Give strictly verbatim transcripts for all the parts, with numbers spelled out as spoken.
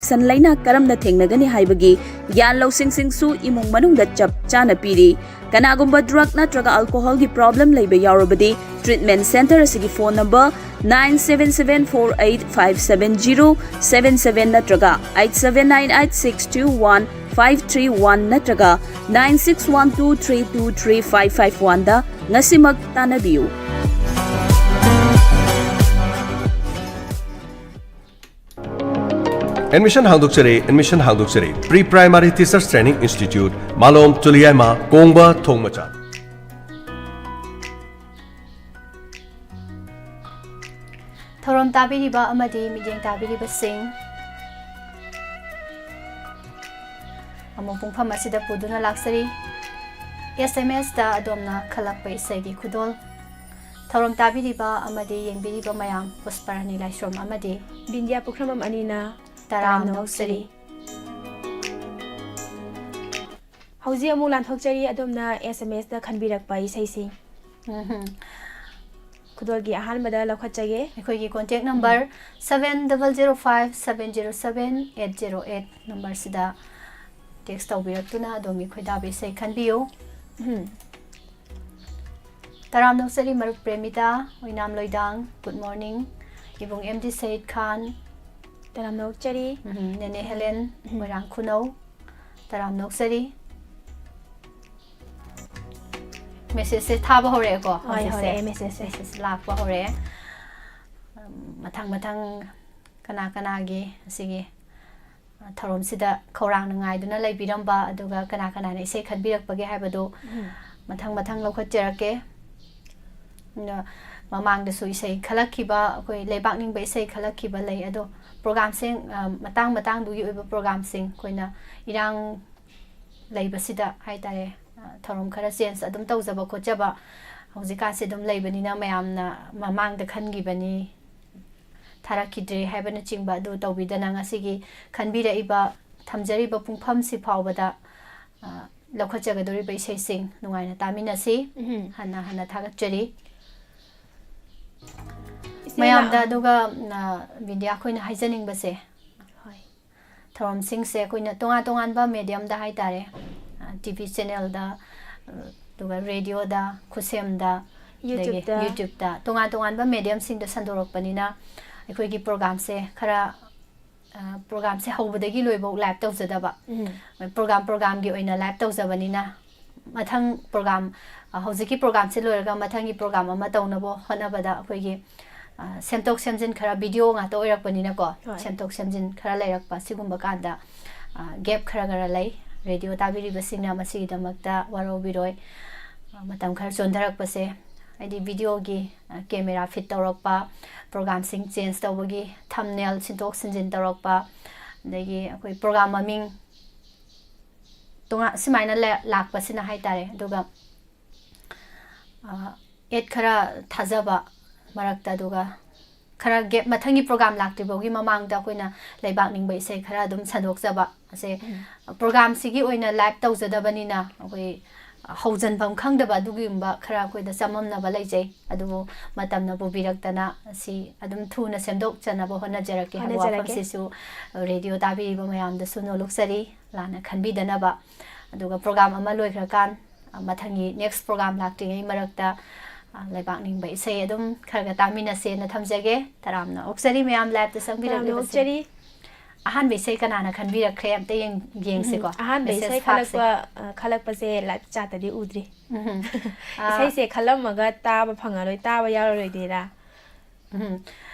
ꯁꯟ ꯂꯩꯅꯥ ꯀꯔꯝꯅ ꯊꯦꯡꯅꯒꯅꯤ ꯍꯥꯏꯕꯒꯤ ꯒ꯭ꯌꯥꯟ ꯂꯧꯁꯤꯡꯁꯤꯡꯁꯨ ꯏꯃꯨꯡ ꯃꯅꯨꯡꯗ ꯆꯞ ꯆꯥꯅ ꯄꯤꯔꯤ꯫ ꯀꯅꯥꯒꯨꯝꯕ drug ꯅꯠꯇ꯭ꯔꯒ alcohol ꯒꯤ problem ꯂꯩꯕ ꯌꯥꯎꯔꯕꯗꯤ, treatment center ꯑꯁꯤꯒꯤ phone number nine seven seven four eight five seven zero seven seven ꯅꯠꯇ꯭ꯔꯒ eight seven nine eight six two one five three one ꯅꯠꯇ꯭ꯔꯒ nine six one two three two three five five one ꯗ ꯉꯁꯤꯃꯛ ꯇꯥꯟꯅꯕꯤꯌꯨ꯫ Admission ꯍꯥꯡꯗꯣꯛꯆꯔꯤ, admission ꯍꯥꯡꯗꯣꯛꯆꯔꯤ꯫ Pre Primary Teachers Training Institute, ꯃꯥꯂꯣꯝ, ꯆꯨꯂꯤꯌꯥꯏꯃ, ꯀꯣꯡꯕ, ꯊꯣꯡ ꯃꯆꯥ꯫ ꯊꯧꯔꯝ ꯇꯥꯕꯤꯔꯤꯕ ꯑꯃꯗꯤ ꯃꯤꯠꯌꯦꯡ ꯇꯥꯕꯤꯔꯤꯕꯁꯤꯡ, ꯑꯃꯨꯛ ꯄꯨꯡꯐꯝ ꯑꯁꯤꯗ ꯄꯨꯗꯨꯅ ꯂꯥꯛꯆꯔꯤ S M S ꯇ ꯑꯗꯣꯝꯅ ꯈꯜꯂꯛꯄ ꯏꯁꯩꯒꯤ ꯈꯨꯗꯣꯜ꯫ ꯊꯧꯔꯝ ꯇꯥꯕꯤꯔꯤꯕ ꯑꯃꯗꯤ ꯌꯦꯡꯕꯤꯔꯤꯕ ꯃꯌꯥꯝ, ꯄꯨꯁꯄꯔꯥꯅꯤ ꯂꯥꯏꯁ꯭ꯔꯝ ꯑꯃꯗꯤ ꯕꯤꯟꯗꯤꯌꯥ ꯄꯨꯈ꯭ꯔꯝꯕꯝ ꯑꯅꯤꯅ ꯇꯔꯥꯝꯅ ꯇꯔꯥꯝꯅ ꯑꯣꯛꯆꯔꯤ꯫ ꯑꯣꯛꯆꯔꯤ꯫ ꯍꯧꯖꯤꯛ ꯑꯃꯨꯛ ꯂꯥꯟꯊꯣꯛꯆꯔꯤ ꯑꯗꯣꯝꯅ S M S ꯇ ꯈꯟꯕꯤꯔꯛꯄ ꯏꯁꯩꯁꯤꯡ꯫ ꯎꯝꯍꯨꯝ꯫ ꯈꯨꯗꯣꯜꯒꯤ ꯑꯍꯥꯟꯕꯗ ꯂꯧꯈꯠꯆꯒꯦ꯫ ꯑꯩꯈꯣꯏꯒꯤ contact number ꯎꯝ꯫ seven double zero five seven zero seven eight zero eight number ꯁꯤꯗ text ꯇꯧꯕꯤꯔꯛꯇꯨꯅ ꯑꯗꯣꯝꯒꯤ ꯈꯣꯏꯗꯥꯕ ꯏꯁꯩ ꯈꯟꯕꯤꯌꯨ꯫ ꯎꯝ꯫ ꯇꯔꯥꯝꯅ ꯑꯣꯛꯆꯔꯤ ꯃꯔꯨꯞ ꯄ꯭ꯔꯦꯃꯤꯇꯥ, ꯑꯣꯏꯅꯥꯝ ꯂꯣꯏꯗꯥꯡ, good morning꯫ ꯏꯕꯨꯡ M D ꯁꯌꯤꯗ ꯈꯥꯟ꯫ ꯇꯔꯥꯝꯅ ꯑꯣꯛꯆꯔꯤ꯫ ꯎꯝ, ꯅꯦꯅꯦ ꯍꯦꯂꯦꯟ, ꯎꯝ꯫ ꯃꯣꯏꯔꯥꯡ ꯈꯨꯅꯧ꯫ ꯇꯔꯥꯝꯅ ꯑꯣꯛꯆꯔꯤ꯫ Message ꯁꯦ ꯊꯥꯕ ꯍꯧꯔꯛꯑꯦꯀꯣ, ꯍꯣꯏ, ꯍꯧꯖꯤꯛꯁꯦ꯫ ꯍꯧꯔꯛꯑꯦ, message ꯁꯦ꯫ Message ꯂꯥꯛꯄ ꯍꯧꯔꯛꯑꯦ꯫ ꯎꯝ, ꯃꯊꯪ ꯃꯊꯪ ꯀꯅꯥ ꯀꯅꯥꯒꯤ ꯑꯁꯤꯒꯤ, ꯑ, ꯊꯧꯔꯝꯁꯤꯗ ꯈꯧꯔꯥꯡꯅ ꯉꯥꯏꯗꯨꯅ ꯂꯩꯕꯤꯔꯝꯕ, ꯑꯗꯨꯒ ꯀꯅꯥ ꯀꯅꯥꯅ ꯏꯁꯩ ꯈꯟꯕꯤꯔꯛꯄꯒꯦ ꯍꯥꯏꯕꯗꯨ ꯎꯝ꯫ ꯃꯊꯪ ꯃꯊꯪ ꯂꯧꯈꯠꯆꯔꯛꯀꯦ꯫ ꯑꯗꯣ ꯃꯃꯥꯡꯗꯁꯨ ꯏꯁꯩ ꯈꯜꯂꯛꯈꯤꯕ, ꯑꯩꯈꯣꯏ ꯂꯩꯕꯥꯛ ꯅꯤꯡꯕ ꯏꯁꯩ ꯈꯜꯂꯛꯈꯤꯕ ꯂꯩ꯫ ꯑꯗꯣ program ꯁꯦ, ꯑ, ꯃꯇꯥꯡ ꯃꯇꯥꯡꯗꯨꯒꯤ ꯑꯣꯏꯕ program ꯁꯤꯡ ꯑꯩꯈꯣꯏꯅ ꯏꯔꯥꯡ ꯂꯩꯕꯁꯤꯗ ꯍꯥꯏꯇꯥꯔꯦ, ꯑ, ꯊꯧꯔꯝ ꯈꯔ change ꯑꯗꯨꯝ ꯇꯧꯖꯕ ꯈꯣꯠꯆꯕ ꯍꯧꯖꯤꯛꯀꯥꯟꯁꯦ ꯑꯗꯨꯝ ꯂꯩꯕꯅꯤꯅ ꯃꯌꯥꯝꯅ ꯃꯃꯥꯡꯗ ꯈꯟꯈꯤꯕꯅꯤ, ꯊꯥꯔꯛꯈꯤꯗ꯭ꯔꯦ ꯍꯥꯏꯕꯅꯆꯤꯡꯕ ꯑꯗꯨ ꯇꯧꯕꯤꯗꯅ ꯉꯁꯤꯒꯤ ꯈꯟꯕꯤꯔꯛꯏꯕ, ꯊꯝꯖꯔꯤꯕ ꯄꯨꯡꯐꯝꯁꯤ ꯐꯥꯎꯕꯗ, ꯑ, ꯂꯧꯈꯠꯆꯒꯗꯧꯔꯤꯕ ꯏꯁꯩꯁꯤꯡ ꯅꯨꯡꯉꯥꯏꯅ ꯇꯥꯃꯤꯟꯅꯁꯤ꯫ ꯎꯝ꯫ ꯍꯟꯅ ꯍꯟꯅ ꯊꯥꯒꯠꯆꯔꯤ꯫ ꯏꯆꯦ ꯃꯌꯥꯝꯗ ꯂꯥꯛ- ꯑꯗꯨꯒ, ꯑ, ꯕꯤꯟꯗꯤꯌꯥ ꯑꯩꯈꯣꯏꯅ ꯍꯥꯏꯖꯅꯤꯡꯕꯁꯦ, ꯍꯣꯏ꯫ ꯊꯧꯔꯝꯁꯤꯡꯁꯦ ꯑꯩꯈꯣꯏꯅ ꯇꯣꯉꯥꯟ ꯇꯣꯉꯥꯟꯕ mediumꯗ ꯍꯥꯏꯇꯥꯔꯦ, ꯇꯤ ꯚꯤ ꯆꯦꯅꯦꯜꯗ, ꯑꯗꯨꯒ ꯔꯦꯗꯤꯑꯣꯗ, ꯈꯨꯠꯁꯦꯝꯗ, ꯑꯗꯒꯤ YouTubeꯇ꯫ YouTubeꯇ, ꯇꯣꯉꯥꯟ ꯇꯣꯉꯥꯟꯕ mediumꯁꯤꯡꯗ ꯁꯟꯗꯣꯔꯛꯄꯅꯤꯅ ꯑꯩꯈꯣꯏꯒꯤ programꯁꯦ ꯈꯔ, ꯑ, programꯁꯦ ꯍꯧꯕꯗꯒꯤ ꯂꯣꯏꯐꯧ live ꯇꯧꯖꯗꯕ, ꯎꯝ꯫ program programꯒꯤ ꯑꯣꯏꯅ live ꯇꯧꯖꯕꯅꯤꯅ ꯃꯊꯪ program, ꯑ, ꯍꯧꯖꯤꯛꯀꯤ programꯁꯦ ꯂꯣꯏꯔꯒ ꯃꯊꯪꯒꯤ program ꯑꯃ ꯇꯧꯅꯕ ꯍꯣꯠꯅꯕꯗ ꯑꯩꯈꯣꯏꯒꯤ, ꯑ, ꯁꯦꯝꯗꯣꯛ ꯁꯦꯝꯖꯤꯟ ꯈꯔ, video ꯉꯥꯛꯇ ꯑꯣꯏꯔꯛꯄꯅꯤꯅꯀꯣ, ꯍꯣꯏ꯫ ꯁꯦꯝꯗꯣꯛ ꯁꯦꯝꯖꯤꯟ ꯈꯔ ꯂꯩꯔꯛꯄ, ꯁꯤꯒꯨꯝꯕ ꯀꯥꯟꯗ, ꯑ, gap ꯈꯔ ꯈꯔ ꯂꯩ꯫ ꯔꯦꯗꯤꯑꯣ ꯇꯥꯕꯤꯔꯤꯕꯁꯤꯡꯅ ꯃꯁꯤꯒꯤꯗꯃꯛꯇ ꯋꯥꯔꯧꯕꯤꯔꯣꯏ꯫ ꯑ, ꯃꯇꯝ ꯈꯔ ꯆꯣꯟꯊꯔꯛꯄꯁꯦ, ꯍꯥꯏꯗꯤ videoꯒꯤ, ꯑ, camera fit ꯇꯧꯔꯛꯄ, programꯁꯤꯡ change ꯇꯧꯕꯒꯤ, thumbnail ꯁꯤꯟꯗꯣꯛ ꯁꯤꯟꯖꯤꯟ ꯇꯧꯔꯛꯄ, ꯑꯗꯒꯤ ꯑꯩꯈꯣꯏ program ꯃꯃꯤꯡ ꯇꯣꯉꯥꯟ ꯁꯨꯃꯥꯏꯅ ꯂ-, ꯂꯥꯛꯄꯁꯤꯅ ꯍꯥꯏꯇꯥꯔꯦ꯫ ꯑꯗꯨꯒ, ꯑ, ad ꯈꯔ ꯊꯥꯖꯕ ꯃꯔꯛꯇ, ꯑꯗꯨꯒ ꯈꯔ gap, ꯃꯊꯪꯒꯤ program ꯂꯥꯛꯇ꯭ꯔꯤꯐꯥꯎꯒꯤ ꯃꯃꯥꯡꯗ ꯑꯩꯈꯣꯏꯅ ꯂꯩꯕꯥꯛ ꯅꯤꯡꯕ ꯏꯁꯩ ꯈꯔ ꯑꯗꯨꯝ ꯁꯟꯗꯣꯛꯆꯕ ꯑꯁꯦ, ꯎꯝ꯫ programꯁꯤꯒꯤ ꯑꯣꯏꯅ live ꯇꯧꯖꯗꯕꯅꯤꯅ ꯑꯩꯈꯣꯏ ꯍꯧꯖꯤꯟꯐꯝ ꯈꯪꯗꯕ ꯑꯗꯨꯒꯨꯝꯕ ꯈꯔ ꯑꯩꯈꯣꯏꯗ ꯆꯃꯝꯅꯕ ꯂꯩꯖꯩ꯫ ꯑꯗꯨꯕꯨ ꯃꯇꯝꯅ ꯄꯨꯕꯤꯔꯛꯇꯅ ꯁꯤ ꯑꯗꯨꯝ ꯊꯨꯅ ꯁꯦꯝꯗꯣꯛꯆꯅꯕ ꯍꯣꯠꯅꯖꯔꯛꯀꯦ ꯍꯥꯏꯕ ꯍꯣꯠꯅꯖꯔꯛꯀꯦ꯫ ꯋꯥꯐꯝꯁꯤꯁꯨ ꯔꯦꯗꯤꯑꯣ ꯇꯥꯕꯤꯔꯤꯕ ꯃꯌꯥꯝꯗꯁꯨ ꯅꯣꯂꯨꯛꯆꯔꯤ꯫ ꯂꯥꯟꯅ ꯈꯟꯕꯤꯗꯅꯕ꯫ ꯑꯗꯨꯒ program ꯑꯃ ꯂꯣꯏꯈ꯭ꯔꯀꯥꯟ, ꯑ, ꯃꯊꯪꯒꯤ next program ꯂꯥꯛꯇ꯭ꯔꯤꯉꯩ ꯃꯔꯛꯇ, ꯑ, ꯂꯩꯕꯥꯛ ꯅꯤꯡꯕ ꯏꯁꯩ ꯑꯗꯨꯝ ꯈꯔ ꯈꯔ ꯇꯥꯃꯤꯟꯅꯁꯦꯅ ꯊꯝꯖꯒꯦ꯫ ꯇꯔꯥꯝꯅ ꯑꯣꯛꯆꯔꯤ ꯃꯌꯥꯝ liveꯇ ꯇꯔꯥꯝꯅ ꯆꯪꯕꯤꯔꯛꯂꯤꯕꯁꯦ꯫ ꯑꯣꯛꯆꯔꯤ꯫ ꯑꯍꯥꯟꯕ ꯏꯁꯩ ꯀꯅꯥꯅ ꯈꯟꯕꯤꯔꯛꯈ꯭ꯔꯦ? ꯑꯝꯇ ꯌꯦꯡ-, ꯌꯦꯡꯁꯤꯀꯣ꯫ ꯎꯝ, ꯑꯍꯥꯟꯕ Message ꯏꯁꯩ ꯊꯥꯔꯛꯁꯦ꯫ ꯈꯜꯂꯛꯄ, ꯑ, ꯈꯜꯂꯛꯄꯁꯦ live chatꯇꯗꯤ ꯎꯗ꯭ꯔꯤ꯫ ꯎꯝ꯫ ꯑ, ꯏꯁꯩꯁꯦ ꯈꯜꯂꯝꯃꯒ ꯇꯥꯕ ꯐꯪꯉꯔꯣꯏ, ꯇꯥꯕ ꯌꯥꯎꯔꯔꯣꯏꯗꯣꯏꯔꯥ? ꯎꯝ꯫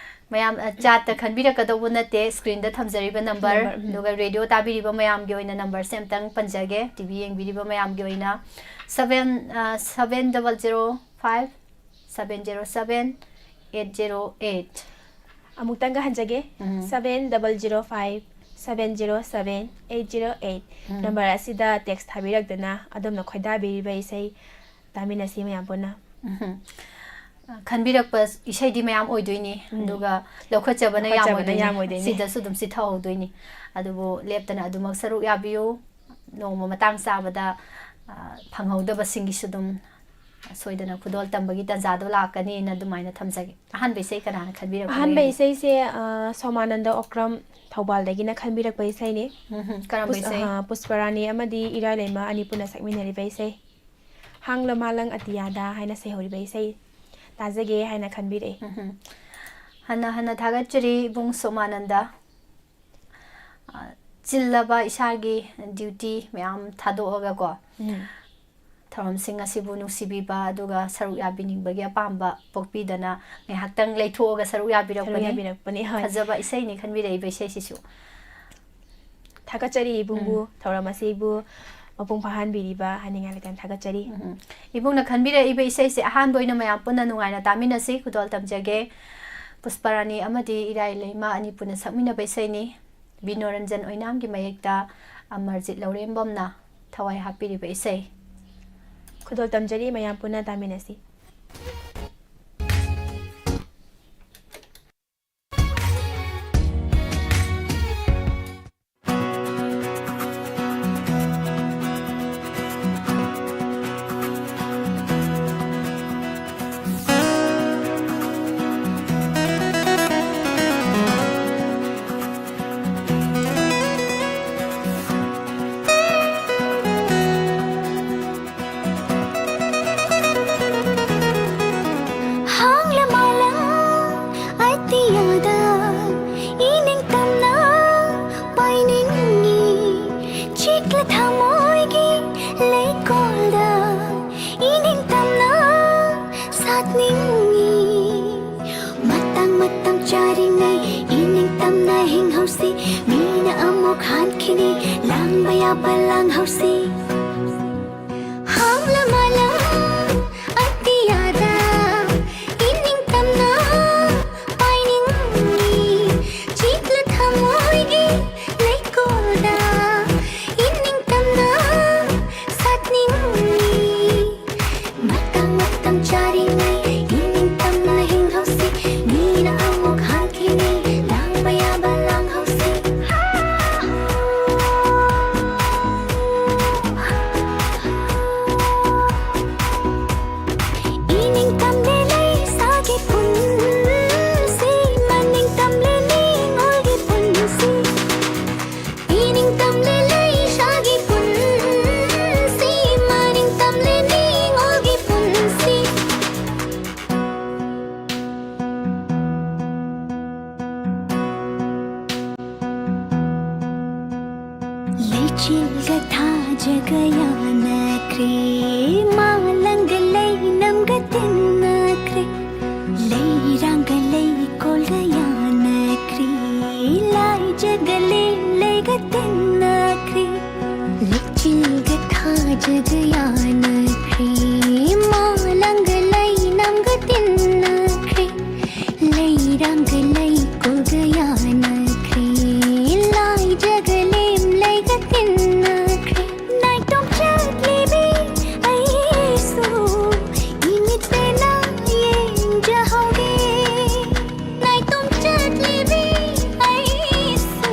ꯃꯌꯥꯝ, ꯑ, chatꯇ ꯈꯟꯕꯤꯔꯛꯀꯗꯧꯕ ꯅꯠꯇꯦ, screenꯗ ꯊꯝꯖꯔꯤꯕ number, Number, ꯎꯝ꯫ ꯑꯗꯨꯒ ꯔꯦꯗꯤꯑꯣ ꯇꯥꯕꯤꯔꯤꯕ ꯃꯌꯥꯝꯒꯤ ꯑꯣꯏꯅ numberꯁꯦ ꯑꯝꯇꯪ ꯄꯟꯖꯒꯦ, ꯇꯤ ꯚꯤ ꯌꯦꯡꯕꯤꯔꯤꯕ ꯃꯌꯥꯝꯒꯤ ꯑꯣꯏꯅ, seven, ꯑ, seven double zero five seven zero seven eight zero eight꯫ ꯑꯃꯨꯛꯇꯪꯒ ꯍꯟꯖꯒꯦ, ꯎꯝ꯫ seven double zero five seven zero seven eight zero eight꯫ ꯎꯝ꯫ Number ꯑꯁꯤꯗ text ꯊꯥꯕꯤꯔꯛꯇꯨꯅ ꯑꯗꯣꯝꯅ ꯈꯣꯏꯗꯥꯕꯤꯔꯤꯕ ꯏꯁꯩ ꯇꯥꯃꯤꯟꯅꯁꯤ ꯃꯌꯥꯝ ꯄꯨꯟꯅ꯫ ꯎꯝ꯫ ꯈꯟꯕꯤꯔꯛꯄ ꯏꯁꯩꯗꯤ ꯃꯌꯥꯝ ꯑꯣꯏꯗꯣꯏꯅꯤ, ꯎꯝ꯫ ꯑꯗꯨꯒ ꯂꯧꯈꯠꯆꯕꯅ ꯌꯥꯝ ꯂꯧꯈꯠꯆꯕꯅ ꯑꯣꯏꯗꯣꯏꯅꯤ꯫ ꯌꯥꯝ ꯑꯣꯏꯗꯣꯏꯅꯤ꯫ ꯁꯤꯗꯁꯨ ꯑꯗꯨꯝ ꯆꯤꯊꯍꯧꯗꯣꯏꯅꯤ꯫ ꯑꯗꯨꯕꯨ ꯂꯦꯞꯇꯅ ꯑꯗꯨꯃꯛ ꯁꯔꯨꯛ ꯌꯥꯕꯤꯌꯨ꯫ ꯅꯣꯡꯃ ꯃꯇꯥꯡ ꯆꯥꯕꯗ, ꯑ, ꯐꯪꯍꯧꯗꯕꯁꯤꯡꯒꯤꯁꯨ ꯑꯗꯨꯝ ꯁꯣꯏꯗꯅ ꯈꯨꯗꯣꯜ ꯇꯝꯕꯒꯤ ꯇꯥꯟꯖꯥꯗꯣ ꯂꯥꯛꯀꯅꯤꯅ ꯑꯗꯨꯃꯥꯏꯅ ꯊꯝꯖꯒꯦ꯫ ꯑꯍꯥꯟꯕ ꯏꯁꯩ ꯀꯅꯥꯅ ꯈꯟꯕꯤꯔꯛꯄ ꯑꯍꯥꯟꯕ ꯂꯩꯒꯦ? ꯏꯁꯩꯁꯦ ꯑ, ꯁꯣꯃꯥꯅꯟꯗ ꯑꯣꯀ꯭ꯔꯝ, ꯊꯧꯕꯥꯜꯗꯒꯤꯅ ꯈꯟꯕꯤꯔꯛꯄ ꯏꯁꯩꯅꯤ꯫ ꯎꯝꯍꯨꯝ, ꯀꯔꯝꯕ ꯄꯨꯁ- ꯏꯁꯩ? ꯑ, ꯄꯨꯁꯄꯔꯥꯅꯤ ꯑꯃꯗꯤ ꯏꯔꯥꯏꯂꯩꯃ ꯑꯅꯤ ꯄꯨꯟꯅ ꯁꯛꯃꯤꯟꯅꯔꯤꯕ ꯏꯁꯩ ꯍꯥꯡꯂ ꯃꯥꯂꯪ ꯑꯇꯤꯌꯥꯗ ꯍꯥꯏꯅ ꯁꯩꯍꯧꯔꯤꯕ ꯏꯁꯩ ꯇꯥꯖꯒꯦ ꯍꯥꯏꯅ ꯈꯟꯕꯤꯔꯛꯏ꯫ ꯎꯝꯍꯨꯝ꯫ ꯍꯟꯅ ꯍꯟꯅ ꯊꯥꯒꯠꯆꯔꯤ ꯏꯕꯨꯡ ꯁꯣꯃꯥꯅꯟꯗ꯫ ꯑ, ꯆꯤꯜꯂꯕ ꯏꯁꯥꯒꯤ duty ꯃꯌꯥꯝ ꯊꯥꯗꯣꯛꯑꯒꯀꯣ, ꯎꯝ꯫ ꯊꯧꯔꯝꯁꯤꯡ ꯑꯁꯤꯕꯨ ꯅꯨꯡꯁꯤꯕꯤꯕ ꯑꯗꯨꯒ ꯁꯔꯨꯛ ꯌꯥꯕꯤꯅꯤꯡꯕꯒꯤ ꯑꯄꯥꯝꯕ ꯄꯣꯛꯄꯤꯗꯅ ꯉꯥꯏꯍꯥꯛꯇꯪ ꯂꯩꯊꯣꯛꯑꯒ ꯁꯔꯨꯛ ꯁꯔꯨꯛ ꯌꯥꯕꯤꯔꯛꯄꯅꯤ꯫ ꯌꯥꯕꯤꯔꯛꯄꯅꯤ, ꯍꯣꯏ꯫ ꯐꯖꯕ ꯏꯁꯩꯅꯤ ꯈꯟꯕꯤꯔꯛꯏꯕ ꯏꯁꯩꯁꯤꯁꯨ꯫ ꯊꯥꯒꯠꯆꯔꯤ ꯏꯕꯨꯡꯕꯨ, ꯊꯧꯔꯝ ꯑꯁꯤꯕꯨ ꯃꯄꯨꯡ ꯐꯥꯍꯟꯕꯤꯔꯤꯕ ꯍꯥꯏꯅꯤꯡꯉꯥꯏ ꯂꯩꯇꯅ ꯊꯥꯒꯠꯆꯔꯤ꯫ ꯎꯝ꯫ ꯏꯕꯨꯡꯅ ꯈꯟꯕꯤꯔꯛꯏꯕ ꯏꯁꯩꯁꯦ ꯑꯍꯥꯟꯕ ꯑꯣꯏꯅ ꯃꯌꯥꯝ ꯄꯨꯟꯅ ꯅꯨꯡꯉꯥꯏꯅ ꯇꯥꯃꯤꯟꯅꯁꯤ꯫ ꯈꯨꯗꯣꯜ ꯇꯝꯖꯒꯦ꯫ ꯄꯨꯁꯄꯔꯥꯅꯤ ꯑꯃꯗꯤ ꯏꯔꯥꯏ ꯂꯩꯃ ꯑꯅꯤ ꯄꯨꯟꯅ ꯁꯛꯃꯤꯟꯅꯕ ꯏꯁꯩꯅꯤ꯫ ꯕꯤꯅꯣꯔꯟꯖꯟ ꯑꯣꯏꯅꯥꯝꯒꯤ ꯃꯌꯦꯛꯇ ꯑꯃꯔꯖꯤꯠ ꯂꯧꯔꯦꯝꯕꯝꯅ ꯊꯋꯥꯏ ꯍꯥꯞꯄꯤꯔꯤꯕ ꯏꯁꯩ꯫ ꯈꯨꯗꯣꯜ ꯇꯝꯖꯔꯤ, ꯃꯌꯥꯝ ꯄꯨꯟꯅ ꯇꯥꯃꯤꯟꯅꯁꯤ꯫ ꯍꯥꯡꯂ ꯃꯥꯂꯪ ꯑꯇꯤꯌꯥꯗ ꯏꯅꯤꯡꯇꯝꯅ ꯄꯥꯏꯅꯤꯡꯏ꯫ ꯆꯤꯛꯂ ꯊꯃꯣꯏꯒꯤ ꯂꯩꯀꯣꯜꯗ ꯏꯅꯤꯡꯇꯝꯅ ꯁꯥꯠꯅꯤꯡꯏ꯫ ꯃꯇꯥꯡ ꯃꯇꯝ ꯆꯥꯔꯤꯉꯩ ꯏꯅꯤꯡꯇꯝꯅ ꯍꯤꯡꯍꯧꯁꯤ꯫ ꯃꯤꯅ ꯑꯃꯨꯛ ꯍꯥꯟꯈꯤꯅꯤ, ꯂꯥꯡꯕ ꯌꯥꯕ ꯂꯥꯡꯍꯧꯁꯤ꯫ ꯍꯥꯡꯂ ꯃꯥꯂꯪ ꯑꯇꯤꯌꯥꯗ ꯏꯅꯤꯡꯇꯝꯅ ꯄꯥꯏꯅꯤꯡꯏ꯫ ꯆꯤꯛꯂ ꯊꯃꯣꯏꯒꯤ ꯂꯩꯀꯣꯜꯗ ꯏꯅꯤꯡꯇꯝꯅ ꯁꯥꯠꯅꯤꯡꯏ꯫ ꯃꯇꯝ ꯃꯇꯝ ꯆꯥꯔꯤꯉꯩ ꯏꯅꯤꯡꯇꯝꯅ ꯍꯤꯡꯍꯧꯁꯤ꯫ ꯃꯤꯅ ꯑꯃꯨꯛ ꯍꯥꯟꯈꯤꯅꯤ, ꯂꯥꯡꯕ ꯌꯥꯕ ꯂꯥꯡꯍꯧꯁꯤ꯫ ꯆꯤꯜꯒ ꯊꯥꯖꯒ ꯌꯥꯅꯈ꯭ꯔꯦ, ꯃꯥꯂꯪꯒ ꯂꯩꯅꯝꯒ ꯇꯤꯟꯅꯈ꯭ꯔꯦ, ꯂꯩꯔꯥꯡꯒ ꯂꯩꯀꯣꯜꯒ ꯌꯥꯅꯈ꯭ꯔꯦ, ꯂꯥꯏꯖꯒ ꯂꯦꯝꯂꯩꯒ ꯇꯤꯟꯅꯈ꯭ꯔꯦ, ꯂꯩꯆꯤꯜꯒ ꯊꯥꯖꯒ ꯌꯥꯅꯈ꯭ꯔꯦ, ꯃꯥꯂꯪꯒ ꯂꯩꯅꯝꯒ ꯇꯤꯟꯅꯈ꯭ꯔꯦ, ꯂꯩꯔꯥꯡꯒ ꯂꯩꯀꯣꯜꯒ ꯌꯥꯅꯈ꯭ꯔꯦ, ꯂꯥꯏꯖꯒ ꯂꯦꯝꯂꯩꯒ ꯇꯤꯟꯅꯈ꯭ꯔꯦ꯫ ꯅꯥꯏꯇꯣꯝ ꯆꯠꯂꯤꯕꯤ ꯑꯩꯁꯨ ꯏꯃꯤꯠ ꯄꯦꯟꯅ ꯌꯦꯡꯖꯍꯧꯒꯦ꯫ ꯅꯥꯏꯇꯣꯝ ꯆꯠꯂꯤꯕꯤ ꯑꯩꯁꯨ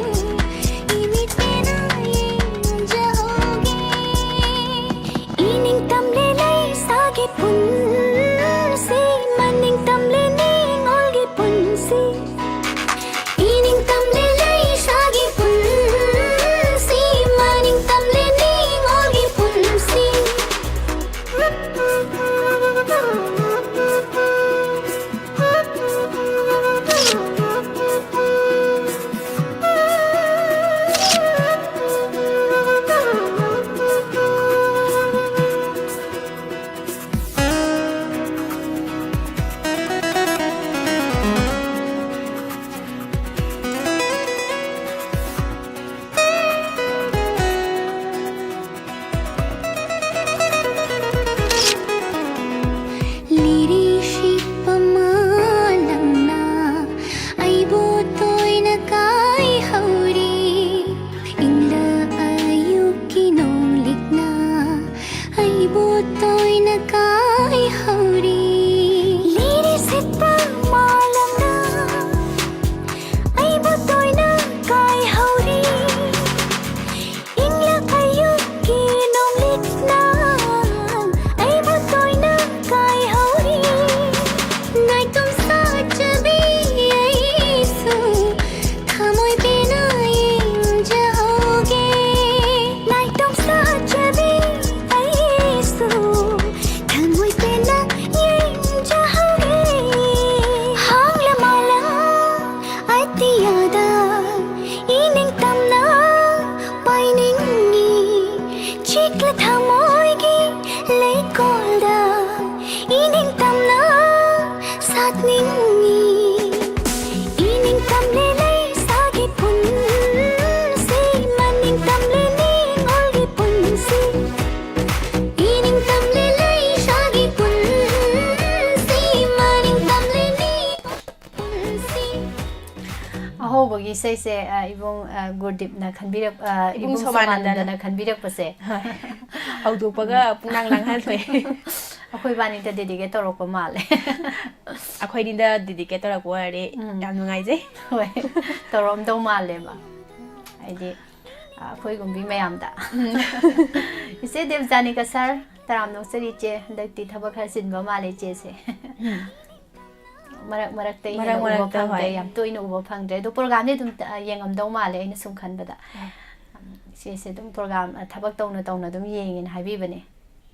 ꯏꯃꯤꯠ ꯄꯦꯟꯅ ꯌꯦꯡꯖꯍꯧꯒꯦ꯫ ꯏꯅꯤꯡꯇꯝꯂꯦ ꯂꯩꯁꯥꯒꯤ ꯄꯨꯟꯁꯤ, ꯃꯅꯤꯡꯇꯝꯂꯦ ꯅꯤꯡꯉꯣꯜꯒꯤ ꯄꯨꯟꯁꯤ꯫ ꯏꯅꯤꯡꯇꯝꯂꯦ ꯂꯩꯁꯥꯒꯤ ꯄꯨꯟꯁꯤ, ꯃꯅꯤꯡꯇꯝꯂꯦ ꯅꯤꯡꯉꯣꯜꯒꯤ ꯄꯨꯟꯁꯤ꯫ ꯂꯤꯔꯤ ꯁꯤꯠꯄ ꯃꯥꯂꯪꯅ ꯑꯩꯕꯨ ꯇꯣꯏꯅ ꯀꯥꯏꯍꯧꯔꯤ꯫ ꯏꯪꯂ ꯑꯌꯨꯛꯀꯤ ꯅꯣꯡꯂꯤꯛꯅ ꯑꯩꯕꯨ ꯇꯣꯏꯅ ꯀꯥꯏꯍꯧꯔꯤ꯫ ꯂꯤꯔꯤ ꯁꯤꯠꯄ ꯃꯥꯂꯪꯅ ꯑꯩꯕꯨ ꯇꯣꯏꯅ ꯀꯥꯏꯍꯧꯔꯤ꯫ ꯏꯪꯂ ꯑꯌꯨꯛꯀꯤ ꯅꯣꯡꯂꯤꯛꯅ ꯑꯩꯕꯨ ꯇꯣꯏꯅ ꯀꯥꯏꯍꯧꯔꯤ꯫ ꯅꯥꯏꯇꯣꯝ ꯁꯥꯖꯕꯤ ꯑꯩꯁꯨ ꯊꯃꯣꯏ ꯄꯦꯟꯅ ꯌꯦꯡꯖꯍꯧꯒꯦ꯫ ꯅꯥꯏꯇꯣꯝ ꯁꯥꯖꯕꯤ ꯑꯩꯁꯨ ꯊꯃꯣꯏ ꯄꯦꯟꯅ ꯌꯦꯡꯖꯍꯧꯒꯦ꯫ ꯍꯥꯡꯂ ꯃꯥꯂꯪ ꯑꯇꯤꯌꯥꯗ ꯏꯅꯤꯡꯇꯝꯅ ꯄꯥꯏꯅꯤꯡ ꯊꯃꯣꯏꯒꯤ ꯂꯩꯀꯣꯜꯗ ꯏꯅꯤꯡꯇꯝꯅ ꯁꯥꯠꯅꯤꯡꯏ꯫ ꯏꯅꯤꯡꯇꯝꯂꯦ ꯂꯩꯁꯥꯒꯤ ꯄꯨꯟꯁꯤ, ꯃꯅꯤꯡꯇꯝꯂꯦ ꯅꯤꯡꯉꯣꯜꯒꯤ ꯄꯨꯟꯁꯤ꯫ ꯏꯅꯤꯡꯇꯝꯂꯦ ꯂꯩꯁꯥꯒꯤ ꯄꯨꯟꯁꯤ, ꯃꯅꯤꯡꯇꯝꯂꯦ ꯅꯤꯡꯉꯣꯜꯒꯤ ꯄꯨꯟꯁꯤ꯫ ꯑꯍꯧꯕꯒꯤ ꯏꯁꯩꯁꯦ, ꯑ, ꯏꯕꯨꯡ, ꯑ, ꯒꯨꯔꯗꯤꯞꯅ ꯈꯟꯕꯤꯔꯛ-, ꯑ, ꯏꯕꯨꯡ ꯏꯕꯨꯡ ꯁꯣꯃꯥꯅꯟꯗꯅ꯫ ꯁꯣꯃꯥꯅꯟꯗꯅ ꯈꯟꯕꯤꯔꯛꯄꯁꯦ꯫ ꯍꯣꯏ꯫ ꯍꯧꯗꯣꯛꯄꯒ ꯎꯝ꯫ ꯄꯨꯡꯂꯥꯡ ꯂꯥꯡꯍꯟꯊꯣꯛꯑꯦ꯫ ꯑꯩꯈꯣꯏ ꯏꯕꯥꯅꯤꯗ dedicate ꯇꯧꯔꯛꯄ ꯃꯥꯜꯂꯦ꯫ ꯑꯩꯈꯣꯏꯅꯤꯗ dedicate ꯇꯧꯔꯛꯄ ꯑꯣꯏꯔꯗꯤ ꯎꯝ꯫ ꯌꯥꯝ ꯅꯨꯡꯉꯥꯏꯖꯩ꯫ ꯍꯣꯏ꯫ ꯇꯧꯔꯛꯑꯝꯗꯧ ꯃꯥꯜꯂꯦꯕ꯫ ꯍꯥꯏꯗꯤ, ꯑ, ꯑꯩꯈꯣꯏꯒꯨꯝꯕꯤ ꯃꯌꯥꯝꯗ꯫ ꯎꯝ꯫ ꯏꯆꯦ ꯗꯦꯕꯖꯥꯅꯤꯀꯥ ꯁꯥꯔ, ꯇꯔꯥꯝꯅ ꯑꯣꯛꯆꯔꯤ ꯏꯆꯦ꯫ ꯍꯟꯗꯛꯇꯤ ꯊꯕꯛ ꯈꯔ ꯆꯤꯟꯕ ꯃꯥꯜꯂꯦ ꯏꯆꯦꯁꯦ꯫ ꯎꯝ꯫ ꯃꯔꯛ ꯃꯔꯛꯇ ꯃꯔꯛ ꯍꯦꯟꯅ ꯎꯕ ꯃꯔꯛꯇ, ꯐꯪꯗ꯭ꯔꯦ, ꯍꯣꯏ꯫ ꯌꯥꯝ ꯇꯣꯏꯅ ꯎꯕ ꯐꯪꯗ꯭ꯔꯦ꯫ ꯑꯗꯣ programꯗꯤ ꯑꯗꯨꯝ ꯇ-, ꯌꯦꯡꯉꯝꯗꯧ ꯃꯥꯜꯂꯦ, ꯑꯩꯅ ꯁꯨꯝ ꯈꯟꯕꯗ꯫ ꯎꯝ꯫ ꯏꯆꯦꯁꯦ ꯑꯗꯨꯝ program, ꯑ, ꯊꯕꯛ ꯇꯧꯅ ꯇꯧꯅ ꯑꯗꯨꯝ ꯌꯦꯡꯉꯦꯅ ꯍꯥꯏꯕꯤꯕꯅꯦ꯫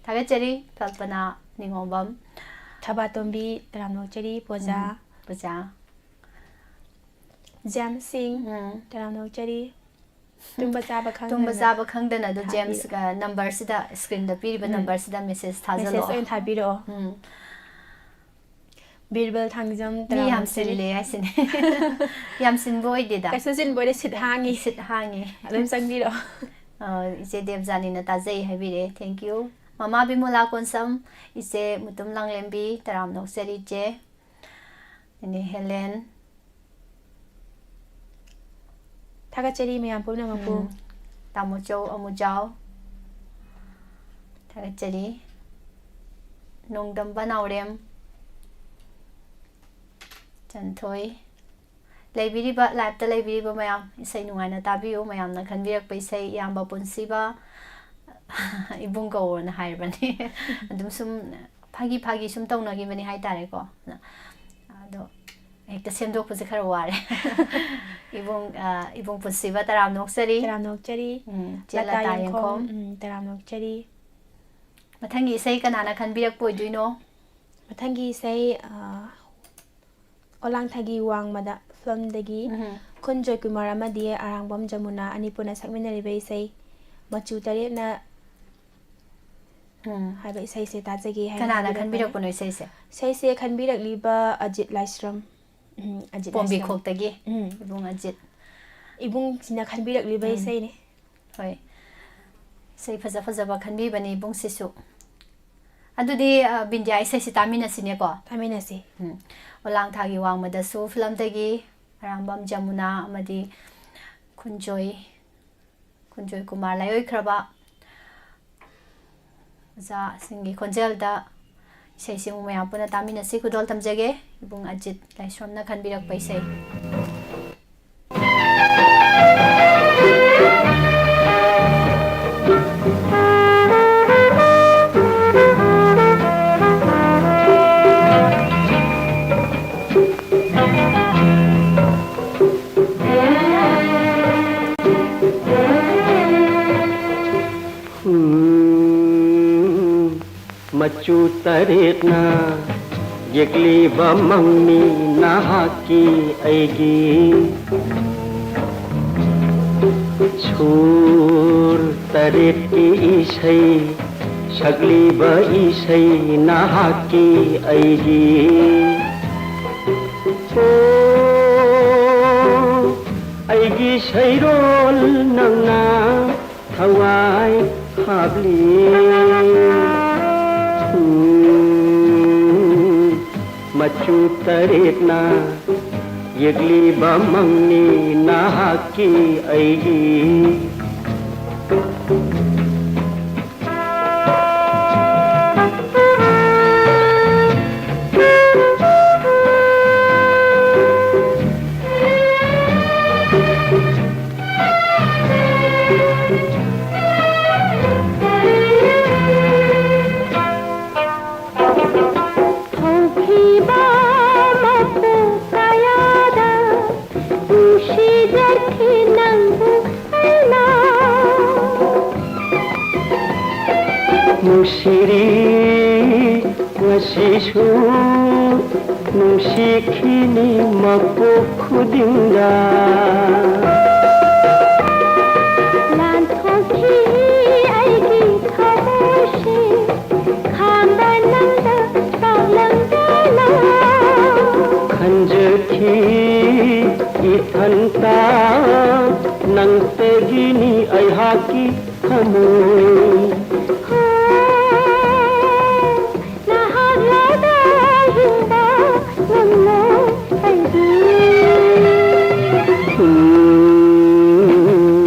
ꯊꯥꯒꯠꯆꯔꯤ, ꯀꯜꯄꯅꯥ ꯅꯤꯉꯣꯝꯕꯝ꯫ ꯊꯕꯥꯇꯣꯝꯕꯤ, ꯇꯔꯥꯝꯅ ꯑꯣꯛꯆꯔꯤ, ꯄꯨꯖꯥ꯫ ꯎꯝ, ꯄꯨꯖꯥ꯫ ꯖꯦꯝꯁ ꯁꯤꯡ, ꯎꯝ꯫ ꯇꯔꯥꯝꯅ ꯑꯣꯛꯆꯔꯤ꯫ ꯇꯨꯝꯕ ꯆꯥꯕ ꯈꯪꯗꯅ ꯇꯨꯝꯕ ꯆꯥꯕ ꯈꯪꯗꯅ ꯑꯗꯨ ꯊꯥꯕꯤꯌꯨ꯫ ꯖꯦꯝꯁ, ꯑ, numberꯁꯤꯗ, screenꯗ ꯄꯤꯔꯤꯕ ꯎꯝ꯫ numberꯁꯤꯗ message ꯊꯥꯖꯜꯂꯣ꯫ Message ꯑꯣꯏꯅ ꯊꯥꯕꯤꯔꯛꯑꯣ꯫ ꯎꯝ꯫ ꯕꯤꯔꯕꯜ ꯊꯥꯡꯖꯝ, ꯃꯤ ꯌꯥꯝ ꯇꯔꯥꯃꯥꯊꯣꯏ꯫ ꯆꯤꯜꯂꯦ ꯍꯥꯏꯁꯤꯅꯦ꯫ ꯌꯥꯝ ꯆꯤꯟꯕ ꯑꯣꯏꯗꯦꯗ꯫ ꯀꯩꯁꯨ ꯆꯤꯟꯕ ꯑꯣꯏꯗꯦ, seat ꯍꯥꯡꯉꯤ꯫ Seat ꯍꯥꯡꯉꯤ꯫ ꯑꯗꯨꯝ ꯆꯪꯕꯤꯔꯛꯑꯣ꯫ ꯑ, ꯏꯆꯦ ꯗꯦꯕꯖꯥꯅꯤꯅ ꯇꯥꯖꯩ ꯍꯥꯏꯕꯤꯔꯦ꯫ Thank you꯫ ꯃꯃꯥ ꯕꯤꯃꯣꯂꯥ ꯀꯣꯟꯁꯝ, ꯏꯆꯦ ꯃꯨꯇꯨꯝ ꯂꯥꯡꯂꯦꯝꯕꯤ, ꯇꯔꯥꯝꯅ ꯑꯣꯛꯆꯔꯤ ꯏꯆꯦ꯫ ꯏꯅꯦ ꯍꯦꯂꯦꯟ꯫ ꯊꯥꯒꯠꯆꯔꯤ ꯃꯌꯥꯝ ꯄꯨꯝꯅꯃꯛꯄꯨ꯫ ꯎꯝ꯫ ꯇꯥꯃꯣꯆꯧ ꯑꯃꯨꯖꯥꯎ꯫ ꯊꯥꯒꯠꯆꯔꯤ꯫ ꯅꯣꯡꯗꯝꯕ ꯅꯥꯎꯔꯦꯝ꯫ ꯆꯟꯊꯣꯏ꯫ ꯂꯩꯕꯤꯔꯤꯕ, liveꯇ ꯂꯩꯕꯤꯔꯤꯕ ꯃꯌꯥꯝ, ꯏꯁꯩ ꯅꯨꯡꯉꯥꯏꯅ ꯇꯥꯕꯤꯌꯨ꯫ ꯃꯌꯥꯝꯅ ꯈꯟꯕꯤꯔꯛꯄ ꯏꯁꯩ, ꯏꯌꯥꯝꯕ ꯄꯨꯟꯁꯤꯕ, ꯏꯕꯨꯡ ꯀꯧꯋꯣꯅ ꯍꯥꯏꯔꯕꯅꯤ꯫ ꯑꯗꯨꯝ ꯁꯨꯝ ꯐꯥꯒꯤ ꯐꯥꯒꯤ ꯁꯨꯝ ꯇꯧꯅꯈꯤꯕꯅꯤ ꯍꯥꯏꯇꯥꯔꯦꯀꯣ꯫ ꯑꯗꯣ ꯍꯦꯛꯇ ꯁꯦꯝꯗꯣꯛꯄꯁꯦ ꯈꯔ ꯋꯥꯔꯦ꯫ ꯏꯕꯨꯡ, ꯑ, ꯏꯕꯨꯡ ꯄꯨꯟꯁꯤꯕ ꯇꯔꯥꯝꯅ ꯑꯣꯛꯆꯔꯤ꯫ ꯇꯔꯥꯝꯅ ꯑꯣꯛꯆꯔꯤ꯫ ꯎꯝ, ꯆꯦ ꯂꯇꯥ ꯂꯇꯥ ꯌꯦꯡꯈꯣꯝ, ꯌꯦꯡꯈꯣꯝ꯫ ꯎꯝ, ꯇꯔꯥꯝꯅ ꯑꯣꯛꯆꯔꯤ꯫ ꯃꯊꯪꯒꯤ ꯏꯁꯩ ꯀꯅꯥꯅ ꯈꯟꯕꯤꯔꯛꯄ ꯑꯣꯏꯗꯣꯏꯅꯣ? ꯃꯊꯪꯒꯤ ꯏꯁꯩ, ꯑ, ꯑꯣꯂꯥꯡꯊꯥꯒꯤ ꯋꯥꯡꯃꯗ filmꯗꯒꯤ ꯎꯝ꯫ ꯈꯨꯟꯖꯣꯏ ꯀꯨꯃꯥꯔ ꯑꯃꯗꯤ ꯑꯔꯥꯡꯕꯝ ꯖꯃꯨꯅꯥ ꯑꯅꯤ ꯄꯨꯟꯅ ꯁꯛꯃꯤꯟꯅꯔꯤꯕ ꯏꯁꯩ ꯃꯆꯨ ꯇꯔꯦꯠꯅ ꯎꯝ꯫ ꯍꯥꯏꯕ ꯏꯁꯩꯁꯦ ꯇꯥꯖꯒꯦ ꯍꯥꯏꯅ ꯀꯅꯥꯅ ꯍꯥꯏꯕꯤꯔꯛꯄꯅꯦ꯫ ꯈꯟꯕꯤꯔꯛꯄꯅꯣ ꯏꯁꯩꯁꯦ? ꯏꯁꯩꯁꯦ ꯈꯟꯕꯤꯔꯛꯂꯤꯕ ꯑꯖꯤꯠ ꯂꯥꯏꯁ꯭ꯔꯝ꯫ ꯎꯝ, ꯑꯖꯤꯠ ꯂꯥꯏꯁ꯭ꯔꯝ꯫ ꯄꯣꯝꯕꯤꯈꯣꯛꯇꯒꯤ ꯎꯝ꯫ ꯏꯕꯨꯡ ꯑꯖꯤꯠ꯫ ꯏꯕꯨꯡꯁꯤꯅ ꯈꯟꯕꯤꯔꯛꯂꯤꯕ ꯎꯝ꯫ ꯏꯁꯩꯅꯤ꯫ ꯍꯣꯏ꯫ ꯏꯁꯩ ꯐꯖ ꯐꯖꯕ ꯈꯟꯕꯤꯕꯅꯤ ꯏꯕꯨꯡꯁꯤꯁꯨ꯫ ꯑꯗꯨꯗꯤ, ꯑ, ꯕꯤꯟꯗꯤꯌꯥ ꯏꯁꯩꯁꯤ ꯇꯥꯃꯤꯟꯅꯁꯤꯅꯦꯀꯣ? ꯇꯥꯃꯤꯟꯅꯁꯤ꯫ ꯎꯝ꯫ ꯑꯣꯂꯥꯡ ꯊꯥꯒꯤ ꯋꯥꯡꯃꯗꯁꯨ ꯐꯤꯂꯝꯗꯒꯤ ꯑꯔꯥꯝꯕꯝ ꯖꯃꯨꯅꯥ ꯑꯃꯗꯤ ꯈꯨꯟꯖꯣꯏ ꯈꯨꯟꯖꯣꯏ ꯀꯨꯃꯥꯔ ꯂꯥꯏꯑꯣꯏꯈ꯭ꯔꯕ ꯑꯣꯖꯥꯁꯤꯡꯒꯤ ꯈꯣꯟꯖꯦꯜꯗ ꯏꯁꯩꯁꯤ ꯑꯃꯨꯛ ꯃꯌꯥꯝ ꯄꯨꯟꯅ ꯇꯥꯃꯤꯟꯅꯁꯤ꯫ ꯈꯨꯗꯣꯜ ꯇꯝꯖꯒꯦ, ꯏꯕꯨꯡ ꯑꯖꯤꯠ ꯂꯥꯏꯁ꯭ꯔꯝꯅ ꯈꯟꯕꯤꯔꯛꯄ ꯏꯁꯩ꯫ ꯎꯝ, ꯃꯆꯨ ꯇꯔꯦꯠꯅ ꯌꯦꯛꯂꯤꯕ ꯃꯪꯅꯤ ꯅꯍꯥꯛꯀꯤ ꯑꯩꯒꯤ꯫ ꯁꯨꯔ ꯇꯔꯦꯠꯀꯤ ꯏꯁꯩ ꯁꯛꯂꯤꯕ ꯏꯁꯩ ꯅꯍꯥꯛꯀꯤ ꯑꯩꯒꯤ꯫ ꯑꯣ, ꯑꯩꯒꯤ ꯁꯩꯔꯣꯜ ꯅꯪꯅ ꯊꯋꯥꯏ ꯍꯥꯞꯂꯤ꯫ ꯎꯝ, ꯃꯆꯨ ꯇꯔꯦꯠꯅ ꯌꯦꯛꯂꯤꯕ ꯃꯪꯅꯤ ꯅꯍꯥꯛꯀꯤ ꯑꯩꯒꯤ꯫ ꯍꯧꯈꯤꯕ ꯃꯄꯨꯡ ꯀꯌꯥꯗ ꯅꯨꯡꯁꯤꯖꯈꯤ ꯅꯪꯕꯨ ꯑꯩꯅ꯫ ꯅꯨꯡꯁꯤꯔꯤ ꯉꯁꯤꯁꯨ ꯅꯨꯡꯁꯤꯈꯤꯅꯤ ꯃꯄꯣꯛ ꯈꯨꯗꯤꯡꯗ꯫ ꯂꯥꯟꯊꯣꯛꯈꯤ ꯑꯩꯒꯤ ꯊꯃꯣꯏꯁꯤ꯫ ꯑꯩꯒꯤꯅꯤ ꯑꯩꯍꯥꯛꯀꯤ ꯊꯃꯣꯏ꯫ ꯅꯍꯥꯛ ꯌꯥꯎꯗ ꯍꯤꯡꯕ ꯉꯝꯂꯣꯏ ꯑꯩꯗꯤ꯫ ꯎꯝ,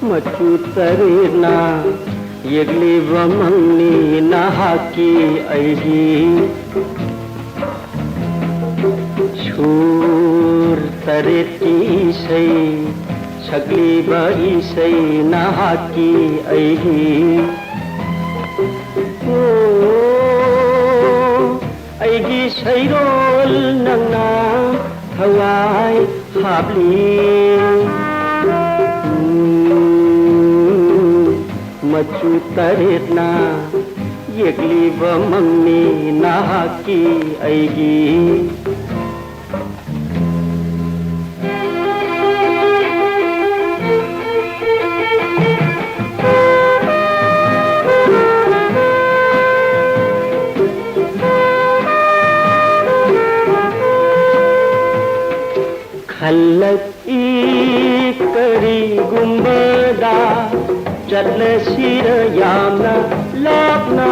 ꯃꯆꯨ ꯇꯔꯦꯠꯅ ꯌꯦꯛꯂꯤꯕ ꯃꯪꯅꯤ ꯅꯍꯥꯛꯀꯤ ꯑꯩꯒꯤ꯫ ꯁꯨꯔ ꯇꯔꯦꯠꯀꯤ ꯏꯁꯩ ꯁꯛꯂꯤꯕ ꯏꯁꯩ ꯅꯍꯥꯛꯀꯤ ꯑꯩꯒꯤ꯫ ꯑꯣ, ꯑꯩꯒꯤ ꯁꯩꯔꯣꯜ ꯅꯪꯅ ꯊꯋꯥꯏ ꯍꯥꯞꯂꯤ꯫ ꯎꯝ, ꯃꯆꯨ ꯇꯔꯦꯠꯅ ꯌꯦꯛꯂꯤꯕ ꯃꯪꯅꯤ ꯅꯍꯥꯛꯀꯤ ꯑꯩꯒꯤ꯫ ꯈꯜꯂꯛꯏ ꯀꯔꯤꯒꯨꯝꯕꯗ ꯆꯠꯂꯁꯤꯔ ꯌꯥꯝꯅ ꯂꯥꯞꯅ꯫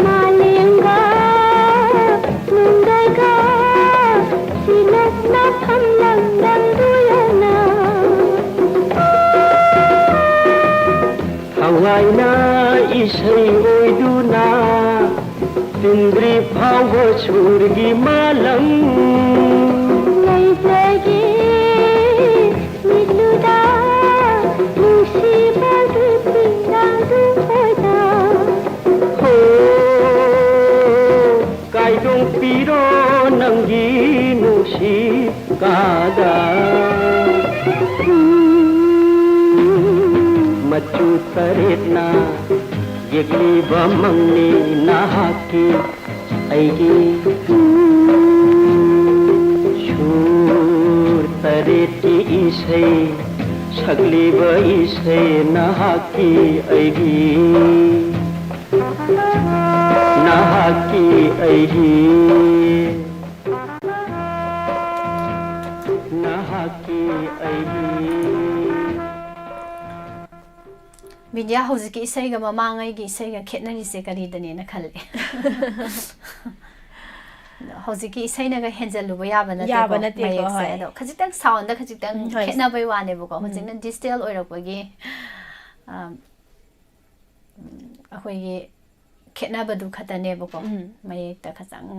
ꯃꯥꯂꯦꯝꯒ ꯅꯨꯡꯗꯥꯏꯒ ꯁꯤꯂꯛꯅ ꯐꯝꯂꯝꯗꯪ ꯌꯥꯅ꯫ ꯊꯋꯥꯏꯅ ꯏꯁꯩ ꯑꯣꯏꯗꯨꯅ ꯇꯤꯟꯗ꯭ꯔꯤ ꯐꯥꯎꯕ ꯁꯨꯔꯒꯤ ꯃꯥꯂꯪ꯫ ꯂꯩꯖꯒꯦ ꯃꯤꯠꯂꯨꯗ ꯅꯨꯡꯁꯤꯕꯒꯤ ꯄꯤꯔꯥꯡꯗꯨ ꯑꯣꯏꯅ꯫ ꯍꯣ, ꯀꯥꯏꯗꯣꯡꯄꯤꯔꯣ ꯅꯪꯒꯤ ꯅꯨꯡꯁꯤ ꯀꯥꯗ꯫ ꯃꯆꯨ ꯇꯔꯦꯠꯅ ꯌꯦꯛꯂꯤꯕ ꯃꯪꯅꯤ ꯅꯍꯥꯛꯀꯤ ꯑꯩꯒꯤ꯫ ꯁꯨꯔ ꯇꯔꯦꯠꯀꯤ ꯏꯁꯩ ꯁꯛꯂꯤꯕ ꯏꯁꯩ ꯅꯍꯥꯛꯀꯤ ꯑꯩꯒꯤ꯫ ꯅꯍꯥꯛꯀꯤ ꯑꯩꯒꯤ꯫ ꯅꯍꯥꯛꯀꯤ ꯕꯤꯗ꯭ꯌꯥ, ꯍꯧꯖꯤꯛꯀꯤ ꯏꯁꯩꯒ ꯃꯃꯥꯡꯉꯩꯒꯤ ꯏꯁꯩꯒ ꯈꯦꯠꯅꯔꯤꯁꯦ ꯀꯔꯤꯗꯅꯦꯅ ꯈꯜꯂꯦ? ꯍꯧꯖꯤꯛꯀꯤ ꯏꯁꯩꯅꯒ ꯍꯦꯟꯖꯜꯂꯨꯕ ꯌꯥꯕ ꯅꯠꯇꯦꯀꯣ, ꯌꯥꯕ ꯅꯠꯇꯦꯀꯣ, ꯃꯌꯦꯛꯁꯦ꯫ ꯍꯣꯏ꯫ ꯑꯗꯣ ꯈꯖꯤꯛꯇꯪ soundꯗ ꯈꯖꯤꯛꯇꯪ ꯎꯝ, ꯍꯣꯏ꯫ ꯈꯦꯠꯅꯕꯩ ꯋꯥꯅꯦꯕꯀꯣ꯫ ꯎꯝ꯫ ꯍꯧꯖꯤꯛꯅ digital ꯑꯣꯏꯔꯛꯄꯒꯤ, ꯑꯝ, ꯑꯩꯈꯣꯏꯒꯤ ꯈꯦꯠꯅꯕꯗꯨ ꯈꯛꯇꯅꯦꯕꯀꯣ꯫ ꯎꯝ꯫ ꯃꯌꯦꯛꯇ ꯈꯇꯪ,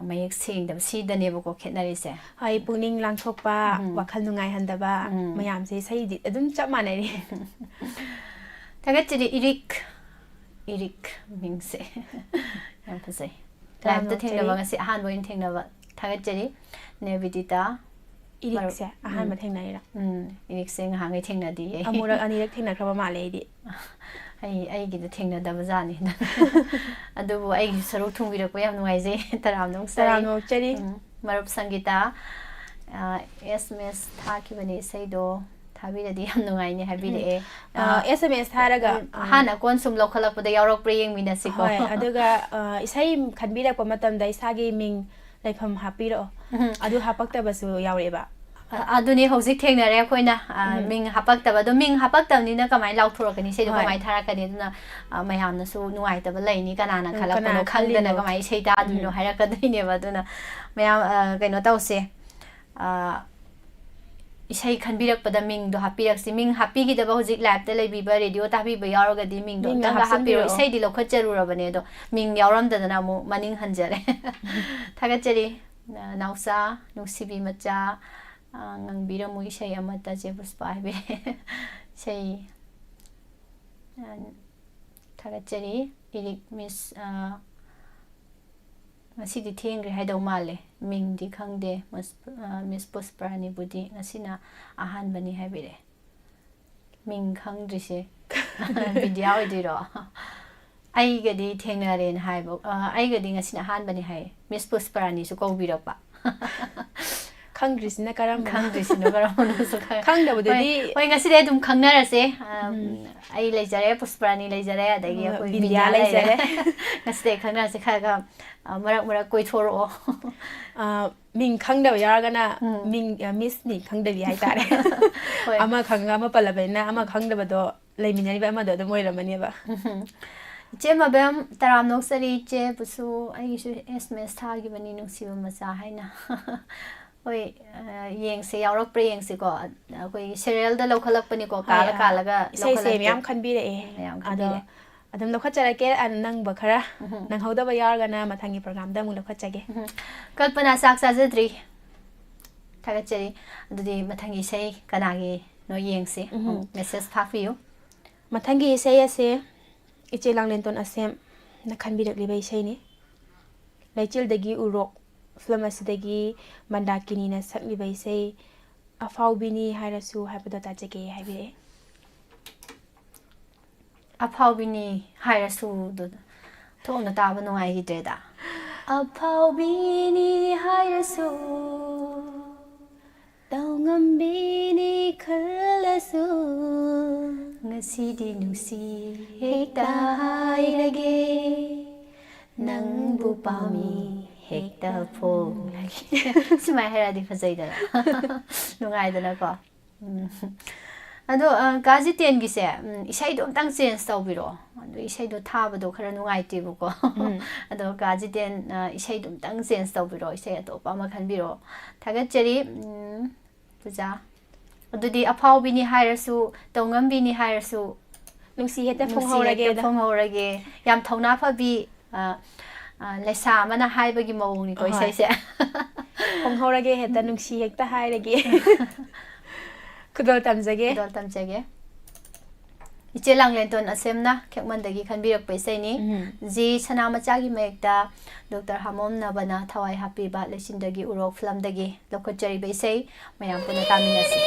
ꯃꯌꯦꯛ ꯁꯦꯡꯗꯕ ꯁꯤꯗꯅꯦꯕꯀꯣ ꯈꯦꯠꯅꯔꯤꯁꯦ꯫ ꯍꯣꯏ, ꯄꯨꯛꯅꯤꯡ ꯂꯥꯡꯊꯣꯛꯄ, ꯎꯝ꯫ ꯋꯥꯈꯜ ꯅꯨꯡꯉꯥꯏꯍꯟꯗꯕ ꯎꯝ꯫ ꯃꯌꯥꯝꯁꯦ ꯏꯁꯩꯗꯤ ꯑꯗꯨꯝ ꯆꯞ ꯃꯥꯟꯅꯩ꯫ ꯊꯥꯒꯠꯆꯔꯤ, ꯏꯔꯤꯛ꯫ ꯏꯔꯤꯛ ꯃꯤꯡꯁꯦ꯫ ꯌꯥꯝ ꯐꯖꯩ꯫ ꯇꯔꯥꯝꯅ ꯂꯥꯏꯞꯇ ꯊꯦꯡꯅꯕ ꯑꯣꯛꯆꯔꯤ꯫ ꯉꯁꯤ ꯑꯍꯥꯟꯕ ꯑꯣꯏꯅ ꯊꯦꯡꯅꯕ꯫ ꯊꯥꯒꯠꯆꯔꯤ꯫ ꯅꯦꯕꯤꯗꯤꯇꯥ꯫ ꯏꯔꯤꯛꯁꯦ ꯃꯔꯨꯞ-, ꯑꯍꯥꯟꯕ ꯎꯝ꯫ ꯊꯦꯡꯅꯩꯔꯥ? ꯎꯝ, ꯏꯔꯤꯛꯁꯦ ꯉꯍꯥꯟꯈꯩ ꯊꯦꯡꯅꯗꯤꯌꯦ꯫ ꯑꯃꯨꯔꯛ ꯑꯅꯤꯔꯛ ꯊꯦꯡꯅꯈ꯭ꯔꯕ ꯃꯥꯜꯂꯦ ꯑꯩꯗꯤ꯫ ꯑꯩ, ꯑꯩꯒꯤꯗ ꯊꯦꯡꯅꯗꯕ ꯖꯥꯠꯅꯤ꯫ ꯑꯗꯨꯕꯨ ꯑꯩꯒꯤꯁꯨ ꯁꯔꯨꯛ ꯊꯨꯡꯕꯤꯔꯛꯄ ꯌꯥꯝ ꯅꯨꯡꯉꯥꯏꯖꯩ꯫ ꯇꯔꯥꯝꯅ ꯑꯣꯛꯆꯔꯤ꯫ ꯇꯔꯥꯝꯅ ꯑꯣꯛꯆꯔꯤ꯫ ꯎꯝ, ꯃꯔꯨꯞ ꯁꯪꯒꯤꯇꯥ, ꯑ, ꯑꯦꯁ ꯑꯦꯝ ꯑꯦꯁ ꯊꯥꯈꯤꯕꯅꯦ, ꯏꯁꯩꯗꯣ ꯊꯥꯕꯤꯔꯗꯤ ꯌꯥꯝ ꯅꯨꯡꯉꯥꯏꯅꯤ ꯍꯥꯏꯕꯤꯔꯛꯑꯦ꯫ ꯎꯝ꯫ ꯑ, ꯑ, ꯑꯦꯁ ꯑꯦꯝ ꯑꯦꯁ ꯊꯥꯔꯒ, ꯎꯝ, ꯑ, ꯑꯍꯥꯟ ꯑꯀꯣꯟ ꯁꯨꯝ ꯂꯧꯈꯠꯂꯛꯄꯗ ꯌꯥꯎꯔꯛꯄ꯭ꯔꯥ ꯌꯦꯡꯃꯤꯟꯅꯁꯤꯀꯣ꯫ ꯍꯣꯏ, ꯑꯗꯨꯒ, ꯑ, ꯏꯁꯩ ꯈꯟꯕꯤꯔꯛꯄ ꯃꯇꯝꯗ ꯏꯁꯥꯒꯤ ꯃꯤꯡ, ꯂꯩꯐꯝ ꯍꯥꯞꯄꯤꯔꯛꯑꯣ꯫ ꯎꯝ꯫ ꯑꯗꯨ ꯍꯥꯄꯛꯇꯕꯁꯨ ꯌꯥꯎꯔꯛꯑꯦꯕ꯫ ꯑ-, ꯑꯗꯨꯅꯦ ꯍꯧꯖꯤꯛ ꯊꯦꯡꯅꯔꯦ ꯑꯩꯈꯣꯏꯅ, ꯑ, ꯎꯝ꯫ ꯃꯤꯡ ꯍꯥꯄꯛꯇꯕ꯫ ꯑꯗꯣ ꯃꯤꯡ ꯍꯥꯄꯛꯇꯕꯅꯤꯅ ꯀꯃꯥꯏꯅ ꯂꯥꯎꯊꯣꯔꯛꯀꯅꯤ? ꯏꯁꯩꯗꯣ ꯍꯣꯏ꯫ ꯀꯃꯥꯏꯅ ꯊꯥꯔꯛꯀꯅꯤ? ꯑꯗꯨꯅ, ꯑ, ꯃꯌꯥꯝꯅꯁꯨ ꯅꯨꯡꯉꯥꯏꯇꯕ ꯂꯩꯅꯤ, ꯀꯅꯥꯅ ꯎꯝ, ꯈꯜꯂꯛꯄꯅꯣ ꯀꯅꯥ ꯈꯪꯗꯅ ꯈꯜꯂꯤꯅꯣ? ꯀꯃꯥꯏꯅ ꯏꯁꯩ ꯇꯥꯗꯣꯏꯅꯣ ꯎꯝ꯫ ꯍꯥꯏꯔꯛꯀꯗꯣꯏꯅꯦꯕ꯫ ꯑꯗꯨꯅ ꯃꯌꯥꯝ, ꯑ, ꯀꯩꯅꯣ ꯇꯧꯁꯦ, ꯑ, ꯏꯁꯩ ꯈꯟꯕꯤꯔꯛꯄꯗ ꯃꯤꯡꯗꯣ ꯍꯥꯞꯄꯤꯔꯛꯁꯤ꯫ ꯃꯤꯡ ꯍꯥꯞꯄꯤꯈꯤꯗꯕ ꯍꯧꯖꯤꯛ ꯂꯥꯏꯞꯇ ꯂꯩꯕꯤꯕ, ꯔꯦꯗꯤꯑꯣ ꯇꯥꯕꯤꯕ ꯌꯥꯎꯔꯒꯗꯤ ꯃꯤꯡꯗꯣ ꯃꯤꯡꯗꯣ ꯑꯝꯇꯪꯒ ꯍꯥꯞꯄꯤꯔꯛꯑꯣ꯫ ꯍꯥꯞꯆꯤꯟꯕꯤꯔꯛꯑꯣ꯫ ꯏꯁꯩꯗꯤ ꯂꯧꯈꯠꯆꯔꯨꯔꯕꯅꯦ, ꯑꯗꯣ ꯃꯤꯡ ꯌꯥꯎꯔꯝꯗꯗꯅ ꯑꯃꯨꯛ ꯃꯅꯤꯡ ꯍꯟꯖꯔꯦ꯫ ꯊꯥꯒꯠꯆꯔꯤ꯫ ꯅ-, ꯅꯥꯎꯆꯥ, ꯅꯨꯡꯁꯤꯕꯤ ꯃꯆꯥ, ꯑ, ꯉꯪꯕꯤꯔꯝꯃꯨ ꯏꯁꯩ ꯑꯃꯠꯇ, ꯆꯦ ꯄꯨꯁꯄꯥ ꯍꯥꯏꯕꯤꯔꯛꯑꯦ꯫ ꯏꯁꯩ, ꯑ, ꯊꯥꯒꯠꯆꯔꯤ꯫ ꯏꯔꯤꯛ ꯃꯤꯁ, ꯑ, ꯉꯁꯤꯗꯤ ꯊꯦꯡꯈ꯭ꯔꯦ ꯍꯥꯏꯗꯧ ꯃꯥꯜꯂꯦ꯫ ꯃꯤꯡꯗꯤ ꯈꯪꯗꯦ꯫ ꯃꯁ-, ꯑ, ꯃꯤꯁ ꯄꯨꯁꯄꯔꯥꯅꯤꯕꯨꯗꯤ ꯉꯁꯤꯅ ꯑꯍꯥꯟꯕꯅꯤ ꯍꯥꯏꯕꯤꯔꯛꯑꯦ꯫ ꯃꯤꯡ ꯈꯪꯗ꯭ꯔꯤꯁꯦ ꯕꯤꯗ꯭ꯌꯥ ꯑꯣꯏꯗꯣꯏꯔꯣ? ꯑꯩꯒꯗꯤ ꯊꯦꯡꯅꯔꯦꯅ ꯍꯥꯏꯕ, ꯑ, ꯑꯩꯒꯗꯤ ꯉꯁꯤꯅ ꯑꯍꯥꯟꯕꯅꯤ ꯍꯥꯏꯌꯦ꯫ ꯃꯤꯁ ꯄꯨꯁꯄꯔꯥꯅꯤꯁꯨ ꯀꯧꯕꯤꯔꯛꯄ꯫ ꯈꯪꯗ꯭ꯔꯤꯁꯤꯅ ꯀꯔꯝꯕꯅꯣ? ꯈꯪꯗ꯭ꯔꯤꯁꯤꯅꯣ ꯀꯔꯝꯕꯅꯣꯁꯨ ꯈꯪ- ꯈꯪꯗꯕꯗꯨꯗꯤ ꯍꯣꯏ, ꯍꯣꯏ, ꯉꯁꯤꯗꯤ ꯑꯗꯨꯝ ꯈꯪꯅꯔꯁꯦ꯫ ꯑ, ꯑꯩ ꯂꯩꯖꯔꯦ, ꯄꯨꯁꯄꯔꯥꯅꯤ ꯂꯩꯖꯔꯦ, ꯑꯗꯒꯤ ꯑ, ꯑꯩꯈꯣꯏ ꯕꯤꯟꯗꯤꯌꯥ ꯕꯤꯟꯗꯤꯌꯥ ꯂꯩꯔꯦ꯫ ꯂꯩꯖꯔꯦ꯫ ꯉꯁꯤꯗꯤ ꯈꯪꯅꯔꯁꯦ, ꯈꯔ ꯈꯔ, ꯑ, ꯃꯔꯛ ꯃꯔꯛ ꯀꯣꯏꯊꯣꯔꯛꯑꯣ꯫ ꯑ, ꯃꯤꯡ ꯈꯪꯗꯕ ꯌꯥꯎꯔꯒꯅ ꯎꯝ. ꯃꯤꯡ, ꯑ, ꯃꯤꯁ ꯃꯤꯡ ꯈꯪꯗꯕꯤ ꯍꯥꯏꯇꯥꯔꯦ꯫ ꯍꯣꯏ. ꯑꯃ ꯈꯪꯉꯒ ꯑꯃ ꯄꯜꯂꯕꯅꯤꯅ ꯑꯃ ꯈꯪꯗꯕꯗꯣ ꯂꯩꯃꯤꯟꯅꯔꯤꯕ ꯑꯃꯗꯣ ꯑꯗꯨꯝ ꯑꯣꯏꯔꯝꯃꯅꯦꯕ꯫ ꯎꯝ. ꯏꯆꯦ ꯃꯕꯦꯝ, ꯇꯔꯥꯝꯅ ꯑꯣꯛꯆꯔꯤ꯫ ꯏꯆꯦꯕꯨꯁꯨ ꯑꯩꯒꯤꯁꯨ ꯑꯦꯁ ꯑꯦꯝ ꯑꯦꯁ ꯊꯥꯈꯤꯕꯅꯤ, ꯅꯨꯡꯁꯤꯕ ꯃꯆꯥ ꯍꯥꯏꯅ꯫ ꯍꯣꯏ, ꯑ, ꯌꯦꯡꯁꯦ, ꯌꯥꯎꯔꯛꯄ꯭ꯔꯥ ꯌꯦꯡꯁꯦꯀꯣ꯫ ꯑꯩꯈꯣꯏ ꯁꯦꯔꯤꯌꯦꯜꯗ ꯂꯧꯈꯠꯂꯛꯄꯅꯤꯀꯣ, ꯀꯥꯜꯂ ꯍꯣꯏ, ꯀꯥꯜꯂꯒ ꯏꯁꯩꯁꯦ ꯂꯧꯈꯠꯂꯛꯀꯦ꯫ ꯃꯌꯥꯝ ꯈꯟꯕꯤꯔꯛꯑꯦ꯫ ꯃꯌꯥꯝ ꯑꯗꯣ ꯈꯟꯕꯤꯔꯛꯑꯦ꯫ ꯑꯗꯨꯝ ꯂꯧꯈꯠꯆꯔꯛꯀꯦ, ꯑ, ꯅꯪꯕ ꯈꯔ, ꯎꯝꯍꯨꯝ. ꯅꯪꯍꯧꯗꯕ ꯌꯥꯎꯔꯒꯅ ꯃꯊꯪꯒꯤ ꯄ꯭ꯔꯣꯒ꯭ꯔꯥꯝꯗ ꯑꯃꯨꯛ ꯂꯧꯈꯠꯆꯒꯦ꯫ ꯎꯝꯍꯨꯝ. ꯀꯜꯄꯅꯥ ꯆꯥꯛ ꯆꯥꯖꯗ꯭ꯔꯤ꯫ ꯊꯥꯒꯠꯆꯔꯤ꯫ ꯑꯗꯨꯗꯤ ꯃꯊꯪꯒꯤ ꯏꯁꯩ ꯀꯅꯥꯒꯤꯅꯣ ꯌꯦꯡꯁꯤ꯫ ꯎꯝꯍꯨꯝ. ꯃꯦꯁꯦꯖ ꯊꯥꯕꯤꯌꯨ꯫ ꯃꯊꯪꯒꯤ ꯏꯁꯩ ꯑꯁꯦ ꯏꯆꯦ ꯂꯥꯡꯂꯦꯟꯇꯣꯟ ꯑꯁꯦꯝꯅ ꯈꯟꯕꯤꯔꯛꯂꯤꯕ ꯏꯁꯩꯅꯤ꯫ ꯂꯩꯆꯤꯜꯗꯒꯤ ꯎꯔꯣꯛ ꯐꯤꯂꯝ ꯑꯁꯤꯗꯒꯤ ꯃꯟꯗꯥꯀꯤꯅꯤꯅ ꯁꯛꯂꯤꯕ ꯏꯁꯩ "ꯑꯐꯥꯎꯕꯤꯅꯤ ꯍꯥꯏꯔꯁꯨ" ꯍꯥꯏꯕꯗꯣ ꯇꯥꯖꯒꯦ ꯍꯥꯏꯕꯤꯔꯛꯑꯦ꯫ "ꯑꯐꯥꯎꯕꯤꯅꯤ ꯍꯥꯏꯔꯁꯨ"ꯗꯨ ꯊꯣꯛꯅ ꯇꯥꯕ ꯅꯨꯡꯉꯥꯏꯈꯤꯗ꯭ꯔꯦꯗ꯫ "ꯑꯐꯥꯎꯕꯤꯅꯤ ꯍꯥꯏꯔꯁꯨ, ꯇꯧꯉꯝꯕꯤꯅꯤ ꯈꯜꯂꯁꯨ, ꯉꯁꯤꯗꯤ ꯅꯨꯡꯁꯤ ꯍꯦꯛꯇ ꯍꯥꯏꯔꯒꯦ, ꯅꯪꯕꯨ ꯄꯥꯝꯃꯤ ꯍꯦꯛꯇ ꯐꯣꯡꯂꯒꯦ"꯫ ꯁꯨꯃꯥꯏꯅ ꯍꯥꯏꯔꯛꯑꯗꯤ ꯐꯖꯩꯗꯅ꯫ ꯅꯨꯡꯉꯥꯏꯗꯅꯀꯣ꯫ ꯎꯝ꯫ ꯑꯗꯣ, ꯑ, ꯀꯥ ꯖꯤꯇꯦꯟꯒꯤꯁꯦ, ꯎꯝ, ꯏꯁꯩꯗꯣ ꯑꯝꯇꯪ ꯆꯦꯟꯖ ꯇꯧꯕꯤꯔꯛꯑꯣ꯫ ꯑꯗꯨ ꯏꯁꯩꯗꯣ ꯊꯥꯕꯗꯣ ꯈꯔ ꯅꯨꯡꯉꯥꯏꯇꯦꯕꯀꯣ꯫ ꯎꯝ꯫ ꯑꯗꯣ ꯀꯥ ꯖꯤꯇꯦꯟ, ꯑ, ꯏꯁꯩꯗꯣ ꯑꯝꯇꯪ ꯆꯦꯟꯖ ꯇꯧꯕꯤꯔꯛꯑꯣ, ꯏꯁꯩ ꯑꯇꯣꯞꯄ ꯑꯃ ꯈꯟꯕꯤꯔꯛꯑꯣ꯫ ꯊꯥꯒꯠꯆꯔꯤ, ꯎꯝ, ꯄꯨꯖꯥ꯫ ꯑꯗꯨꯗꯤ "ꯑꯐꯥꯎꯕꯤꯅꯤ ꯍꯥꯏꯔꯁꯨ, ꯇꯧꯉꯝꯕꯤꯅꯤ ꯍꯥꯏꯔꯁꯨ, "ꯅꯨꯡꯁꯤ ꯍꯦꯛꯇ ꯅꯨꯡꯁꯤ ꯐꯣꯡꯍꯧꯔꯒꯦ" ꯍꯦꯛꯇ ꯐꯣꯡꯍꯧꯔꯒꯦ"꯫ ꯌꯥꯝ ꯊꯧꯅꯥ ꯐꯕꯤ, ꯑ, ꯑ, ꯂꯩꯁꯥ ꯑꯃꯅ ꯍꯥꯏꯕꯒꯤ ꯃꯑꯣꯡꯅꯤꯀꯣ ꯍꯣꯏ꯫ ꯏꯁꯩꯁꯦ꯫ "ꯐꯣꯡꯍꯧꯔꯒꯦ ꯍꯦꯛꯇ, ꯅꯨꯡꯁꯤ ꯍꯦꯛꯇ ꯍꯥꯏꯔꯒꯦ"꯫ ꯈꯨꯗꯣꯜ ꯇꯝꯖꯒꯦ꯫ ꯈꯨꯗꯣꯜ ꯇꯝꯖꯒꯦ꯫ ꯏꯆꯦ ꯂꯥꯡꯂꯦꯟꯇꯣꯟ ꯑꯁꯦꯝꯅ ꯈꯦꯛꯃꯟꯗꯒꯤ ꯈꯟꯕꯤꯔꯛꯄ ꯏꯁꯩꯅꯤ꯫ ꯎꯝ꯫ ꯖꯤ ꯁꯅꯥꯃꯆꯥꯒꯤ ꯃꯌꯦꯛꯇ ꯗꯣꯛꯇꯔ ꯍꯥꯃꯣꯝ ꯅꯕꯅ ꯊꯋꯥꯏ ꯍꯥꯞꯄꯤꯕ ꯂꯩꯆꯤꯟꯗꯒꯤ ꯎꯔꯣꯛ ꯐꯤꯂꯝꯗꯒꯤ ꯂꯧꯈꯠꯆꯔꯤꯕ ꯏꯁꯩ ꯃꯌꯥꯝ ꯄꯨꯟꯅ ꯇꯥꯃꯤꯟꯅꯁꯤ꯫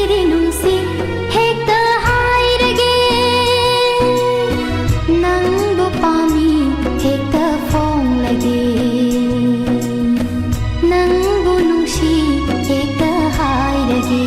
ꯅꯨꯡꯁꯤ ꯍꯦꯛꯇ ꯍꯥꯏꯔꯒꯦ, ꯅꯪꯕꯨ ꯄꯥꯝꯃꯤ ꯍꯦꯛꯇ ꯐꯣꯡꯂꯒꯦ, ꯅꯪꯕꯨ ꯅꯨꯡꯁꯤ ꯍꯦꯛꯇ ꯍꯥꯏꯔꯒꯦ꯫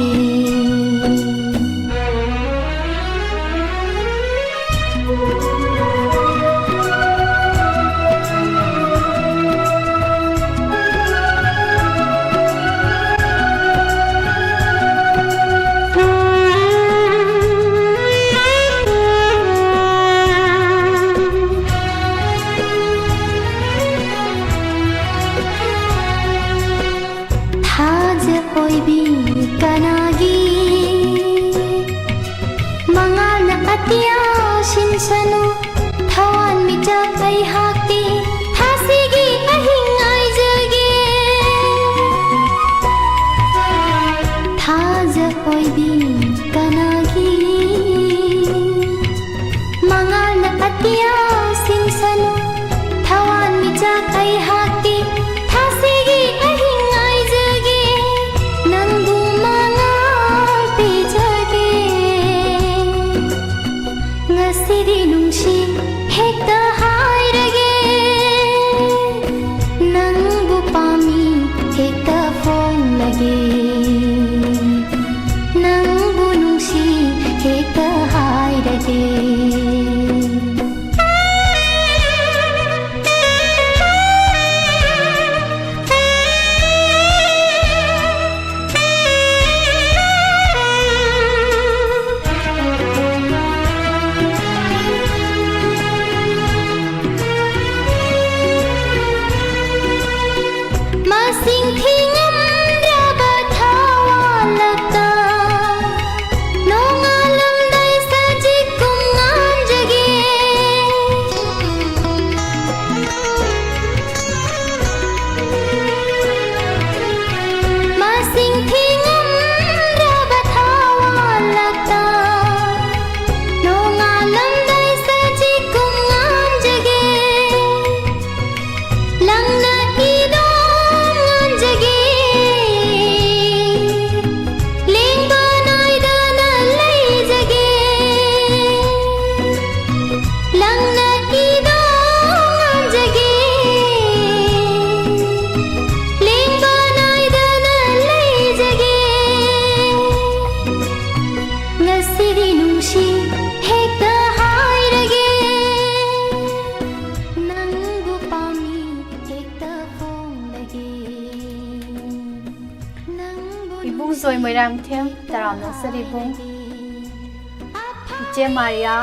ꯏꯕꯨꯡ ꯖꯣꯏ ꯃꯣꯏꯔꯥꯡꯊꯦꯝ, ꯇꯔꯥꯝꯅ ꯑꯣꯛꯆꯔꯤ ꯏꯕꯨꯡ꯫ ꯏꯆꯦ ꯃꯥꯔꯤꯌꯥ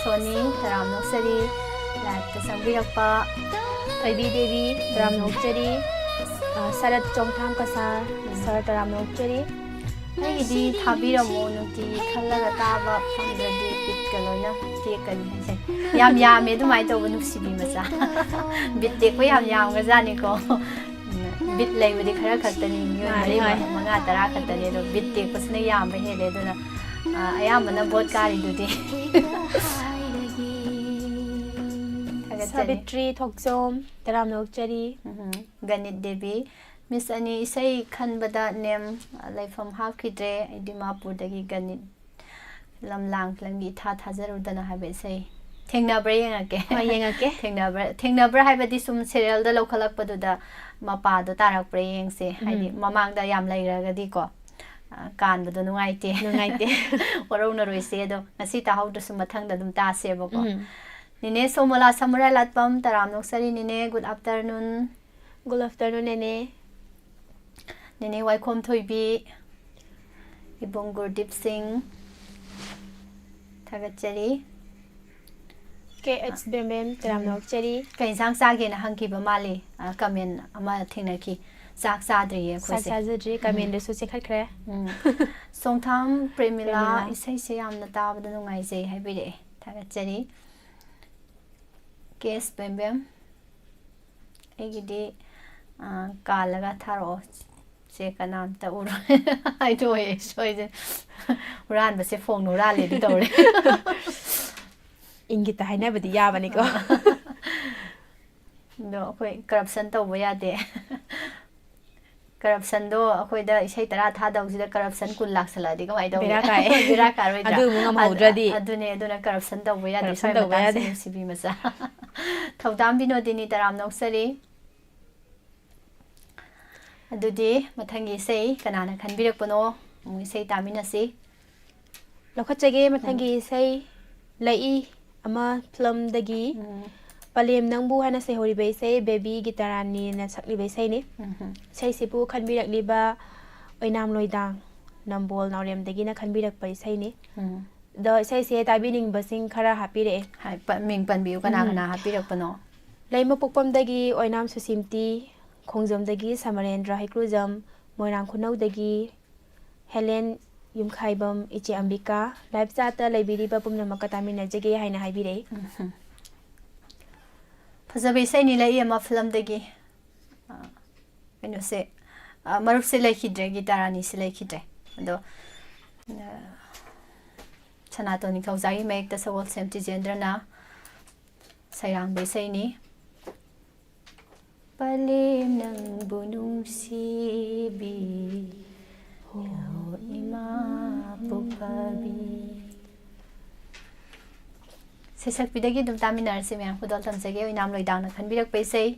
ꯁꯣꯅꯤ, ꯇꯔꯥꯝꯅ ꯑꯣꯛꯆꯔꯤ꯫ ꯂꯥꯏꯞꯇ ꯆꯪꯕꯤꯔꯛꯄ ꯊꯣꯏꯕꯤ ꯗꯦꯕꯤ, ꯇꯔꯥꯝꯅ ꯑꯣꯛꯆꯔꯤ꯫ ꯑ, ꯁꯔꯠ ꯆꯣꯡꯊꯥꯝ ꯀꯁꯥꯔ, ꯁꯥꯔ, ꯇꯔꯥꯝꯅ ꯑꯣꯛꯆꯔꯤ꯫ ꯑꯩꯒꯤꯗꯤ ꯊꯥꯕꯤꯔꯝꯃꯣ, ꯅꯨꯡꯇꯤꯒꯤ ꯈꯜꯂꯒ ꯇꯥꯕ ꯐꯪꯗ꯭ꯔꯗꯤ ꯕꯤꯠꯀ ꯂꯣꯏꯅ ꯇꯦꯛꯀꯅꯤ ꯍꯥꯏꯁꯦ꯫ ꯌꯥꯝ ꯌꯥꯝꯃꯦ ꯑꯗꯨꯃꯥꯏꯅ ꯇꯧꯕ, ꯅꯨꯡꯁꯤꯕꯤ ꯃꯆꯥ꯫ ꯕꯤꯠ ꯇꯦꯛꯄ ꯌꯥꯝ ꯌꯥꯝꯒ꯭ꯔꯖꯥꯠꯅꯤꯀꯣ꯫ ꯎꯝ, ꯕꯤꯠ ꯂꯩꯕꯗꯤ ꯈꯔ ꯈꯛꯇꯅꯤ, ꯃꯤꯑꯣꯏ ꯃꯥꯅꯤ, ꯃꯔꯤ, ꯃꯥꯅꯤ꯫ ꯃꯉꯥ, ꯇꯔꯥ ꯈꯛꯇꯅꯤ, ꯑꯗꯣ ꯕꯤꯠ ꯇꯦꯛꯄꯁꯤꯅ ꯌꯥꯝꯕ ꯍꯦꯜꯂꯦ꯫ ꯑꯗꯨꯅ, ꯑ, ꯑꯌꯥꯝꯕꯅ ꯚꯣꯠ ꯀꯥꯔꯤꯗꯨꯗꯤ꯫ ꯊꯥꯒꯠꯆꯔꯤ꯫ ꯁꯥꯕꯤꯇ꯭ꯔꯤ ꯊꯣꯛꯆꯣꯝ, ꯇꯔꯥꯝꯅ ꯑꯣꯛꯆꯔꯤ꯫ ꯎꯝ, ꯒꯅꯤꯠ ꯗꯦꯕꯤ, ꯃꯤꯁ ꯑꯅꯤ, ꯏꯁꯩ ꯈꯟꯕꯗ ꯅꯦꯝ, ꯑ, ꯂꯩꯐꯝ ꯍꯥꯞꯈꯤꯗ꯭ꯔꯦ꯫ ꯑꯩ ꯗꯤꯃꯥꯄꯨꯔꯗꯒꯤ ꯒꯅꯤꯠ꯫ ꯐꯤꯂꯝ ꯂꯥꯡ, ꯐꯤꯂꯝꯒꯤ ꯏꯊꯥ ꯊꯥꯖꯔꯨꯗꯅ ꯍꯥꯏꯕ ꯏꯁꯩ꯫ ꯊꯦꯡꯅꯕ꯭ꯔꯥ ꯌꯦꯡꯉꯛꯀꯦ꯫ ꯍꯣꯏ, ꯌꯦꯡꯉꯛꯀꯦ꯫ ꯊꯦꯡꯅꯕ꯭ꯔꯥ, ꯊꯦꯡꯅꯕ꯭ꯔꯥ ꯍꯥꯏꯕꯗꯤ ꯁꯨꯝ serialꯗ ꯂꯧꯈꯠꯂꯛꯄꯗꯨꯗ ꯃꯄꯥꯗꯣ ꯇꯥꯔꯛꯄ꯭ꯔꯥ ꯌꯦꯡꯁꯦ꯫ ꯍꯥꯏꯗꯤ ꯎꯝ꯫ ꯃꯃꯥꯡꯗ ꯌꯥꯝ ꯂꯩꯔꯒꯗꯤꯀꯣ, ꯑ, ꯀꯥꯟꯕꯗꯣ ꯅꯨꯡꯉꯥꯏꯇꯦ꯫ ꯅꯨꯡꯉꯥꯏꯇꯦ꯫ ꯋꯥꯔꯧꯅꯔꯣꯏꯁꯦ꯫ ꯑꯗꯣ ꯉꯁꯤ ꯇꯥꯍꯧꯗ꯭ꯔꯁꯨ ꯃꯊꯪꯗ ꯑꯗꯨꯝ ꯇꯥꯁꯦꯕꯀꯣ꯫ ꯎꯝ꯫ ꯅꯦꯅꯦ ꯁꯣꯃꯣꯂꯥ ꯁꯃꯨꯔꯥꯏ ꯂꯥꯠꯄꯝ, ꯇꯔꯥꯝꯅ ꯑꯣꯛꯆꯔꯤ ꯅꯦꯅꯦ, good afternoon꯫ Good afternoon, ꯅꯦꯅꯦ꯫ ꯅꯦꯅꯦ ꯋꯥꯏꯈꯣꯝ ꯊꯣꯏꯕꯤ, ꯏꯕꯨꯡ ꯒꯨꯔꯗꯤꯞ ꯁꯤꯡ, ꯊꯥꯒꯠꯆꯔꯤ꯫ ꯀꯦ ꯑꯩꯆ ꯕꯦꯝꯕꯦꯝ, ꯇꯔꯥꯝꯅ ꯎꯝ꯫ ꯑꯣꯛꯆꯔꯤ꯫ ꯀꯩ ꯏꯟꯁꯥꯡ ꯆꯥꯒꯦꯅ ꯍꯪꯈꯤꯕ ꯃꯥꯜꯂꯤ꯫ ꯑ, comment ꯑꯃ ꯊꯦꯡꯅꯈꯤ꯫ ꯆꯥꯛ ꯆꯥꯗ꯭ꯔꯤꯌꯦ ꯆꯥꯛ ꯑꯩꯈꯣꯏꯁꯦ꯫ ꯆꯥꯖꯗ꯭ꯔꯤ, ꯎꯝ꯫ Commentꯗꯨꯁꯨ ꯆꯦꯟꯈꯠꯈ꯭ꯔꯦ꯫ ꯎꯝ꯫ ꯁꯣꯡꯊꯥꯝ ꯄ꯭ꯔꯦꯃꯤꯂꯥ, ꯄ꯭ꯔꯦꯃꯤꯂꯥ꯫ ꯏꯁꯩꯁꯦ ꯌꯥꯝꯅ ꯇꯥꯕꯗ ꯅꯨꯡꯉꯥꯏꯖꯩ ꯍꯥꯏꯕꯤꯔꯛꯑꯦ꯫ ꯊꯥꯒꯠꯆꯔꯤ꯫ ꯀꯦ ꯑꯦꯁ ꯕꯦꯝꯕꯦꯝ꯫ ꯑꯩꯒꯤꯗꯤ, ꯑ, ꯀꯥꯜꯂꯒ ꯊꯥꯔꯛꯑꯣ꯫ ꯆꯦ ꯀꯅꯥꯝꯇ ꯎꯔꯣꯏ꯫ ꯍꯥꯏꯗꯣꯛꯑꯦ ꯁꯣꯏꯗꯅ꯫ ꯍꯨꯔꯥꯟꯕꯁꯦ ꯐꯣꯟ ꯍꯨꯔꯥꯜꯂꯦꯗꯤ ꯇꯧꯔꯦ꯫ ꯏꯪꯒꯤꯠꯇ ꯍꯥꯏꯅꯕꯗꯤ ꯌꯥꯕꯅꯤꯀꯣ꯫ ꯑꯗꯣ ꯑꯩꯈꯣꯏ corruption ꯇꯧꯕ ꯌꯥꯗꯦ꯫ Corruptionꯗꯣ ꯑꯩꯈꯣꯏꯗ ꯏꯁꯩ ꯇꯔꯥ ꯊꯥꯗꯧꯁꯤꯗ corruption ꯀꯨꯟ ꯂꯥꯛꯁꯜꯂꯛꯑꯗꯤ ꯀꯃꯥꯏꯅ ꯇꯧꯅꯤ? ꯕꯦꯔꯥ ꯀꯥꯏ꯫ ꯕꯦꯔꯥ ꯀꯥꯔꯣꯏꯗ꯭ꯔꯥ? ꯑꯗꯨ ꯑꯃꯨꯛ ꯉꯝꯍꯧꯗ꯭ꯔꯗꯤ꯫ ꯑꯗꯨ-, ꯑꯗꯨꯅꯦ, ꯑꯗꯨꯅ corruption ꯇꯧꯕ ꯌꯥꯗꯦ꯫ Corruption ꯁ꯭ꯋꯥꯏ ꯇꯧꯕ ꯃꯇꯥꯡꯁꯦ ꯌꯥꯗꯦ꯫ ꯅꯨꯡꯁꯤꯕꯤ ꯃꯆꯥ꯫ ꯊꯧꯗꯥꯝ ꯕꯤꯅꯣꯗꯤꯅꯤ, ꯇꯔꯥꯝꯅ ꯑꯣꯛꯆꯔꯤ꯫ ꯑꯗꯨꯗꯤ ꯃꯊꯪꯒꯤ ꯏꯁꯩ ꯀꯅꯥꯅ ꯈꯟꯕꯤꯔꯛꯄꯅꯣ? ꯑꯃꯨꯛ ꯏꯁꯩ ꯇꯥꯃꯤꯟꯅꯁꯤ꯫ ꯂꯧꯈꯠꯆꯒꯦ ꯃꯊꯪꯒꯤ ꯎꯝ꯫ ꯏꯁꯩ, ꯂꯩꯏ ꯑꯃ ꯐꯤꯂꯝꯗꯒꯤ ꯎꯝ꯫ ꯄꯂꯦꯝ ꯅꯪꯕꯨ ꯍꯥꯏꯅ ꯁꯩꯍꯧꯔꯤꯕ ꯏꯁꯩ, ꯕꯦꯕꯤ ꯒꯤꯇꯥꯔꯥꯅꯤꯅ ꯁꯛꯂꯤꯕ ꯏꯁꯩꯅꯤ꯫ ꯎꯝ꯫ ꯏꯁꯩꯁꯤꯕꯨ ꯈꯟꯕꯤꯔꯛꯂꯤꯕ ꯑꯣꯏꯅꯥꯝ ꯂꯣꯏꯗꯥꯡ, ꯅꯝꯕꯣꯜ ꯅꯥꯎꯔꯦꯝꯗꯒꯤꯅ ꯈꯟꯕꯤꯔꯛꯄ ꯏꯁꯩꯅꯤ꯫ ꯎꯝ꯫ ꯑꯗꯣ ꯏꯁꯩꯁꯦ ꯇꯥꯕꯤꯅꯤꯡꯕꯁꯤꯡ ꯈꯔ ꯍꯥꯞꯄꯤꯔꯛꯑꯦ꯫ ꯍꯥꯏ, ꯄ-, ꯃꯤꯡ ꯄꯟꯕꯤꯌꯨ, ꯀꯅꯥ ꯎꯝ꯫ ꯀꯅꯥ ꯍꯥꯞꯄꯤꯔꯛꯄꯅꯣ? ꯂꯩꯃꯄꯣꯛꯄꯝꯗꯒꯤ ꯑꯣꯏꯅꯥꯝ ꯁꯨꯁꯤꯝꯇꯤ, ꯈꯣꯡꯖꯣꯝꯗꯒꯤ ꯁꯃꯔꯦꯟꯗ꯭ꯔ ꯍꯩꯀ꯭ꯔꯨꯖꯝ, ꯃꯣꯏꯔꯥꯡ ꯈꯨꯅꯧꯗꯒꯤ ꯍꯦꯂꯦꯟ ꯌꯨꯝꯈꯥꯏꯕꯝ, ꯏꯆꯦ ꯑꯝꯕꯤꯀꯥ, live chat-ꯇ ꯂꯩꯕꯤꯔꯤꯕ ꯄꯨꯝꯅꯃꯛꯀ ꯇꯥꯃꯤꯟꯅꯖꯒꯦ ꯍꯥꯏꯅ ꯍꯥꯏꯕꯤꯔꯛꯏ꯫ ꯎꯝ꯫ ꯐꯖꯕ ꯏꯁꯩꯅꯤ ꯂꯩ ꯑꯃ film-ꯗꯒꯤ꯫ ꯑ, ꯀꯩꯅꯣꯁꯦ, ꯑ, ꯃꯔꯨꯞꯁꯦ ꯂꯩꯈꯤꯗ꯭ꯔꯦ, guitar ꯑꯅꯤꯁꯦ ꯂꯩꯈꯤꯗ꯭ꯔꯦ꯫ ꯑꯗꯣ, ꯑ, ꯁꯅꯥꯇꯣꯟ ꯅꯤꯡꯊꯧꯖꯥꯒꯤ ꯃꯌꯦꯛꯇ ꯁꯒꯣꯜꯁꯦꯝ ꯇꯤꯖꯦꯟꯗ꯭ꯔꯅ ꯁꯩꯔꯥꯡꯕ ꯏꯁꯩꯅꯤ꯫ ꯄꯂꯦꯝ ꯅꯪꯕꯨ ꯅꯨꯡꯁꯤꯕꯤ, ꯍꯣ ꯏꯃꯥ ꯄꯣꯛꯄꯕꯤ꯫ ꯁꯩꯁꯛꯄꯤꯗꯒꯤ ꯑꯗꯨꯝ ꯇꯥꯃꯤꯟꯅꯔꯁꯤ ꯃꯌꯥꯝ꯫ ꯈꯨꯗꯣꯜ ꯇꯝꯖꯒꯦ, ꯑꯣꯏꯅꯥꯝ ꯂꯣꯏꯗꯥꯡꯅ ꯈꯟꯕꯤꯔꯛꯄ ꯏꯁꯩ꯫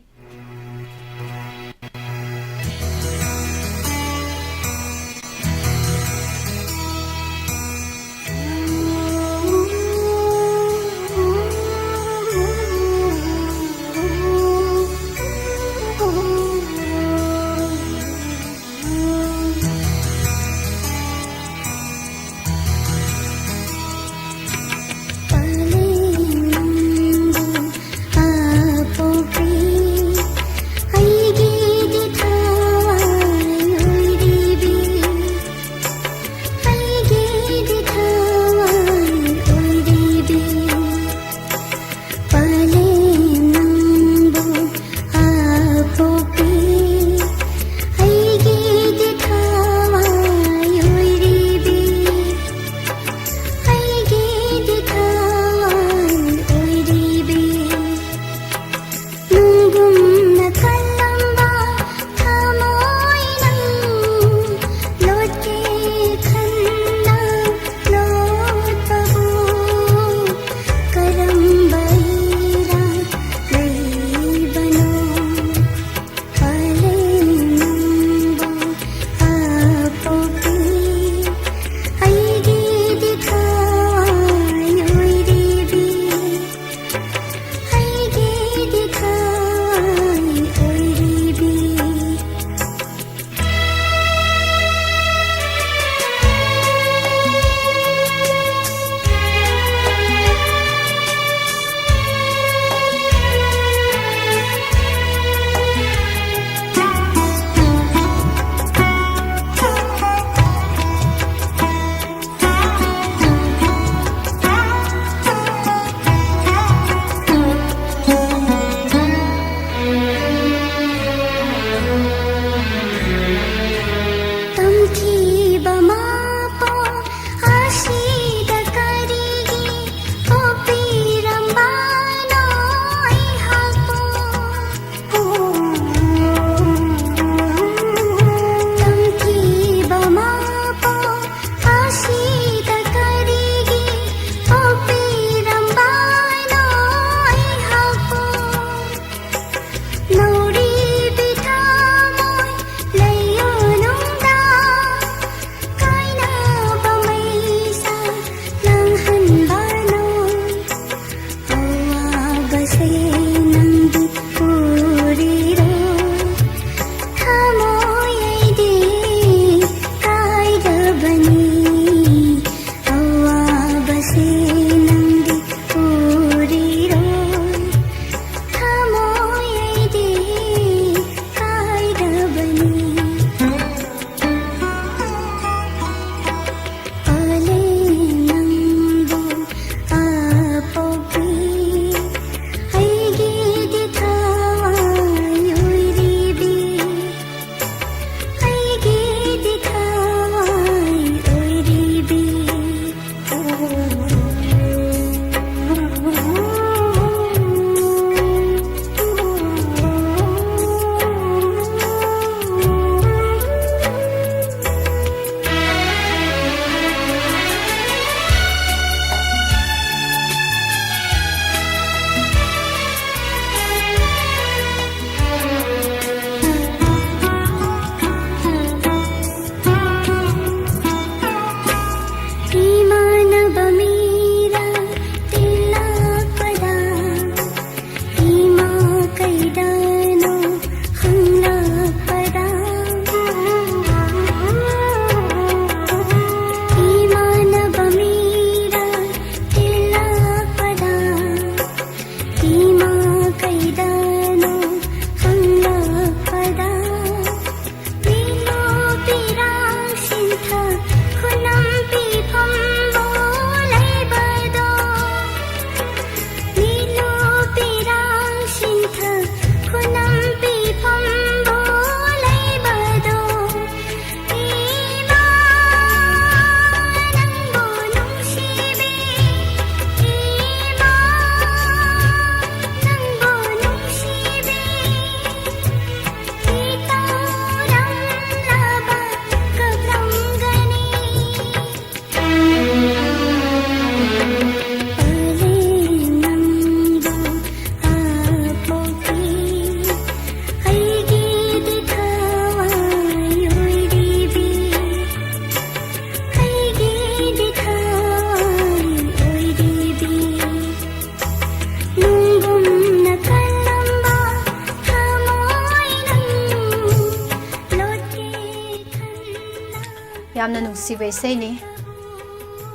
ꯌꯥꯝꯅ ꯅꯨꯡꯁꯤꯕ ꯏꯁꯩꯅꯤ꯫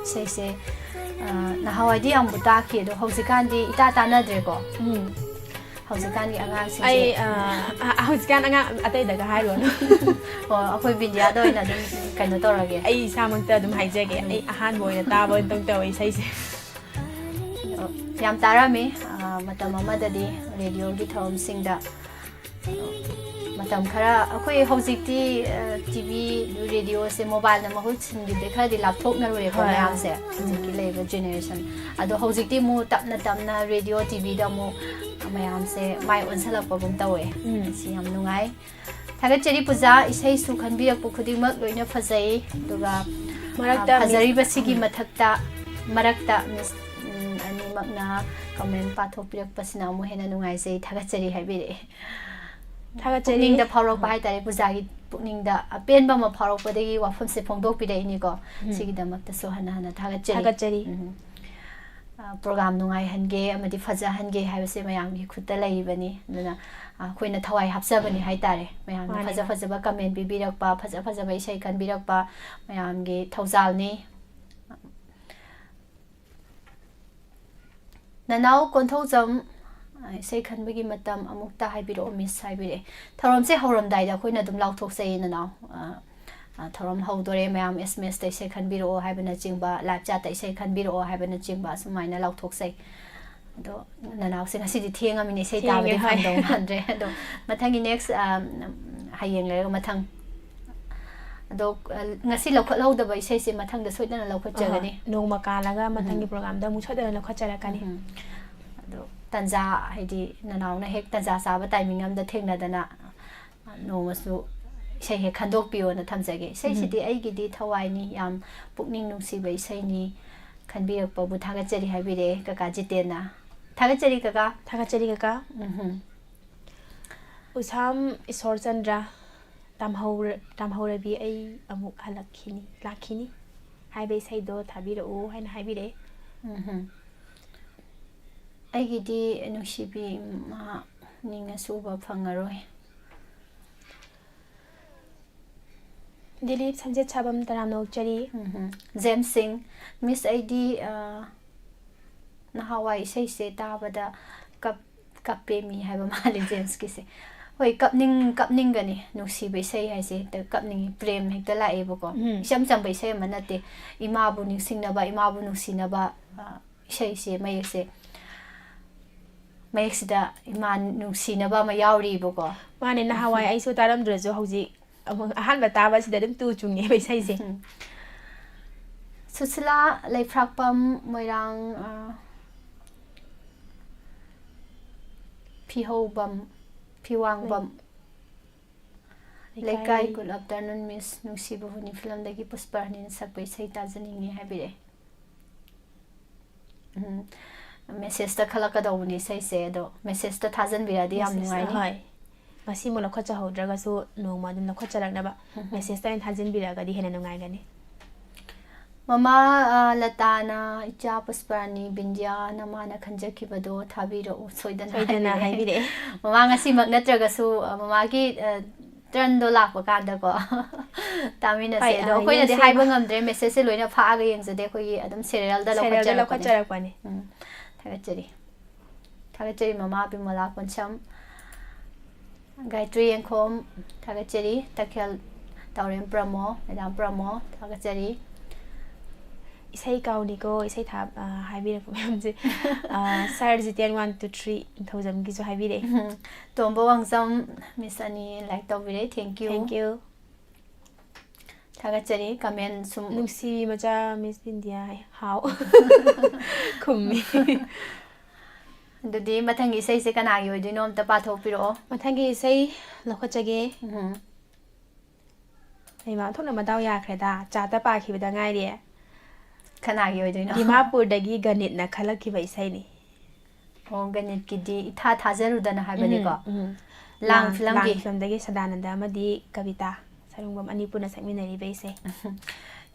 ꯏꯁꯩꯁꯦ, ꯑ, ꯅꯍꯥꯟꯋꯥꯏꯗꯤ ꯌꯥꯝꯕꯨ ꯇꯥꯈꯤ, ꯑꯗꯣ ꯍꯧꯖꯤꯛꯀꯥꯟꯗꯤ ꯏꯇꯥ ꯇꯥꯅꯗ꯭ꯔꯦꯀꯣ꯫ ꯎꯝ꯫ ꯍꯧꯖꯤꯛꯀꯥꯟꯒꯤ ꯑꯉꯥꯡꯁꯤꯡꯁꯦ꯫ ꯑꯩ, ꯑ, ꯑ, ꯍꯧꯖꯤꯛꯀꯥꯟ ꯑꯉꯥꯡ ꯑꯇꯩꯗꯒ ꯍꯥꯏꯔꯨꯔꯅꯨ꯫ ꯑꯣ, ꯑꯩꯈꯣꯏ ꯕꯤꯟꯗꯤꯌꯥꯗ ꯑꯣꯏꯅ ꯑꯗꯨꯝ ꯀꯩꯅꯣ ꯇꯧꯔꯒꯦ꯫ ꯑꯩ ꯏꯁꯥꯃꯛꯇ ꯑꯗꯨꯝ ꯍꯥꯏꯖꯒꯦ꯫ ꯑꯗꯨꯝ꯫ ꯑꯩ ꯑꯍꯥꯟꯕ ꯑꯣꯏꯅ ꯇꯥꯕ ꯑꯣꯏꯅ ꯑꯗꯨꯝ ꯇꯧꯋꯦ ꯏꯁꯩꯁꯦ꯫ ꯑꯣ, ꯌꯥꯝ ꯇꯥꯔꯝꯃꯤ꯫ ꯑ, ꯃꯇꯝ ꯑꯃꯗꯗꯤ ꯔꯦꯗꯤꯑꯣꯒꯤ ꯊꯧꯔꯝꯁꯤꯡꯗ ꯃꯇꯝ ꯈꯔ ꯑꯩꯈꯣꯏ ꯍꯧꯖꯤꯛꯇꯤ, ꯑ, ꯇꯤ ꯚꯤ, ꯔꯦꯗꯤꯑꯣꯁꯦ ꯃꯣꯕꯥꯏꯜꯅ ꯃꯍꯨꯠ ꯁꯤꯟꯈꯤꯕꯗꯩ ꯈꯔꯗꯤ ꯂꯥꯞꯊꯣꯛꯅꯔꯨꯔꯦꯀꯣ ꯍꯣꯏ꯫ ꯃꯌꯥꯝꯁꯦ, ꯍꯧꯖꯤꯛꯀꯤ ꯂꯩꯔꯤꯕ ꯖꯦꯅꯦꯔꯦꯁꯟ꯫ ꯑꯗꯣ ꯍꯧꯖꯤꯛꯇꯤ ꯑꯃꯨꯛ ꯇꯞꯅ ꯇꯞꯅ ꯔꯦꯗꯤꯑꯣ, ꯇꯤ ꯚꯤꯗ ꯑꯃꯨꯛ ꯃꯌꯥꯝꯁꯦ ꯃꯥꯏ ꯑꯣꯟꯁꯤꯜꯂꯛꯄꯒꯨꯝ ꯇꯧꯋꯦ꯫ ꯎꯝ꯫ ꯁꯤ ꯌꯥꯝ ꯅꯨꯡꯉꯥꯏ꯫ ꯊꯥꯒꯠꯆꯔꯤ ꯄꯨꯖꯥ, ꯏꯁꯩꯁꯨ ꯈꯟꯕꯤꯔꯛꯄ ꯈꯨꯗꯤꯡꯃꯛ ꯂꯣꯏꯅ ꯐꯖꯩ꯫ ꯑꯗꯨꯒ, ꯃꯔꯛꯇ ꯑ, ꯐꯖꯔꯤꯕꯁꯤꯒꯤ ꯃꯤꯁ-, ꯎꯝ꯫ ꯃꯊꯛꯇ, ꯃꯔꯛꯇ ꯃꯤꯁ, ꯎꯝ, ꯑꯅꯤꯃꯛꯅ ꯀꯃꯦꯟ ꯄꯥꯊꯣꯛꯄꯤꯔꯛꯄꯁꯤꯅ ꯑꯃꯨꯛ ꯍꯦꯟꯅ ꯅꯨꯡꯉꯥꯏꯖꯩ, ꯊꯥꯒꯠꯆꯔꯤ ꯍꯥꯏꯕꯤꯔꯛꯑꯦ꯫ ꯊꯥꯒꯠꯆꯔꯤ꯫ ꯄꯨꯛꯅꯤꯡꯗ ꯐꯥꯎꯔꯛꯄ ꯍꯣꯏ꯫ ꯍꯥꯏꯇꯥꯔꯦ, ꯄꯨꯖꯥꯒꯤ ꯄꯨꯛꯅꯤꯡꯗ ꯑꯄꯦꯟꯕ ꯑꯃ ꯐꯥꯎꯔꯛꯄꯗꯒꯤ ꯋꯥꯐꯝꯁꯦ ꯐꯣꯡꯗꯣꯛꯄꯤꯔꯛꯏꯅꯤꯀꯣ꯫ ꯎꯝ꯫ ꯁꯤꯒꯤꯗꯃꯛꯇꯁꯨ ꯍꯟꯅ ꯍꯟꯅ ꯊꯥꯒꯠꯆꯔꯤ꯫ ꯊꯥꯒꯠꯆꯔꯤ꯫ ꯎꯝ꯫ ꯑ, ꯄ꯭ꯔꯣꯒ꯭ꯔꯥꯝ ꯅꯨꯡꯉꯥꯏꯍꯟꯒꯦ ꯑꯃꯗꯤ ꯐꯖꯍꯟꯒꯦ ꯍꯥꯏꯕꯁꯦ ꯃꯌꯥꯝꯒꯤ ꯈꯨꯠꯇ ꯂꯩꯔꯤꯕꯅꯤ꯫ ꯑꯗꯨꯅ, ꯑ, ꯑꯩꯈꯣꯏꯅ ꯊꯋꯥꯏ ꯍꯥꯞꯆꯕꯅꯤ ꯍꯥꯏꯇꯥꯔꯦ꯫ ꯃꯌꯥꯝꯅ ꯃꯥꯅꯦ, ꯐꯖ ꯃꯥꯅꯦ꯫ ꯐꯖꯕ ꯀꯃꯦꯟ ꯄꯤꯕꯤꯔꯛꯄ, ꯐꯖ ꯐꯖꯕ ꯏꯁꯩ ꯈꯟꯕꯤꯔꯛꯄ ꯃꯌꯥꯝꯒꯤ ꯊꯧꯖꯥꯜꯅꯤ꯫ ꯅꯅꯥꯎ ꯀꯣꯟꯊꯧꯖꯝ, ꯑ, ꯏꯁꯩ ꯈꯟꯕꯒꯤ ꯃꯇꯝ ꯑꯃꯨꯛꯇ ꯍꯥꯏꯕꯤꯔꯛꯑꯣ, ꯃꯤꯁ ꯍꯥꯏꯕꯤꯔꯛꯑꯦ꯫ ꯊꯧꯔꯝꯁꯦ ꯍꯧꯔꯝꯗꯥꯏꯗ ꯑꯩꯈꯣꯏꯅ ꯑꯗꯨꯝ ꯂꯥꯎꯊꯣꯛꯆꯩꯌꯦ, ꯅꯅꯥꯎ꯫ ꯑ, ꯑ, ꯊꯧꯔꯝ ꯍꯧꯗꯣꯔꯦ, ꯃꯌꯥꯝ ꯑꯦꯁ ꯑꯦꯝ ꯑꯦꯁꯇ ꯏꯁꯩ ꯈꯟꯕꯤꯔꯛꯑꯣ ꯍꯥꯏꯕꯅꯆꯤꯡꯕ, ꯂꯥꯏꯚ ꯆꯥꯠꯇ ꯏꯁꯩ ꯈꯟꯕꯤꯔꯛꯑꯣ ꯍꯥꯏꯕꯅꯆꯤꯡꯕ, ꯑꯁꯨꯃꯥꯏꯅ ꯂꯥꯎꯊꯣꯛꯆꯩ꯫ ꯑꯗꯣ ꯅꯅꯥꯎꯁꯦ ꯉꯁꯤꯗꯤ ꯊꯦꯡꯉꯃꯤꯅ ꯏꯁꯩ ꯊꯦꯡꯉꯦ, ꯇꯥꯕꯗꯤ ꯍꯣꯏ꯫ ꯐꯪꯗꯧ ꯃꯥꯟꯗ꯭ꯔꯦ꯫ ꯑꯗꯣ ꯃꯊꯪꯒꯤ ꯅꯦꯛꯁ, ꯑ, ꯍꯌꯦꯡ ꯂꯩꯔꯒ ꯃꯊꯪ꯫ ꯑꯗꯣ, ꯑ, ꯉꯁꯤ ꯂꯧꯈꯠꯍꯧꯗꯕ ꯏꯁꯩꯁꯦ ꯃꯊꯪꯗ ꯁꯣꯏꯗꯅ ꯂꯧꯈꯠꯆꯒꯅꯤ꯫ ꯑꯍꯣꯏ꯫ ꯅꯣꯡꯃ ꯀꯥꯜꯂꯒ ꯃꯊꯪꯒꯤ ꯎꯝ꯫ ꯄ꯭ꯔꯣꯒ꯭ꯔꯥꯝꯗ ꯑꯃꯨꯛ ꯁꯣꯏꯗꯅ ꯂꯧꯈꯠꯆꯔꯛꯀꯅꯤ꯫ ꯎꯝ꯫ ꯑꯗꯣ ꯇꯟꯖꯥ, ꯍꯥꯏꯗꯤ ꯅꯅꯥꯎꯅ ꯍꯦꯛ ꯇꯟꯖꯥ ꯆꯥꯕ ꯇꯥꯏꯃꯤꯡ ꯑꯃꯗ ꯊꯦꯡꯅꯗꯅ ꯅꯣꯡꯃꯁꯨ ꯏꯁꯩ ꯍꯦꯛ ꯈꯟꯗꯣꯛꯄꯤꯌꯣꯅ ꯊꯝꯖꯒꯦ꯫ ꯏꯁꯩꯁꯤꯗꯤ ꯎꯝ꯫ ꯑꯩꯒꯤꯗꯤ ꯊꯋꯥꯏꯅꯤ, ꯌꯥꯝ ꯄꯨꯛꯅꯤꯡ ꯅꯨꯡꯁꯤꯕ ꯏꯁꯩꯅꯤ, ꯈꯟꯕꯤꯔꯛꯄꯕꯨ ꯊꯥꯒꯠꯆꯔꯤ ꯍꯥꯏꯕꯤꯔꯛꯑꯦ ꯀꯀꯥ ꯖꯤꯇꯦꯟꯅ꯫ ꯊꯥꯒꯠꯆꯔꯤ ꯀꯀꯥ꯫ ꯊꯥꯒꯠꯆꯔꯤ ꯀꯀꯥ꯫ ꯎꯝꯍꯨꯝ꯫ ꯎꯁꯥꯝ ꯏꯁꯣꯔꯆꯟꯗ꯭ꯔ, ꯇꯥꯝꯍꯧꯔ-, ꯇꯥꯝꯍꯧꯔꯕꯤ ꯑꯩ ꯑꯃꯨꯛ ꯍꯜꯂꯛꯈꯤꯅꯤ, ꯂꯥꯛꯈꯤꯅꯤ ꯍꯥꯏꯕ ꯏꯁꯩꯗꯣ ꯊꯥꯕꯤꯔꯛꯎ ꯍꯥꯏꯅ ꯍꯥꯏꯕꯤꯔꯛꯑꯦ꯫ ꯎꯝꯍꯨꯝ꯫ ꯑꯩꯒꯤꯗꯤ ꯅꯨꯡꯁꯤꯕꯤ, ꯃꯥ ꯅꯤꯡꯉꯁꯨ ꯎꯕ ꯐꯪꯉꯔꯣꯏ꯫ ꯗꯤꯂꯤꯞ ꯁꯝꯖꯦꯠ ꯁꯥꯕꯝ ꯇꯔꯥꯝꯅ ꯑꯣꯛꯆꯔꯤ꯫ ꯎꯝꯍꯨꯝ꯫ ꯖꯦꯝꯁ ꯁꯤꯡ, ꯃꯤꯁ, ꯑꯩꯗꯤ, ꯑ, ꯅꯍꯥꯟꯋꯥꯏ ꯏꯁꯩꯁꯦ ꯇꯥꯕꯗ ꯀꯞ-, ꯀꯞꯄꯦ ꯃꯤ ꯍꯥꯏꯕ ꯃꯥꯜꯂꯦ ꯖꯦꯝꯁꯀꯤꯁꯦ꯫ ꯍꯣꯏ, ꯀꯞꯅꯤꯡ-, ꯀꯞꯅꯤꯡꯒꯅꯤ꯫ ꯅꯨꯡꯁꯤꯕ ꯏꯁꯩ ꯍꯥꯏꯁꯦ ꯍꯦꯛꯇ ꯀꯞꯅꯤꯡꯉꯤ꯫ ꯄ꯭ꯔꯦꯝ ꯍꯦꯛꯇ ꯂꯥꯛꯑꯦꯕꯀꯣ꯫ ꯎꯝ꯫ ꯏꯆꯝ ꯆꯝꯕ ꯏꯁꯩ ꯑꯃ ꯅꯠꯇꯦ꯫ ꯏꯃꯥꯕꯨ ꯅꯤꯡꯁꯤꯡꯅꯕ, ꯏꯃꯥꯕꯨ ꯅꯨꯡꯁꯤꯅꯕ, ꯑ, ꯏꯁꯩꯁꯦ, ꯃꯌꯦꯛꯁꯦ, ꯃꯌꯦꯛꯁꯤꯗ ꯏꯃꯥ ꯅꯨꯡꯁꯤꯅꯕ ꯑꯃ ꯌꯥꯎꯔꯤꯕꯀꯣ꯫ ꯃꯥꯅꯦ, ꯅꯍꯥꯟꯋꯥꯏ ꯑꯩꯁꯨ ꯇꯥꯔꯝꯗ꯭ꯔꯁꯨ ꯍꯧꯖꯤꯛ ꯑꯃꯨꯛ ꯑꯍꯥꯟꯕ ꯇꯥꯕꯁꯤꯗ ꯑꯗꯨꯝ ꯇꯨ ꯆꯨꯡꯉꯦꯕ ꯏꯁꯩꯁꯦ꯫ ꯎꯝ꯫ ꯁꯨꯁꯤꯂꯥ ꯂꯩꯐ꯭ꯔꯥꯛꯄꯝ ꯃꯣꯏꯔꯥꯡ, ꯑ, ꯐꯤꯍꯧꯕꯝ, ꯐꯤꯋꯥꯡꯕꯝ꯫ ꯂꯩꯀꯥꯏ꯫ ꯂꯩꯀꯥꯏ, good afternoon, ꯃꯤꯁ꯫ ꯅꯨꯡꯁꯤꯕ ꯍꯨꯅꯤ ꯐꯤꯂꯝꯗꯒꯤ ꯄꯨꯁꯄꯥꯔꯥꯅꯤꯅ ꯁꯛꯄ ꯏꯁꯩ ꯇꯥꯖꯅꯤꯡꯉꯤ ꯍꯥꯏꯕꯤꯔꯛꯑꯦ꯫ ꯎꯝ, ꯃꯦꯁꯦꯖꯇ ꯈꯜꯂꯛꯀꯗꯧꯕꯅꯤ ꯏꯁꯩꯁꯦ, ꯑꯗꯣ ꯃꯦꯁꯦꯖꯇ ꯊꯥꯖꯟꯕꯤꯔꯛꯑꯗꯤ ꯌꯥꯝ ꯃꯦꯁꯦꯖꯇ, ꯅꯨꯡꯉꯥꯏꯅꯤ꯫ ꯍꯣꯏ꯫ ꯉꯁꯤꯃꯛ ꯂꯧꯈꯠꯆꯍꯧꯗ꯭ꯔꯒꯁꯨ ꯅꯣꯡꯃ ꯑꯗꯨꯝ ꯂꯧꯈꯠꯆꯔꯛꯅꯕ ꯎꯝ꯫ ꯃꯦꯁꯦꯖꯇ ꯑꯣꯏꯅ ꯊꯥꯖꯤꯟꯕꯤꯔꯛꯑꯒꯗꯤ ꯍꯦꯟꯅ ꯅꯨꯡꯉꯥꯏꯒꯅꯤ꯫ ꯃꯃꯥ, ꯑ, ꯂꯇꯥꯅ, "ꯏꯆꯥ ꯄꯨꯁꯄꯥꯔꯥꯅꯤ, ꯕꯤꯟꯗꯤꯌꯥ ꯅꯃꯥꯅ ꯈꯟꯖꯈꯤꯕꯗꯣ ꯊꯥꯕꯤꯔꯛꯎ ꯁꯣꯏꯗꯅ" ꯁꯣꯏꯗꯅ ꯍꯥꯏꯕꯤꯔꯛꯑꯦ꯫ ꯍꯥꯏꯕꯤꯔꯛꯑꯦ꯫ ꯃꯃꯥ ꯉꯁꯤꯃꯛ ꯅꯠꯇ꯭ꯔꯒꯁꯨ, ꯑ, ꯃꯃꯥꯒꯤ, ꯑ, ꯇꯔꯟꯗꯣ ꯂꯥꯛꯄ ꯀꯥꯟꯗꯀꯣ ꯇꯥꯃꯤꯟꯅꯁꯦ꯫ ꯍꯣꯏ, ꯑꯗꯣ ꯑ, ꯑꯩꯈꯣꯏꯅꯗꯤ ꯌꯦꯡꯁꯦ꯫ ꯍꯥꯏꯕ ꯉꯝꯗ꯭ꯔꯦ, ꯃꯦꯁꯦꯖꯁꯦ ꯂꯣꯏꯅ ꯐꯥꯛꯑꯒ ꯌꯦꯡꯖꯗꯦ, ꯑꯩꯈꯣꯏꯒꯤ ꯑꯗꯨꯝ ꯁꯦꯔꯤꯌꯦꯜꯗ ꯁꯦꯔꯤꯌꯦꯜꯗ ꯂꯧꯈꯠꯆꯔꯛꯄꯅꯦ꯫ ꯂꯧꯈꯠꯆꯔꯛꯄꯅꯦ꯫ ꯎꯝ, ꯊꯥꯒꯠꯆꯔꯤ꯫ ꯊꯥꯒꯠꯆꯔꯤ ꯃꯃꯥ ꯕꯤꯃꯂꯥ ꯄꯣꯟꯁꯝ, ꯒꯥꯌꯇ꯭ꯔꯤ ꯌꯦꯡꯈꯣꯝ, ꯊꯥꯒꯠꯆꯔꯤ ꯇꯈꯦꯜ ꯇꯥꯎꯔꯦꯝ ꯄ꯭ꯔꯃꯣ, ꯃꯦꯗꯥꯝ ꯄ꯭ꯔꯃꯣ, ꯊꯥꯒꯠꯆꯔꯤ꯫ ꯏꯁꯩ ꯀꯥꯎꯅꯤꯀꯣ, ꯏꯁꯩ ꯊꯥ-, ꯑ, ꯍꯥꯏꯕꯤꯔꯛꯄ ꯃꯌꯥꯝꯁꯦ꯫ ꯑ, ꯁꯥꯔ ꯖꯤꯇꯦꯟ one two three ꯅꯤꯡꯊꯧꯖꯝꯒꯤꯁꯨ ꯍꯥꯏꯕꯤꯔꯛꯑꯦ꯫ ꯎꯝ, ꯇꯣꯝꯕ ꯋꯥꯡꯖꯝ, ꯃꯤꯁ ꯑꯅꯤ like ꯇꯧꯕꯤꯔꯦ, thank you꯫ Thank you꯫ ꯊꯥꯒꯠꯆꯔꯤ, ꯀꯃꯦꯟ ꯁꯨꯝ꯫ ꯅꯨꯡꯁꯤꯕꯤ ꯃꯆꯥ ꯃꯤꯁ ꯕꯤꯟꯗꯤꯌꯥ ꯍꯥꯏ꯫ ꯍꯥꯎ꯫ ꯈꯨꯝꯃꯤ꯫ ꯑꯗꯨꯗꯤ ꯃꯊꯪꯒꯤ ꯏꯁꯩꯁꯦ ꯀꯅꯥꯒꯤ ꯑꯣꯏꯗꯣꯏꯅꯣ ꯑꯝꯇ ꯄꯥꯊꯣꯛꯄꯤꯔꯛꯑꯣ꯫ ꯃꯊꯪꯒꯤ ꯏꯁꯩ ꯂꯧꯈꯠꯆꯒꯦ꯫ ꯎꯝ꯫ ꯍꯩꯃꯥ, ꯑꯣꯟꯊꯣꯛꯅ ꯃꯗꯥꯎ ꯌꯥꯈ꯭ꯔꯦꯗ꯫ ꯆꯥꯠꯇ ꯄꯥꯈꯤꯕꯗ ꯉꯥꯏꯔꯤ꯫ ꯀꯅꯥꯒꯤ ꯑꯣꯏꯗꯣꯏꯅꯣ? ꯗꯤꯃꯥꯄꯨꯔꯗꯒꯤ ꯒꯅꯤꯠꯅ ꯈꯜꯂꯛꯈꯤꯕ ꯏꯁꯩꯅꯤ꯫ ꯑꯣ, ꯒꯅꯤꯠꯀꯤꯗꯤ ꯏꯊꯥ ꯊꯥꯖꯔꯨꯗꯅ ꯍꯥꯏꯕꯅꯤꯀꯣ? ꯎꯝ, ꯎꯝ꯫ ꯂꯥꯡ ꯂꯥꯡ, ꯐꯤꯂꯝꯒꯤ꯫ ꯂꯥꯡ ꯐꯤꯂꯝꯗꯒꯤ ꯁꯗꯥꯅꯟꯗ ꯑꯃꯗꯤ ꯀꯕꯤꯇꯥ ꯁꯔꯨꯡꯕꯝ ꯑꯅꯤ ꯄꯨꯟꯅ ꯁꯛꯃꯤꯟꯅꯔꯤꯕ ꯏꯁꯩ꯫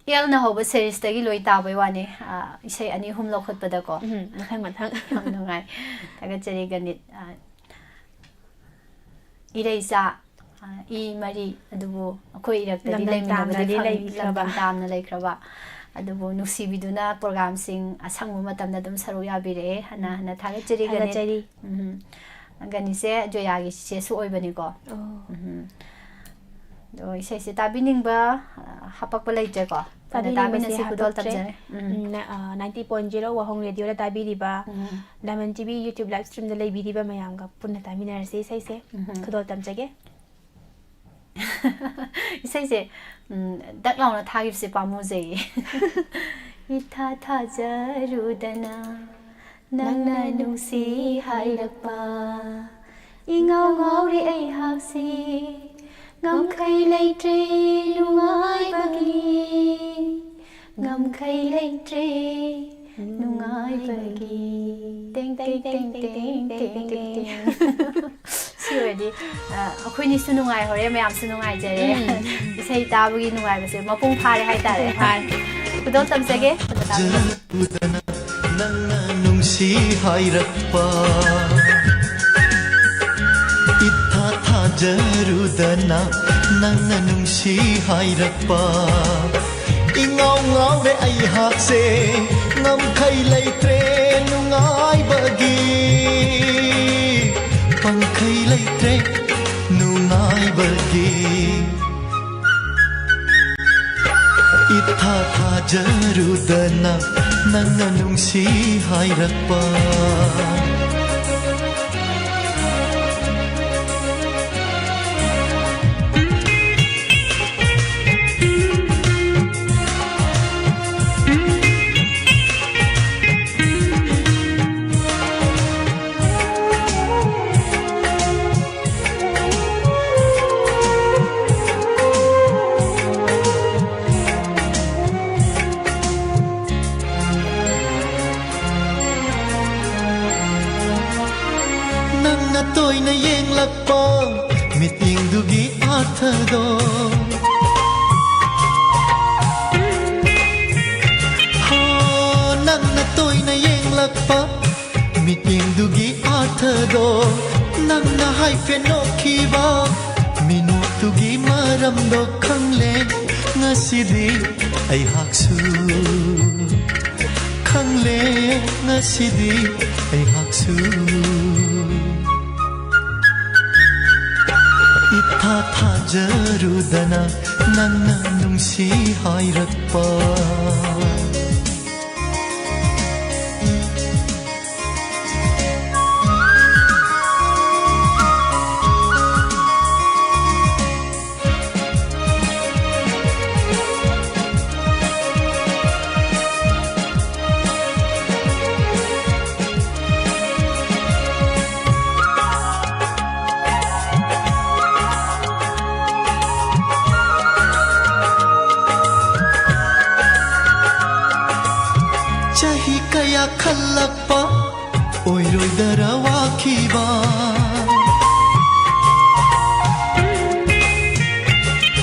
ꯑꯦꯜꯅ ꯍꯧꯕ ꯁꯦꯔꯤꯁꯇꯒꯤ ꯂꯣꯏ ꯇꯥꯕꯩ ꯋꯥꯅꯤ꯫ ꯑ, ꯏꯁꯩ ꯑꯅꯤ ꯑꯍꯨꯝ ꯂꯧꯈꯠꯄꯗꯀꯣ꯫ ꯎꯝ, ꯃꯊꯪ, ꯃꯊꯪ꯫ ꯌꯥꯝ ꯅꯨꯡꯉꯥꯏ꯫ ꯊꯥꯒꯠꯆꯔꯤ, ꯒꯅꯤꯠ꯫ ꯑ, ꯏꯔꯩꯆꯥ꯫ ꯑ, ꯏ ꯃꯔꯤ ꯑꯗꯨꯕꯨ ꯑꯩꯈꯣꯏ ꯏꯔꯛꯇꯗꯤ ꯂꯝꯗꯝ ꯂꯩꯃꯤꯟꯅꯕꯗꯗꯤ ꯇꯥꯝꯅꯗꯤ ꯐꯪ- ꯂꯩꯕꯤꯈ꯭ꯔꯕ꯫ ꯂꯝꯗꯝ ꯇꯥꯝꯅ ꯂꯩꯈ꯭ꯔꯕ꯫ ꯑꯗꯨꯕꯨ ꯅꯨꯡꯁꯤꯕꯤꯗꯨꯅ ꯄ꯭ꯔꯣꯒ꯭ꯔꯥꯝꯁꯤꯡ ꯑꯁꯪꯕ ꯃꯇꯝꯗ ꯑꯗꯨꯝ ꯁꯔꯨꯛ ꯌꯥꯕꯤꯔꯛꯑꯦ꯫ ꯍꯟꯅ ꯍꯟꯅ ꯊꯥꯒꯠꯆꯔꯤ ꯒꯅꯤ꯫ ꯊꯥꯒꯠꯆꯔꯤ꯫ ꯎꯝ꯫ ꯒꯅꯤꯁꯦ ꯖꯣꯌꯥꯒꯤ ꯆꯤꯆꯦꯁꯨ ꯑꯣꯏꯕꯅꯤꯀꯣ꯫ ꯑꯣ꯫ ꯎꯝ꯫ ꯑꯗꯣ ꯏꯁꯩꯁꯦ ꯇꯥꯕꯤꯅꯤꯡꯕ, ꯑ, ꯍꯥꯄꯛꯄ ꯂꯩꯇ꯭ꯔꯦꯀꯣ? ꯄꯨꯟꯅ ꯇꯥꯕꯤꯅꯤꯡꯕꯁꯦ ꯇꯥꯃꯤꯟꯅꯁꯤ, ꯈꯨꯗꯣꯜ ꯍꯥꯄꯛꯇ꯭ꯔꯦ꯫ ꯇꯝꯖꯔꯦ꯫ ꯎꯝ꯫ ꯎꯝ, ꯅ-, ꯑ, ninety point zero ꯋꯥꯍꯣꯡ ꯔꯦꯗꯤꯑꯣꯗ ꯇꯥꯕꯤꯔꯤꯕ, ꯎꯝ꯫ Diamond TV YouTube live streamꯗ ꯂꯩꯕꯤꯔꯤꯕ ꯃꯌꯥꯝꯒ ꯄꯨꯟꯅ ꯇꯥꯃꯤꯟꯅꯔꯁꯤ ꯏꯁꯩꯁꯦ꯫ ꯎꯝ꯫ ꯈꯨꯗꯣꯜ ꯇꯝꯖꯒꯦ꯫ ꯏꯁꯩꯁꯦ, ꯎꯝ, ꯗꯛ ꯂꯥꯎꯅ ꯊꯥꯈꯤꯕꯁꯦ ꯄꯥꯝꯃꯨꯖꯩꯌꯦ꯫ ꯏꯊꯥ ꯊꯥꯖꯔꯨꯗꯅ ꯅꯪꯅ ꯅꯨꯡꯁꯤ ꯍꯥꯏꯔꯛꯄ, ꯏꯉꯥꯎ ꯉꯥꯎꯔꯦ ꯑꯩꯍꯥꯛꯁꯤ, ꯉꯝꯈꯩ ꯂꯩꯇ꯭ꯔꯦ ꯅꯨꯡꯉꯥꯏꯕꯒꯤ, ꯉꯝꯈꯩ ꯂꯩꯇ꯭ꯔꯦ ꯅꯨꯡꯉꯥꯏꯕꯒꯤ꯫ ꯇꯦꯡ, ꯇꯦꯡ, ꯇꯦꯡ, ꯇꯦꯡ, ꯇꯦꯡ, ꯇꯦꯡ, ꯇꯦꯡ꯫ ꯁꯤ ꯑꯣꯏꯔꯗꯤ, ꯑ, ꯑꯩꯈꯣꯏꯅꯤꯁꯨ ꯅꯨꯡꯉꯥꯏꯍꯧꯔꯦ, ꯃꯌꯥꯝꯁꯨ ꯅꯨꯡꯉꯥꯏꯖꯔꯦ꯫ ꯎꯝ꯫ ꯏꯁꯩ ꯇꯥꯕꯒꯤ ꯅꯨꯡꯉꯥꯏꯕꯁꯦ ꯃꯄꯨꯡ ꯐꯥꯔꯦ ꯍꯥꯏꯇꯥꯔꯦ꯫ ꯃꯄꯨꯡ ꯐꯥꯔꯦ꯫ ꯈꯨꯗꯣꯜ ꯇꯝꯖꯒꯦ꯫ ꯈꯨꯗꯣꯜ ꯇꯝꯖꯒꯦ꯫ ꯎꯗꯅ ꯅꯪꯅ ꯅꯨꯡꯁꯤ ꯍꯥꯏꯔꯛꯄ, ꯏꯊꯥ ꯊꯥꯖꯔꯨꯗꯅ ꯅꯪꯅ ꯅꯨꯡꯁꯤ ꯍꯥꯏꯔꯛꯄ, ꯏꯉꯥꯎ ꯉꯥꯎꯔꯦ ꯑꯩꯍꯥꯛꯁꯦ, ꯉꯝꯈꯩ ꯂꯩꯇ꯭ꯔꯦ ꯅꯨꯡꯉꯥꯏꯕꯒꯤ, ꯄꯪꯈꯩ ꯂꯩꯇ꯭ꯔꯦ ꯅꯨꯡꯉꯥꯏꯕꯒꯤ꯫ ꯏꯊꯥ ꯊꯥꯖꯔꯨꯗꯅ ꯅꯪꯅ ꯅꯨꯡꯁꯤ ꯍꯥꯏꯔꯛꯄ꯫ ꯅꯪꯅ ꯇꯣꯏꯅ ꯌꯦꯡꯂꯛꯄ ꯃꯤꯠꯌꯦꯡꯗꯨꯒꯤ ꯑꯥꯔꯊꯗꯣ, ꯍꯣ, ꯅꯪꯅ ꯇꯣꯏꯅ ꯌꯦꯡꯂꯛꯄ ꯃꯤꯠꯌꯦꯡꯗꯨꯒꯤ ꯑꯥꯔꯊꯗꯣ, ꯅꯪꯅ ꯍꯥꯏꯐꯦꯠ ꯅꯣꯛꯈꯤꯕ ꯇꯨꯒꯤ ꯃꯔꯝꯗꯣ ꯈꯪꯂꯦ ꯉꯁꯤꯗꯤ ꯑꯩꯍꯥꯛꯁꯨ꯫ ꯈꯪꯂꯦ ꯉꯁꯤꯗꯤ ꯑꯩꯍꯥꯛꯁꯨ꯫ ꯏꯊꯥ ꯊꯥꯖꯔꯨꯗꯅ ꯅꯪꯅ ꯅꯨꯡꯁꯤ ꯍꯥꯏꯔꯛꯄ꯫ ꯆꯍꯤ ꯀꯌꯥ ꯈꯜꯂꯛꯄ ꯑꯣꯏꯔꯣꯏꯗꯔ ꯋꯥꯈꯤꯕ꯫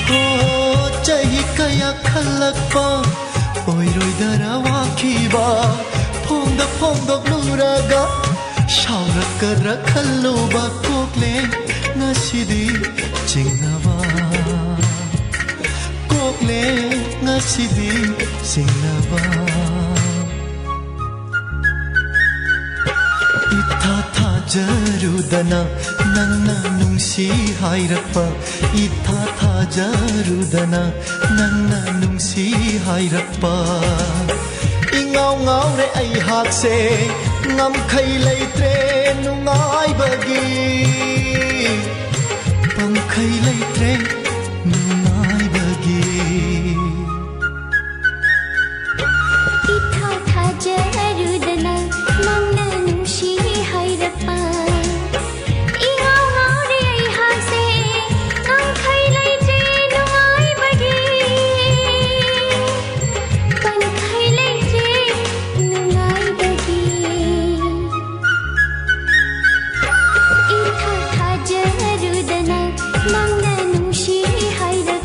ꯍꯣ, ꯆꯍꯤ ꯀꯌꯥ ꯈꯜꯂꯛꯄ ꯑꯣꯏꯔꯣꯏꯗꯔ ꯋꯥꯈꯤꯕ꯫ ꯐꯣꯡꯗ ꯐꯣꯡꯗꯣꯛꯂꯨꯔꯒ ꯁꯥꯎꯔꯛꯀꯗ꯭ꯔꯥ ꯈꯜꯂꯨꯕ꯫ ꯀꯣꯛꯂꯦ ꯉꯁꯤꯗꯤ ꯆꯤꯡꯅꯕ꯫ ꯀꯣꯛꯂꯦ ꯉꯁꯤꯗꯤ ꯆꯤꯡꯅꯕ꯫ ꯏꯊꯥ ꯊꯥꯖꯔꯨꯗꯅ ꯅꯪꯅ ꯅꯨꯡꯁꯤ ꯍꯥꯏꯔꯛꯄ꯫ ꯏꯊꯥ ꯊꯥꯖꯔꯨꯗꯅ ꯅꯪꯅ ꯅꯨꯡꯁꯤ ꯍꯥꯏꯔꯛꯄ꯫ ꯏꯉꯥꯎ ꯉꯥꯎꯔꯦ ꯑꯩꯍꯥꯛꯁꯦ, ꯉꯝꯈꯩ ꯂꯩꯇ꯭ꯔꯦ ꯅꯨꯡꯉꯥꯏꯕꯒꯤ꯫ ꯄꯪꯈꯩ ꯂꯩꯇ꯭ꯔꯦ ꯅꯨꯡꯉꯥꯏꯕꯒꯤ꯫ ꯏꯊꯥ ꯊꯥꯖꯔꯨꯗꯅ ꯅꯪꯅ ꯅꯨꯡꯁꯤ ꯍꯥꯏꯔꯛꯄ꯫ ꯏꯉꯥꯎ ꯉꯥꯎꯔꯦ ꯑꯩꯍꯥꯛꯁꯦ, ꯉꯝꯈꯩ ꯂꯩꯇ꯭ꯔꯦ ꯅꯨꯡꯉꯥꯏꯕꯒꯤ꯫ ꯄꯪꯈꯩ ꯂꯩꯇ꯭ꯔꯦ ꯅꯨꯡꯉꯥꯏꯕꯒꯤ꯫ ꯏꯊꯥ ꯊꯥꯖꯔꯨꯗꯅ ꯅꯪꯅ ꯅꯨꯡꯁꯤ ꯍꯥꯏꯔꯛꯄ꯫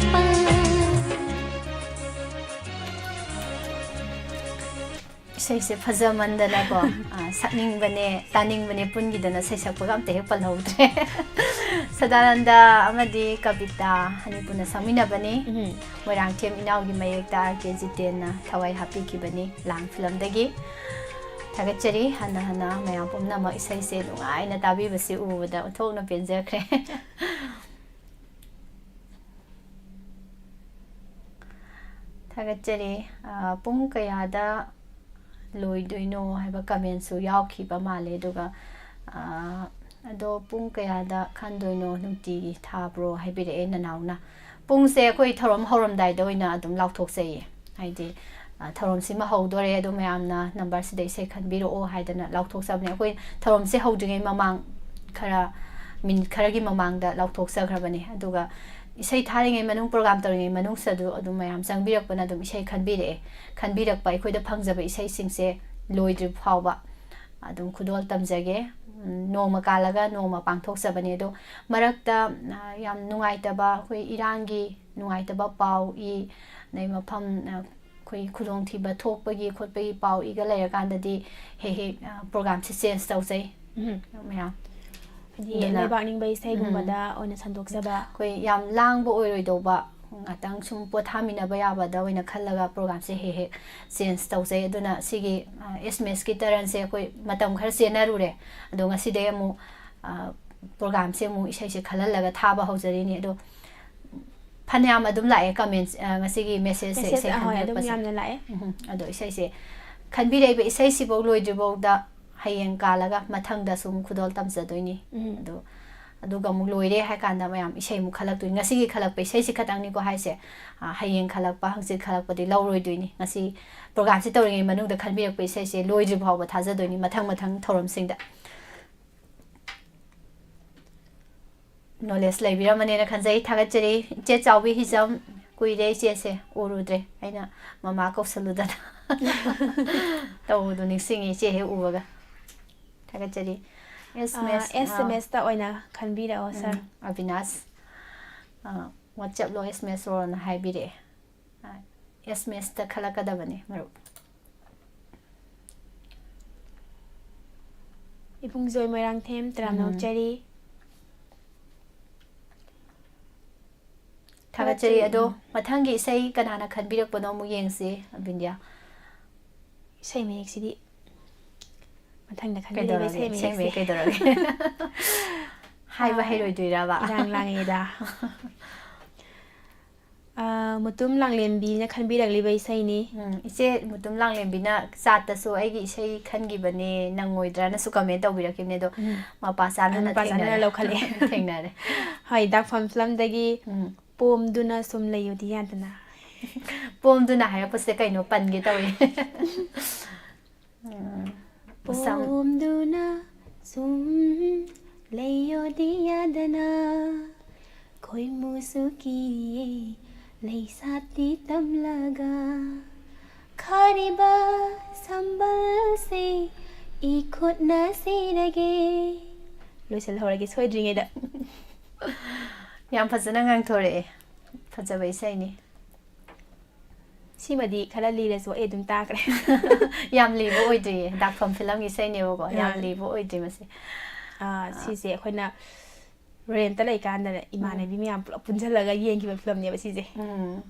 ꯏꯁꯩꯁꯦ ꯐꯖꯃꯟꯗꯅꯀꯣ, ꯑ, ꯁꯛꯅꯤꯡꯕꯅꯦ, ꯇꯥꯅꯤꯡꯕꯅꯦ ꯄꯨꯟꯈꯤꯗꯅ ꯁꯩꯁꯛꯄꯒ ꯑꯝꯇ ꯍꯦꯛ ꯄꯜꯍꯧꯗ꯭ꯔꯦ꯫ ꯁꯗꯥꯅꯟꯗ ꯑꯃꯗꯤ ꯀꯕꯤꯇꯥ ꯑꯅꯤ ꯄꯨꯟꯅ ꯁꯛꯃꯤꯟꯅꯕꯅꯤ꯫ ꯎꯝ꯫ ꯃꯣꯏꯔꯥꯡꯊꯦꯝ ꯏꯅꯥꯎꯒꯤ ꯃꯌꯦꯛꯇ ꯑꯥꯔ ꯀꯦ ꯖꯤꯇꯦꯟꯅ ꯊꯋꯥꯏ ꯍꯥꯞꯄꯤꯈꯤꯕꯅꯤ ꯂꯥꯡ ꯐꯤꯂꯝꯗꯒꯤ꯫ ꯊꯥꯒꯠꯆꯔꯤ ꯍꯟꯅ ꯍꯟꯅ ꯃꯌꯥꯝ ꯄꯨꯝꯅꯃꯛ ꯏꯁꯩꯁꯦ ꯅꯨꯡꯉꯥꯏꯅ ꯇꯥꯕꯤꯕꯁꯤ ꯎꯕꯗ ꯑꯣꯟꯊꯣꯛꯅ ꯄꯦꯟꯖꯈ꯭ꯔꯦ꯫ ꯊꯥꯒꯠꯆꯔꯤ꯫ ꯑ, ꯄꯨꯡ ꯀꯌꯥꯗ ꯂꯣꯏꯗꯣꯏꯅꯣ ꯍꯥꯏꯕ comment ꯁꯨ ꯌꯥꯎꯈꯤꯕ ꯃꯥꯜꯂꯦ꯫ ꯑꯗꯨꯒ, ꯑ, ꯑꯗꯣ ꯄꯨꯡ ꯀꯌꯥꯗ ꯈꯟꯗꯣꯏꯅꯣ, ꯅꯨꯡꯇꯤꯒꯤ ꯊꯥꯕ꯭ꯔꯣ ꯍꯥꯏꯕꯤꯔꯛꯑꯦ ꯅꯅꯥꯎꯅ꯫ ꯄꯨꯡꯁꯦ ꯑꯩꯈꯣꯏ ꯊꯧꯔꯝ ꯍꯧꯔꯝꯗꯥꯏꯗ ꯑꯣꯏꯅ ꯑꯗꯨꯝ ꯂꯥꯎꯊꯣꯛꯆꯩꯌꯦ꯫ ꯍꯥꯏꯗꯤ, ꯑ, ꯊꯧꯔꯝꯁꯤꯃ ꯍꯧꯗꯣꯔꯦ, ꯑꯗꯣ ꯃꯌꯥꯝꯅ number ꯁꯤꯗ ꯏꯁꯩ ꯈꯟꯕꯤꯔꯛꯑꯣ ꯍꯥꯏꯗꯅ ꯂꯥꯎꯊꯣꯛꯆꯕꯅꯦ꯫ ꯑꯩꯈꯣꯏ ꯊꯧꯔꯝꯁꯦ ꯍꯧꯗ꯭ꯔꯤꯉꯩ ꯃꯃꯥꯡ ꯈꯔ, minute ꯈꯔꯒꯤ ꯃꯃꯥꯡꯗ ꯂꯥꯎꯊꯣꯛꯆꯈ꯭ꯔꯕꯅꯦ꯫ ꯑꯗꯨꯒ ꯏꯁꯩ ꯊꯥꯔꯤꯉꯩ ꯃꯅꯨꯡ, program ꯇꯧꯔꯤꯉꯩ ꯃꯅꯨꯡꯁꯤꯗꯁꯨ ꯑꯗꯨꯝ ꯃꯌꯥꯝ ꯆꯪꯕꯤꯔꯛꯄꯅ ꯑꯗꯨꯝ ꯏꯁꯩ ꯈꯟꯕꯤꯔꯛꯑꯦ꯫ ꯈꯟꯕꯤꯔꯛꯄ ꯑꯩꯈꯣꯏꯗ ꯐꯪꯖꯕ ꯏꯁꯩꯁꯤꯡꯁꯦ ꯂꯣꯏꯗ꯭ꯔꯤ ꯐꯥꯎꯕ ꯑꯗꯨꯝ ꯈꯨꯗꯣꯜ ꯇꯝꯖꯒꯦ꯫ ꯎꯝ, ꯅꯣꯡꯃ ꯀꯥꯜꯂꯒ ꯅꯣꯡꯃ ꯄꯥꯡꯊꯣꯛꯆꯕꯅꯦ꯫ ꯑꯗꯣ ꯃꯔꯛꯇ, ꯑ, ꯌꯥꯝ ꯅꯨꯡꯉꯥꯏꯇꯕ, ꯑꯩꯈꯣꯏ ꯏꯔꯥꯡꯒꯤ ꯅꯨꯡꯉꯥꯏꯇꯕ ꯄꯥꯎ ꯏ, ꯑꯗꯩ ꯃꯐꯝ, ꯑ, ꯑꯩꯈꯣꯏ ꯈꯨꯗꯣꯡꯊꯤꯕ ꯊꯣꯛꯄꯒꯤ ꯈꯣꯠꯄꯒꯤ ꯄꯥꯎ ꯏꯒ ꯂꯩꯔꯀꯥꯟꯗꯗꯤ ꯍꯦꯛ ꯍꯦꯛ, ꯑ, program ꯁꯦ change ꯇꯧꯖꯩ꯫ ꯎꯝ꯫ ꯃꯌꯥꯝ꯫ ꯍꯥꯏꯗꯤ ꯑꯗꯨꯅ ꯂꯩꯕꯥꯛ ꯅꯤꯡꯕ ꯏꯁꯩꯒꯨꯝꯕꯗ ꯎꯝ꯫ ꯑꯣꯏꯅ ꯁꯟꯗꯣꯛꯆꯕ꯫ ꯑꯩꯈꯣꯏ ꯌꯥꯝ ꯂꯥꯡꯕ ꯑꯣꯏꯔꯣꯏꯗꯧꯕ, ꯉꯥꯛꯇꯪ ꯁꯨꯝ ꯄꯣꯊꯥꯃꯤꯟꯅꯕ ꯌꯥꯕꯗ ꯑꯣꯏꯅ ꯈꯜꯂꯒ program ꯁꯦ ꯍꯦꯛ ꯍꯦꯛ change ꯇꯧꯖꯩ꯫ ꯑꯗꯨꯅ ꯁꯤꯒꯤ, ꯑ, S M S ꯀꯤ ꯇꯔꯟꯁꯦ ꯑꯩꯈꯣꯏ ꯃꯇꯝ ꯈꯔ ꯆꯦꯟꯅꯔꯨꯔꯦ꯫ ꯑꯗꯣ ꯉꯁꯤꯗꯩ ꯑꯃꯨꯛ, ꯑ, program ꯁꯦ ꯑꯃꯨꯛ ꯏꯁꯩꯁꯦ ꯈꯜꯍꯜꯂꯒ ꯊꯥꯕ ꯍꯧꯖꯔꯤꯅꯤ꯫ ꯑꯗꯣ ꯐꯅꯌꯥꯝ ꯑꯗꯨꯝ ꯂꯥꯛꯑꯦ comment, ꯑ, ꯉꯁꯤꯒꯤ message ꯁꯦ, message, ꯏꯁꯩ ꯑꯍꯣꯏ, ꯑꯗꯨꯝ ꯈꯟꯕꯤꯔꯛꯄꯁꯦ꯫ ꯌꯥꯝꯅ ꯂꯥꯛꯑꯦ꯫ ꯎꯝ, ꯑꯗꯣ ꯏꯁꯩꯁꯦ ꯈꯟꯕꯤꯔꯛꯏꯕ ꯏꯁꯩꯁꯤꯐꯧ ꯂꯣꯏꯗ꯭ꯔꯤꯐꯥꯎꯗ ꯍꯌꯦꯡ ꯀꯥꯜꯂꯒ ꯃꯊꯪꯗ ꯁꯨꯝ ꯈꯨꯗꯣꯜ ꯇꯝꯖꯗꯣꯏꯅꯤ꯫ ꯎꯝ꯫ ꯑꯗꯣ, ꯑꯗꯨꯒ ꯑꯃꯨꯛ ꯂꯣꯏꯔꯦ ꯍꯥꯏ ꯀꯥꯟꯗ ꯃꯌꯥꯝ ꯏꯁꯩ ꯑꯃꯨꯛ ꯈꯜꯂꯛꯇꯣꯏꯅꯤ꯫ ꯉꯁꯤꯒꯤ ꯈꯜꯂꯛꯄ ꯏꯁꯩꯁꯤ ꯈꯛꯇꯪꯅꯤꯀꯣ ꯍꯥꯏꯁꯦ꯫ ꯑ, ꯍꯌꯦꯡ ꯈꯜꯂꯛꯄ, ꯍꯪꯆꯤꯠ ꯈꯜꯂꯛꯄꯗꯤ ꯂꯧꯔꯣꯏꯗꯣꯏꯅꯤ꯫ ꯉꯁꯤ program ꯁꯤ ꯇꯧꯔꯤꯉꯩ ꯃꯅꯨꯡꯗ ꯈꯟꯕꯤꯔꯛꯄ ꯏꯁꯩꯁꯦ ꯂꯣꯏꯗ꯭ꯔꯤ ꯐꯥꯎꯕ ꯊꯥꯖꯗꯣꯏꯅꯤ, ꯃꯊꯪ ꯃꯊꯪ ꯊꯧꯔꯝꯁꯤꯡꯗ꯫ Knowledge ꯂꯩꯕꯤꯔꯝꯃꯅꯦꯅ ꯈꯟꯖꯩ꯫ ꯊꯥꯒꯠꯆꯔꯤ꯫ ꯏꯆꯦ ꯆꯥꯎꯕꯤ ꯍꯤꯖꯝ, ꯀꯨꯏꯔꯦ ꯏꯆꯦꯁꯦ ꯎꯔꯨꯗ꯭ꯔꯦ꯫ ꯑꯩꯅ ꯃꯃꯥ ꯀꯧꯁꯜꯂꯨꯗꯅ ꯇꯧꯕꯗꯣ ꯅꯤꯡꯁꯤꯡꯉꯤ ꯏꯆꯦ ꯍꯦꯛ ꯎꯕꯒ꯫ ꯊꯥꯒꯠꯆꯔꯤ꯫ ꯑ, S M S, ꯑ, S M S ꯇ ꯑꯣꯏꯅ ꯈꯟꯕꯤꯔꯛꯑꯣ, ꯎꯝ, sir꯫ ꯑꯕꯤꯅꯥꯁ, ꯑ, WhatsApp ꯂꯣ S M S ꯔꯣꯅ ꯍꯥꯏꯕꯤꯔꯛꯑꯦ꯫ ꯑ, S M S ꯇ ꯈꯜꯂꯛꯀꯗꯕꯅꯤ, ꯃꯔꯨꯞ꯫ ꯏꯕꯨꯡꯖꯣꯏ ꯃꯣꯏꯔꯥꯡꯊꯦꯝ, ꯇꯔꯥꯝꯅ ꯎꯝ꯫ ꯑꯣꯛꯆꯔꯤ꯫ ꯊꯥꯒꯠꯆꯔꯤ꯫ ꯊꯥꯒꯠꯆꯔꯤ꯫ ꯑꯗꯣ ꯃꯊꯪꯒꯤ ꯏꯁꯩ ꯀꯅꯥꯅ ꯈꯟꯕꯤꯔꯛꯄꯅꯣ ꯑꯃꯨꯛ ꯌꯦꯡꯁꯤ, ꯕꯤꯟꯗꯤꯌꯥ꯫ ꯏꯁꯩ ꯃꯌꯦꯛꯁꯤꯗꯤ ꯃꯊꯪꯗ ꯈꯟꯕꯤꯔꯤꯕ ꯀꯩꯗꯧꯔꯒꯦ? ꯏꯁꯩ ꯏꯁꯩ ꯃꯌꯦꯛ ꯃꯌꯦꯛꯁꯦ꯫ ꯀꯩꯗꯧꯔꯒꯦ? ꯍꯥꯏꯕ ꯑꯥ, ꯍꯩꯔꯣꯏꯗꯣꯏꯔꯕ? ꯏꯔꯥꯡ ꯂꯥꯡꯉꯦꯗ꯫ ꯑꯥ, ꯃꯨꯇꯨꯝ ꯂꯥꯡꯂꯦꯝꯕꯤꯅ ꯈꯟꯕꯤꯔꯛꯂꯤꯕ ꯏꯁꯩꯅꯤ꯫ ꯎꯝ, ꯏꯆꯦ ꯃꯨꯇꯨꯝ ꯂꯥꯡꯂꯦꯝꯕꯤꯅ ꯆꯥꯠꯇꯁꯨ ꯑꯩꯒꯤ ꯏꯁꯩ ꯈꯟꯈꯤꯕꯅꯦ, ꯅꯪꯉꯣꯏꯗ꯭ꯔꯥꯅꯁꯨ ꯀꯃꯦꯟ ꯇꯧꯕꯤꯔꯛꯈꯤꯕꯅꯦ, ꯑꯗꯣ ꯎꯝ꯫ ꯃꯄꯥ ꯆꯥꯅꯅ ꯃꯄꯥ ꯆꯥꯅꯅ ꯊꯦꯡꯅꯔꯦ꯫ ꯂꯧꯈꯠꯂꯛꯑꯦ꯫ ꯊꯦꯡꯅꯔꯦ꯫ ꯍꯣꯏ, ꯗꯥꯛꯐꯝ ꯐꯤꯂꯝꯗꯒꯤ ꯎꯝ꯫ "ꯄꯣꯝꯗꯨꯅ ꯁꯨꯝ ꯂꯩꯌꯨꯗꯤ ꯌꯥꯗꯅ"꯫ ꯄꯣꯝꯗꯨꯅ ꯍꯥꯏꯔꯛꯄꯁꯦ ꯀꯩꯅꯣ ꯄꯟꯒꯦ ꯇꯧꯋꯦ꯫ ꯎꯝ, ꯃꯁꯝ꯫ "ꯄꯣꯝꯗꯨꯅ ꯁꯨꯝ ꯂꯩꯌꯣꯗꯤ ꯌꯥꯗꯅ, ꯈꯣꯏꯃꯨꯁꯨ ꯀꯤꯔꯤꯌꯦ ꯂꯩꯁꯥꯠꯇꯤ ꯇꯝꯂꯒ, ꯈꯥꯔꯤꯕ ꯁꯝꯕꯜꯁꯦ ꯏꯈꯨꯠꯅ ꯁꯤꯔꯒꯦ"꯫ ꯂꯣꯏꯁꯤꯜꯍꯧꯔꯒꯦ ꯁꯣꯏꯗ꯭ꯔꯤꯉꯩꯗ꯫ ꯌꯥꯝ ꯐꯖꯅ ꯉꯥꯡꯊꯣꯔꯛꯑꯦ꯫ ꯐꯖꯕ ꯏꯁꯩꯅꯤ꯫ ꯁꯤꯃꯗꯤ ꯈꯔ ꯂꯤꯔꯁꯨ ꯑꯩ ꯑꯗꯨꯝ ꯇꯥꯈ꯭ꯔꯦ꯫ ꯌꯥꯝ ꯂꯤꯕ ꯑꯣꯏꯗ꯭ꯔꯤꯌꯦ, ꯗꯥꯛꯐꯝ ꯐꯤꯂꯝꯒꯤ ꯏꯁꯩꯅꯦꯕꯀꯣ, ꯌꯥꯝ ꯑꯥ꯫ ꯂꯤꯕ ꯑꯣꯏꯗ꯭ꯔꯤ ꯃꯁꯤ꯫ ꯑꯥ, ꯁꯤꯁꯦ ꯑꯩꯈꯣꯏꯅ ꯔꯦꯟꯠꯇ ꯂꯩꯀꯥꯟꯗꯅꯦ, ꯏꯃꯥꯟꯅꯕꯤ ꯃꯌꯥꯝ ꯄꯨꯂꯞ ꯄꯨꯟꯁꯤꯜꯂꯒ ꯌꯦꯡꯈꯤꯕ ꯐꯤꯂꯝꯅꯦꯕ ꯁꯤꯁꯦ꯫ ꯎꯝ꯫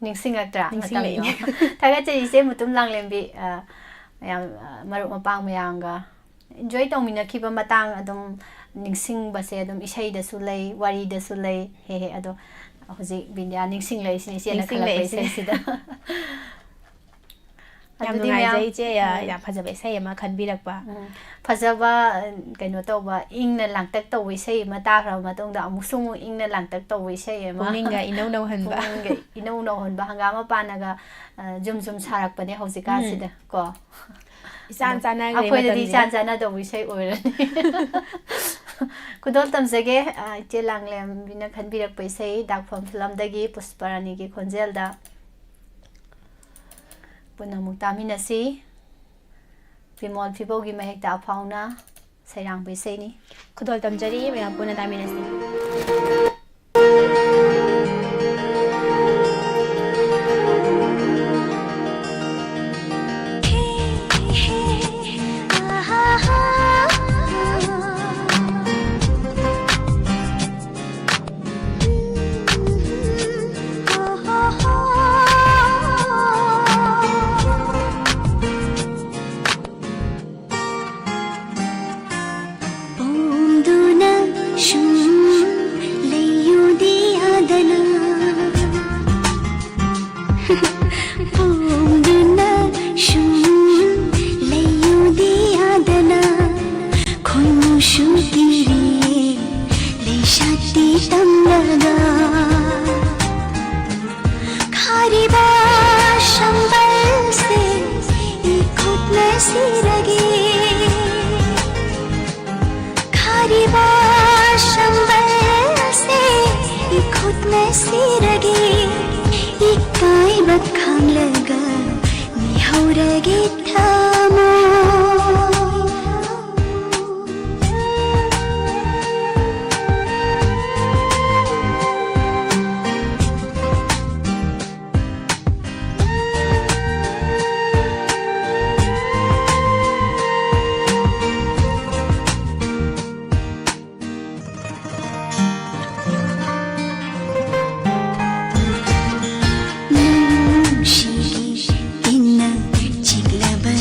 ꯅꯤꯡꯁꯤꯡꯉꯛꯇ꯭ꯔꯥ ꯅꯤꯡꯁꯤꯡꯂꯛꯏꯅꯦ꯫ ꯃꯇꯝꯗꯣ? ꯊꯥꯒꯠꯆꯔꯤ ꯏꯆꯦ ꯃꯨꯇꯨꯝ ꯂꯥꯡꯂꯦꯝꯕꯤ, ꯑ, ꯃꯌꯥꯝ, ꯑ, ꯃꯔꯨꯞ ꯃꯄꯥꯡ ꯃꯌꯥꯝꯒ enjoy ꯇꯧꯃꯤꯟꯅꯈꯤꯕ ꯃꯇꯥꯡ ꯑꯗꯨꯝ ꯅꯤꯡꯁꯤꯡꯕꯁꯦ ꯑꯗꯨꯝ ꯏꯁꯩꯗꯁꯨ ꯂꯩ, ꯋꯥꯔꯤꯗꯁꯨ ꯂꯩ꯫ ꯍꯦꯛ ꯍꯦꯛ ꯑꯗꯣ ꯍꯧꯖꯤꯛ ꯕꯤꯟꯗꯤꯌꯥ ꯅꯤꯡꯁꯤꯡꯂꯛꯏꯁꯤꯅꯦ, ꯏꯆꯦꯅ ꯈꯜꯂꯛꯄ ꯅꯤꯡꯁꯤꯡꯂꯛꯏꯁꯤꯅꯦ꯫ ꯏꯁꯩꯁꯤꯗ꯫ ꯌꯥꯝ ꯑꯗꯨꯗꯤ ꯅꯨꯡꯉꯥꯏꯖꯩ ꯃꯌꯥꯝ, ꯏꯆꯦ, ꯌꯥ-, ꯎꯝ꯫ ꯌꯥꯝ ꯐꯖꯕ ꯏꯁꯩ ꯑꯃ ꯈꯟꯕꯤꯔꯛꯄ꯫ ꯎꯝ꯫ ꯐꯖꯕ, ꯀꯩꯅꯣ ꯇꯧꯕ, ꯏꯪꯅ ꯂꯥꯡꯇꯛ ꯇꯧꯕ ꯏꯁꯩ ꯑꯃ ꯇꯥꯈ꯭ꯔꯕ ꯃꯇꯨꯡꯗ ꯑꯃꯨꯛꯁꯨ ꯑꯃꯨꯛ ꯏꯪꯅ ꯂꯥꯡꯇꯛ ꯇꯧꯕ ꯏꯁꯩ ꯑꯃ꯫ ꯄꯨꯛꯅꯤꯡꯒ ꯏꯅꯧ ꯅꯧꯍꯟꯕ꯫ ꯄꯨꯛꯅꯤꯡꯒ ꯏꯅꯧ ꯅꯧꯍꯟꯕ, ꯍꯪꯒꯥꯝ ꯃꯄꯥꯟꯅꯒ, ꯑ, ꯖꯨꯝ ꯖꯨꯝ ꯁꯥꯔꯛꯄꯅꯦ ꯍꯧꯖꯤꯛꯀꯥꯟꯁꯤꯗ, ꯀꯣ꯫ ꯏꯆꯥꯟ ꯑꯗꯣ ꯆꯥꯟꯅꯈ꯭ꯔꯦ ꯑꯩꯈꯣꯏꯗꯗꯤ ꯃꯇꯝꯁꯦ꯫ ꯏꯆꯥꯟ ꯆꯥꯟꯅꯗꯧꯕ ꯏꯁꯩ ꯑꯣꯏꯔꯅꯤ꯫ ꯈꯨꯗꯣꯜ ꯇꯝꯖꯒꯦ, ꯑ, ꯏꯆꯦ ꯂꯥꯡꯂꯦꯝꯕꯤꯅ ꯈꯟꯕꯤꯔꯛꯄ ꯏꯁꯩ, ꯗꯥꯛꯐꯝ ꯐꯤꯂꯝꯗꯒꯤ ꯄꯨꯁꯄꯔꯥꯅꯤꯒꯤ ꯈꯣꯟꯖꯦꯜꯗ꯫ ꯄꯨꯟꯅ ꯑꯃꯨꯛ ꯇꯥꯃꯤꯟꯅꯁꯤ꯫ ꯕꯤꯃꯣꯜ ꯐꯤꯕꯧꯒꯤ ꯃꯍꯦꯛꯇ ꯑꯐꯥꯎꯅ ꯁꯩꯔꯥꯡꯕ ꯏꯁꯩꯅꯤ꯫ ꯈꯨꯗꯣꯜ ꯇꯝꯖꯔꯤ, ꯃꯌꯥꯝ ꯄꯨꯟꯅ ꯇꯥꯃꯤꯟꯅꯁꯤ꯫ ꯈꯥꯡꯂꯒ ꯃꯤꯍꯧꯔꯒꯦ ꯊꯃꯣꯏ꯫ ꯅꯨꯡꯁꯤꯒꯤ ꯏꯟꯅ ꯆꯤꯛꯂꯕ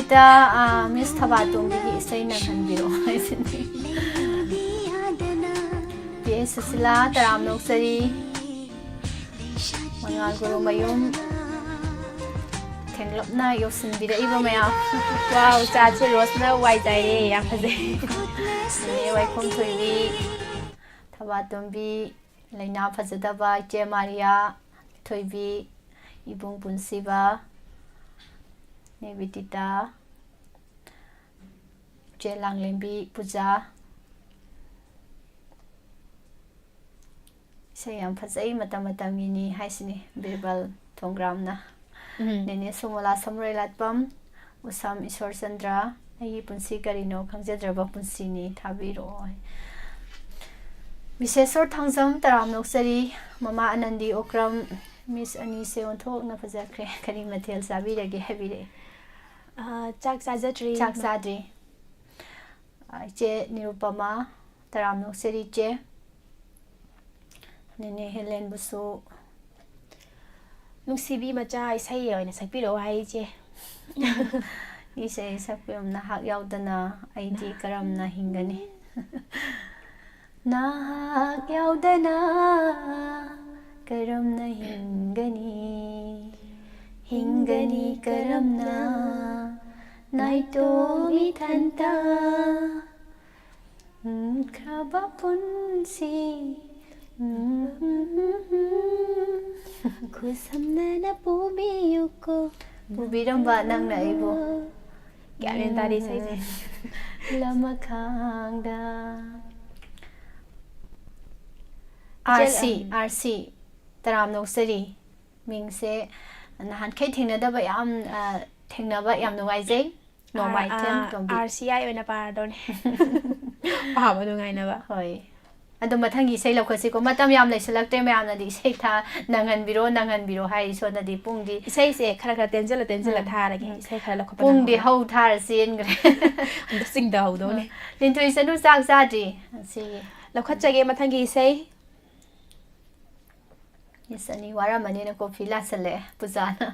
ꯇ, ꯑ, ꯃꯤꯁ ꯊꯕꯥꯇꯣꯝꯕꯤꯒꯤ ꯏꯁꯩ ꯅꯪꯍꯟꯕꯤꯔꯛꯑꯣ ꯍꯥꯏꯁꯤꯅꯤ꯫ ꯄꯤ ꯑꯦꯁ ꯁꯨꯁꯤꯂꯥ, ꯇꯔꯥꯝꯅ ꯑꯣꯛꯆꯔꯤ꯫ ꯃꯉꯥꯜ ꯒꯨꯔꯨꯃꯌꯨꯝ, ꯊꯦꯡꯂꯞꯅ ꯌꯧꯁꯤꯟꯕꯤꯔꯛꯏꯕ ꯃꯌꯥꯝ꯫ ꯋꯥꯎ, ꯆꯥꯁꯦ ꯔꯣꯁꯅ ꯋꯥꯏ ꯆꯥꯏꯔꯦ, ꯌꯥꯝ ꯐꯖꯩ꯫ ꯅꯦꯅꯦ ꯋꯥꯏꯈꯣꯝ ꯊꯣꯏꯕꯤ, ꯊꯕꯥꯇꯣꯝꯕꯤ, ꯂꯩꯅꯥ ꯐꯖꯗꯕ ꯏꯆꯦ ꯃꯥꯔꯤꯌꯥ, ꯊꯣꯏꯕꯤ, ꯏꯕꯨꯡ ꯄꯨꯟꯁꯤꯕ, ꯅꯦ ꯕꯤꯇꯤꯇꯥ, ꯏꯆꯦ ꯂꯥꯡꯂꯦꯝꯕꯤ ꯄꯨꯖꯥ꯫ ꯏꯁꯩ ꯌꯥꯝ ꯐꯖꯩ, ꯃꯇꯝ ꯃꯇꯝꯒꯤꯅꯤ ꯍꯥꯏꯁꯤꯅꯤ ꯕꯤꯔꯕꯜ ꯊꯣꯡꯒ꯭ꯔꯥꯝꯅ꯫ ꯎꯝ꯫ ꯅꯦꯅꯦ ꯁꯣꯃꯣꯂꯥ ꯁꯝꯔꯣꯏ ꯂꯥꯠꯄꯝ, ꯎꯁꯥꯝ ꯏꯁꯣꯔꯆꯟꯗ꯭ꯔ, ꯑꯩꯒꯤ ꯄꯨꯟꯁꯤ ꯀꯔꯤꯅꯣ ꯈꯪꯖꯗ꯭ꯔꯕ ꯄꯨꯟꯁꯤꯅꯤ, ꯊꯥꯕꯤꯔꯛꯑꯣ꯫ ꯕꯤꯁꯦꯁꯣꯔ ꯊꯥꯡꯖꯝ, ꯇꯔꯥꯝꯅ ꯑꯣꯛꯆꯔꯤ꯫ ꯃꯃꯥ ꯑꯅꯟꯗꯤ ꯑꯣꯀ꯭ꯔꯝ, ꯃꯤꯁ ꯑꯅꯤꯁꯦ ꯑꯣꯟꯊꯣꯛꯅ ꯐꯖꯈ꯭ꯔꯦ, ꯀꯔꯤ ꯃꯊꯦꯜ ꯆꯥꯕꯤꯔꯒꯦ ꯍꯥꯏꯕꯤꯔꯛꯑꯦ꯫ ꯑꯥ, ꯆꯥꯛ ꯆꯥꯖꯗ꯭ꯔꯤ꯫ ꯆꯥꯛ ꯆꯥꯗ꯭ꯔꯤ꯫ ꯑꯥ, ꯏꯆꯦ ꯅꯤꯔꯨꯄꯃꯥ, ꯇꯔꯥꯝꯅ ꯑꯣꯛꯆꯔꯤ ꯏꯆꯦ꯫ ꯅꯦꯅꯦ ꯍꯦꯂꯦꯟꯕꯨꯁꯨ꯫ ꯅꯨꯡꯁꯤꯕꯤ ꯃꯆꯥ, ꯏꯁꯩ ꯑꯣꯏꯅ ꯁꯛꯄꯤꯔꯛꯑꯣ ꯍꯥꯏ ꯏꯆꯦ꯫ ꯏꯁꯩ ꯁꯛꯄꯤꯔꯝ, ꯅꯍꯥꯛ ꯌꯥꯎꯗꯅ ꯑꯩꯗꯤ ꯀꯔꯝꯅ ꯍꯤꯡꯒꯅꯤ? ꯅꯍꯥꯛ ꯌꯥꯎꯗꯅ ꯀꯔꯝꯅ ꯍꯤꯡꯒꯅꯤ? ꯍꯤꯡꯒꯅꯤ ꯀꯔꯝꯅ ꯅꯥꯏꯇꯣꯝ ꯏꯊꯟꯇ? ꯎꯝ, ꯈ꯭ꯔꯕ ꯄꯨꯟꯁꯤ꯫ ꯎꯝ, ꯈꯨꯁꯝꯅꯅ ꯄꯨꯕꯤꯌꯨꯀꯣ꯫ ꯄꯨꯕꯤꯔꯝꯕ ꯅꯪꯅ ꯑꯩꯕꯨ꯫ ꯒ꯭ꯌꯥꯟ ꯃꯦꯟ ꯇꯥꯗꯦ ꯏꯁꯩꯁꯦ꯫ ꯎꯝ, ꯂꯃꯈꯥꯡꯗ꯫ ꯏꯆꯦ, ꯑꯥꯔ ꯁꯤ, ꯎꯝ꯫ ꯑꯥꯔ ꯁꯤ, ꯇꯔꯥꯝꯅ ꯑꯣꯛꯆꯔꯤ꯫ ꯃꯤꯡꯁꯦ ꯅꯍꯥꯟꯈꯩ ꯊꯦꯡꯅꯗꯕ ꯌꯥꯝ, ꯑ, ꯊꯦꯡꯅꯕ ꯌꯥꯝ ꯅꯨꯡꯉꯥꯏꯖꯩ꯫ ꯅꯣꯡꯃꯥꯏꯊꯦꯝ ꯑꯥ, ꯇꯣꯝꯕꯤ꯫ ꯑꯥꯔ ꯁꯤ ꯑꯥꯏ ꯑꯣꯏꯅ ꯄꯥꯔꯗꯧꯅꯦ꯫ ꯄꯥꯕ ꯅꯨꯡꯉꯥꯏꯅꯕ꯫ ꯍꯣꯏ꯫ ꯑꯗꯣ ꯃꯊꯪꯒꯤ ꯏꯁꯩ ꯂꯧꯈꯠꯁꯤꯀꯣ꯫ ꯃꯇꯝ ꯌꯥꯝ ꯂꯩꯁꯤꯜꯂꯛꯇ꯭ꯔꯦ, ꯃꯌꯥꯝꯅꯗꯤ ꯏꯁꯩ ꯊꯥ-, ꯅꯪꯍꯟꯕꯤꯔꯣ, ꯅꯪꯍꯟꯕꯤꯔꯣ ꯍꯥꯏꯔꯤ꯫ ꯁꯣꯝꯗꯗꯤ ꯄꯨꯡꯗꯤ ꯏꯁꯩꯁꯦ ꯈꯔ ꯈꯔ ꯇꯦꯟꯖꯜꯂ ꯇꯦꯟꯖꯜꯂ ꯎꯝ, ꯊꯥꯔꯒꯦ꯫ ꯎꯝ꯫ ꯏꯁꯩ ꯈꯔ ꯂꯧꯈꯠꯄ ꯄꯨꯡꯗꯤ ꯅꯪꯍꯧꯔꯣꯏ꯫ ꯍꯧ ꯊꯥꯔ ꯆꯦꯟꯈ꯭ꯔꯦ꯫ ꯑꯝꯇ ꯆꯤꯡꯊꯍꯧꯗꯧꯅꯦ꯫ ꯎꯝ꯫ ꯂꯤꯟꯊꯣꯏ ꯆꯅꯨ ꯆꯥꯛ ꯆꯥꯗ꯭ꯔꯤ ꯉꯁꯤꯒꯤ꯫ ꯂꯧꯈꯠꯆꯒꯦ ꯃꯊꯪꯒꯤ ꯏꯁꯩ꯫ ꯃꯤꯁ ꯑꯅꯤ ꯋꯥꯔꯝꯃꯅꯤꯅ ꯀꯣꯐꯤ ꯂꯥꯛꯁꯜꯂꯛꯑꯦ ꯄꯨꯖꯥꯅ꯫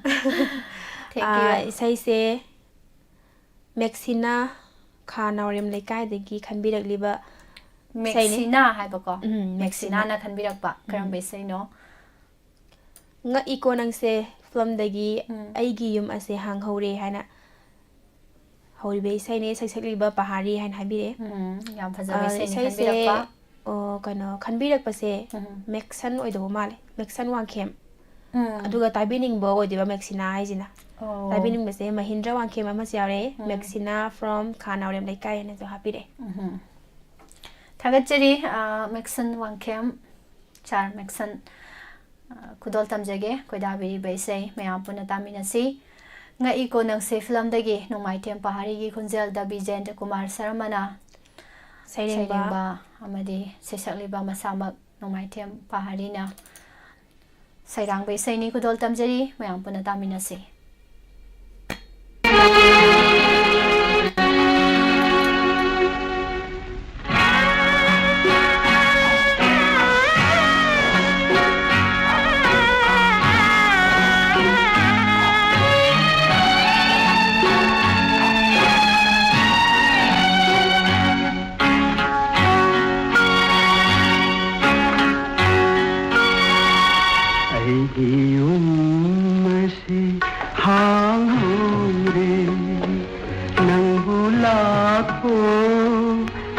Thank you꯫ ꯑꯥ, ꯏꯁꯩꯁꯦ ꯃꯦꯛꯁꯤꯅꯥ, ꯈꯥ ꯅꯥꯎꯔꯦꯝ ꯂꯩꯀꯥꯏꯗꯒꯤ ꯈꯟꯕꯤꯔꯛꯂꯤꯕ ꯏꯁꯩꯅꯤ꯫ ꯃꯦꯛꯁꯤꯅꯥ ꯍꯥꯏꯕꯀꯣ? ꯎꯝ, ꯃꯦꯛꯁꯤꯅꯥ꯫ ꯃꯦꯛꯁꯤꯅꯥꯅ ꯈꯟꯕꯤꯔꯛꯄ ꯀꯔꯝꯕ ꯏꯁꯩꯅꯣ? "ꯉꯛꯏꯀꯣ ꯅꯪꯁꯦ" ꯐꯤꯂꯝꯗꯒꯤ ꯎꯝ꯫ "ꯑꯩꯒꯤ ꯌꯨꯝ ꯑꯁꯦ ꯍꯥꯡꯍꯧꯔꯦ" ꯍꯥꯏꯅ ꯍꯧꯔꯤꯕ ꯏꯁꯩꯅꯤ꯫ ꯁꯩꯁꯛꯂꯤꯕ ꯄꯍꯥꯔꯤ ꯍꯥꯏꯅ ꯍꯥꯏꯕꯤꯔꯛꯑꯦ꯫ ꯎꯝ, ꯌꯥꯝ ꯐꯖꯕ ꯑ, ꯏꯁꯩꯅꯤ ꯏꯁꯩꯁꯦ, ꯈꯟꯕꯤꯔꯛꯄ꯫ ꯑꯣ, ꯀꯩꯅꯣ, ꯈꯟꯕꯤꯔꯛꯄꯁꯦ ꯎꯝ꯫ ꯃꯦꯛꯁꯟ ꯑꯣꯏꯗꯧꯕ ꯃꯥꯜꯂꯦ, ꯃꯦꯛꯁꯟ ꯋꯥꯡꯈꯦꯝ꯫ ꯎꯝ꯫ ꯑꯗꯨꯒ ꯇꯥꯏꯕꯤꯅꯤꯡꯕ ꯑꯣꯏꯗꯣꯏꯕ ꯃꯦꯛꯁꯤꯅꯥ ꯍꯥꯏꯁꯤꯅ꯫ ꯑꯣ꯫ ꯇꯥꯏꯕꯤꯅꯤꯡꯕꯁꯦ ꯃꯍꯤꯟꯗ꯭ꯔ ꯋꯥꯡꯈꯦꯝ ꯑꯃꯁꯨ ꯌꯥꯎꯔꯛꯑꯦ꯫ ꯎꯝ꯫ ꯃꯦꯛꯁꯤꯅꯥ from ꯈꯥ ꯅꯥꯎꯔꯦꯝ ꯂꯩꯀꯥꯏ ꯍꯥꯏꯅꯁꯨ ꯍꯥꯞꯄꯤꯔꯛꯑꯦ꯫ ꯎꯝ꯫ ꯊꯥꯒꯠꯆꯔꯤ, ꯑ, ꯃꯦꯛꯁꯟ ꯋꯥꯡꯈꯦꯝ, ꯁꯥꯔ ꯃꯦꯛꯁꯟ꯫ ꯑ, ꯈꯨꯗꯣꯜ ꯇꯝꯖꯒꯦ꯫ ꯈꯣꯏꯗꯥꯕꯤꯔꯤꯕ ꯏꯁꯩ ꯃꯌꯥꯝ ꯄꯨꯟꯅ ꯇꯥꯃꯤꯟꯅꯁꯤ꯫ ꯉꯛꯏꯀꯣ ꯅꯪꯁꯦ ꯐꯤꯂꯝꯗꯒꯤ ꯅꯣꯡꯃꯥꯏꯊꯦꯝ ꯄꯍꯥꯔꯤꯒꯤ ꯈꯣꯟꯖꯦꯜꯗ ꯕꯤꯖꯦꯟꯗ꯭ꯔ ꯀꯨꯃꯥꯔ ꯁꯔꯃꯅ ꯁꯩꯔꯦꯡꯕ꯫ ꯁꯩꯔꯦꯡꯕ ꯑꯃꯗꯤ ꯁꯩꯁꯛꯂꯤꯕ ꯃꯁꯥꯃꯛ ꯅꯣꯡꯃꯥꯏꯊꯦꯝ ꯄꯍꯥꯔꯤꯅ ꯁꯩꯔꯥꯡꯕ ꯏꯁꯩꯅꯤ꯫ ꯈꯨꯗꯣꯜ ꯇꯝꯖꯔꯤ, ꯃꯌꯥꯝ ꯄꯨꯟꯅ ꯇꯥꯃꯤꯟꯅꯁꯤ꯫ ꯑꯩꯒꯤ ꯌꯨꯝ ꯑꯁꯤ ꯍꯥꯡꯍꯧꯔꯦ, ꯅꯪꯕꯨ ꯂꯥꯛꯈꯣ,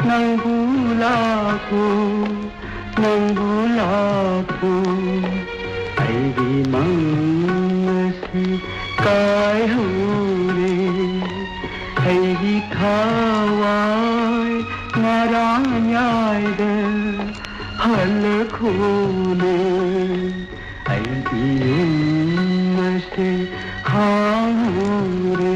ꯅꯪꯕꯨ ꯂꯥꯛꯈꯣ, ꯅꯪꯕꯨ ꯂꯥꯛꯈꯣ꯫ ꯑꯩꯒꯤ ꯃꯪ ꯑꯁꯤ ꯀꯥꯏꯍꯧꯔꯦ, ꯑꯩꯒꯤ ꯊꯋꯥꯏ ꯉꯔꯥꯡ ꯌꯥꯏꯗ ꯍꯜꯂꯛꯈꯣꯅꯦ, ꯑꯩꯒꯤ ꯌꯨꯝ ꯑꯁꯤ ꯍꯥꯡꯍꯧꯔꯦ꯫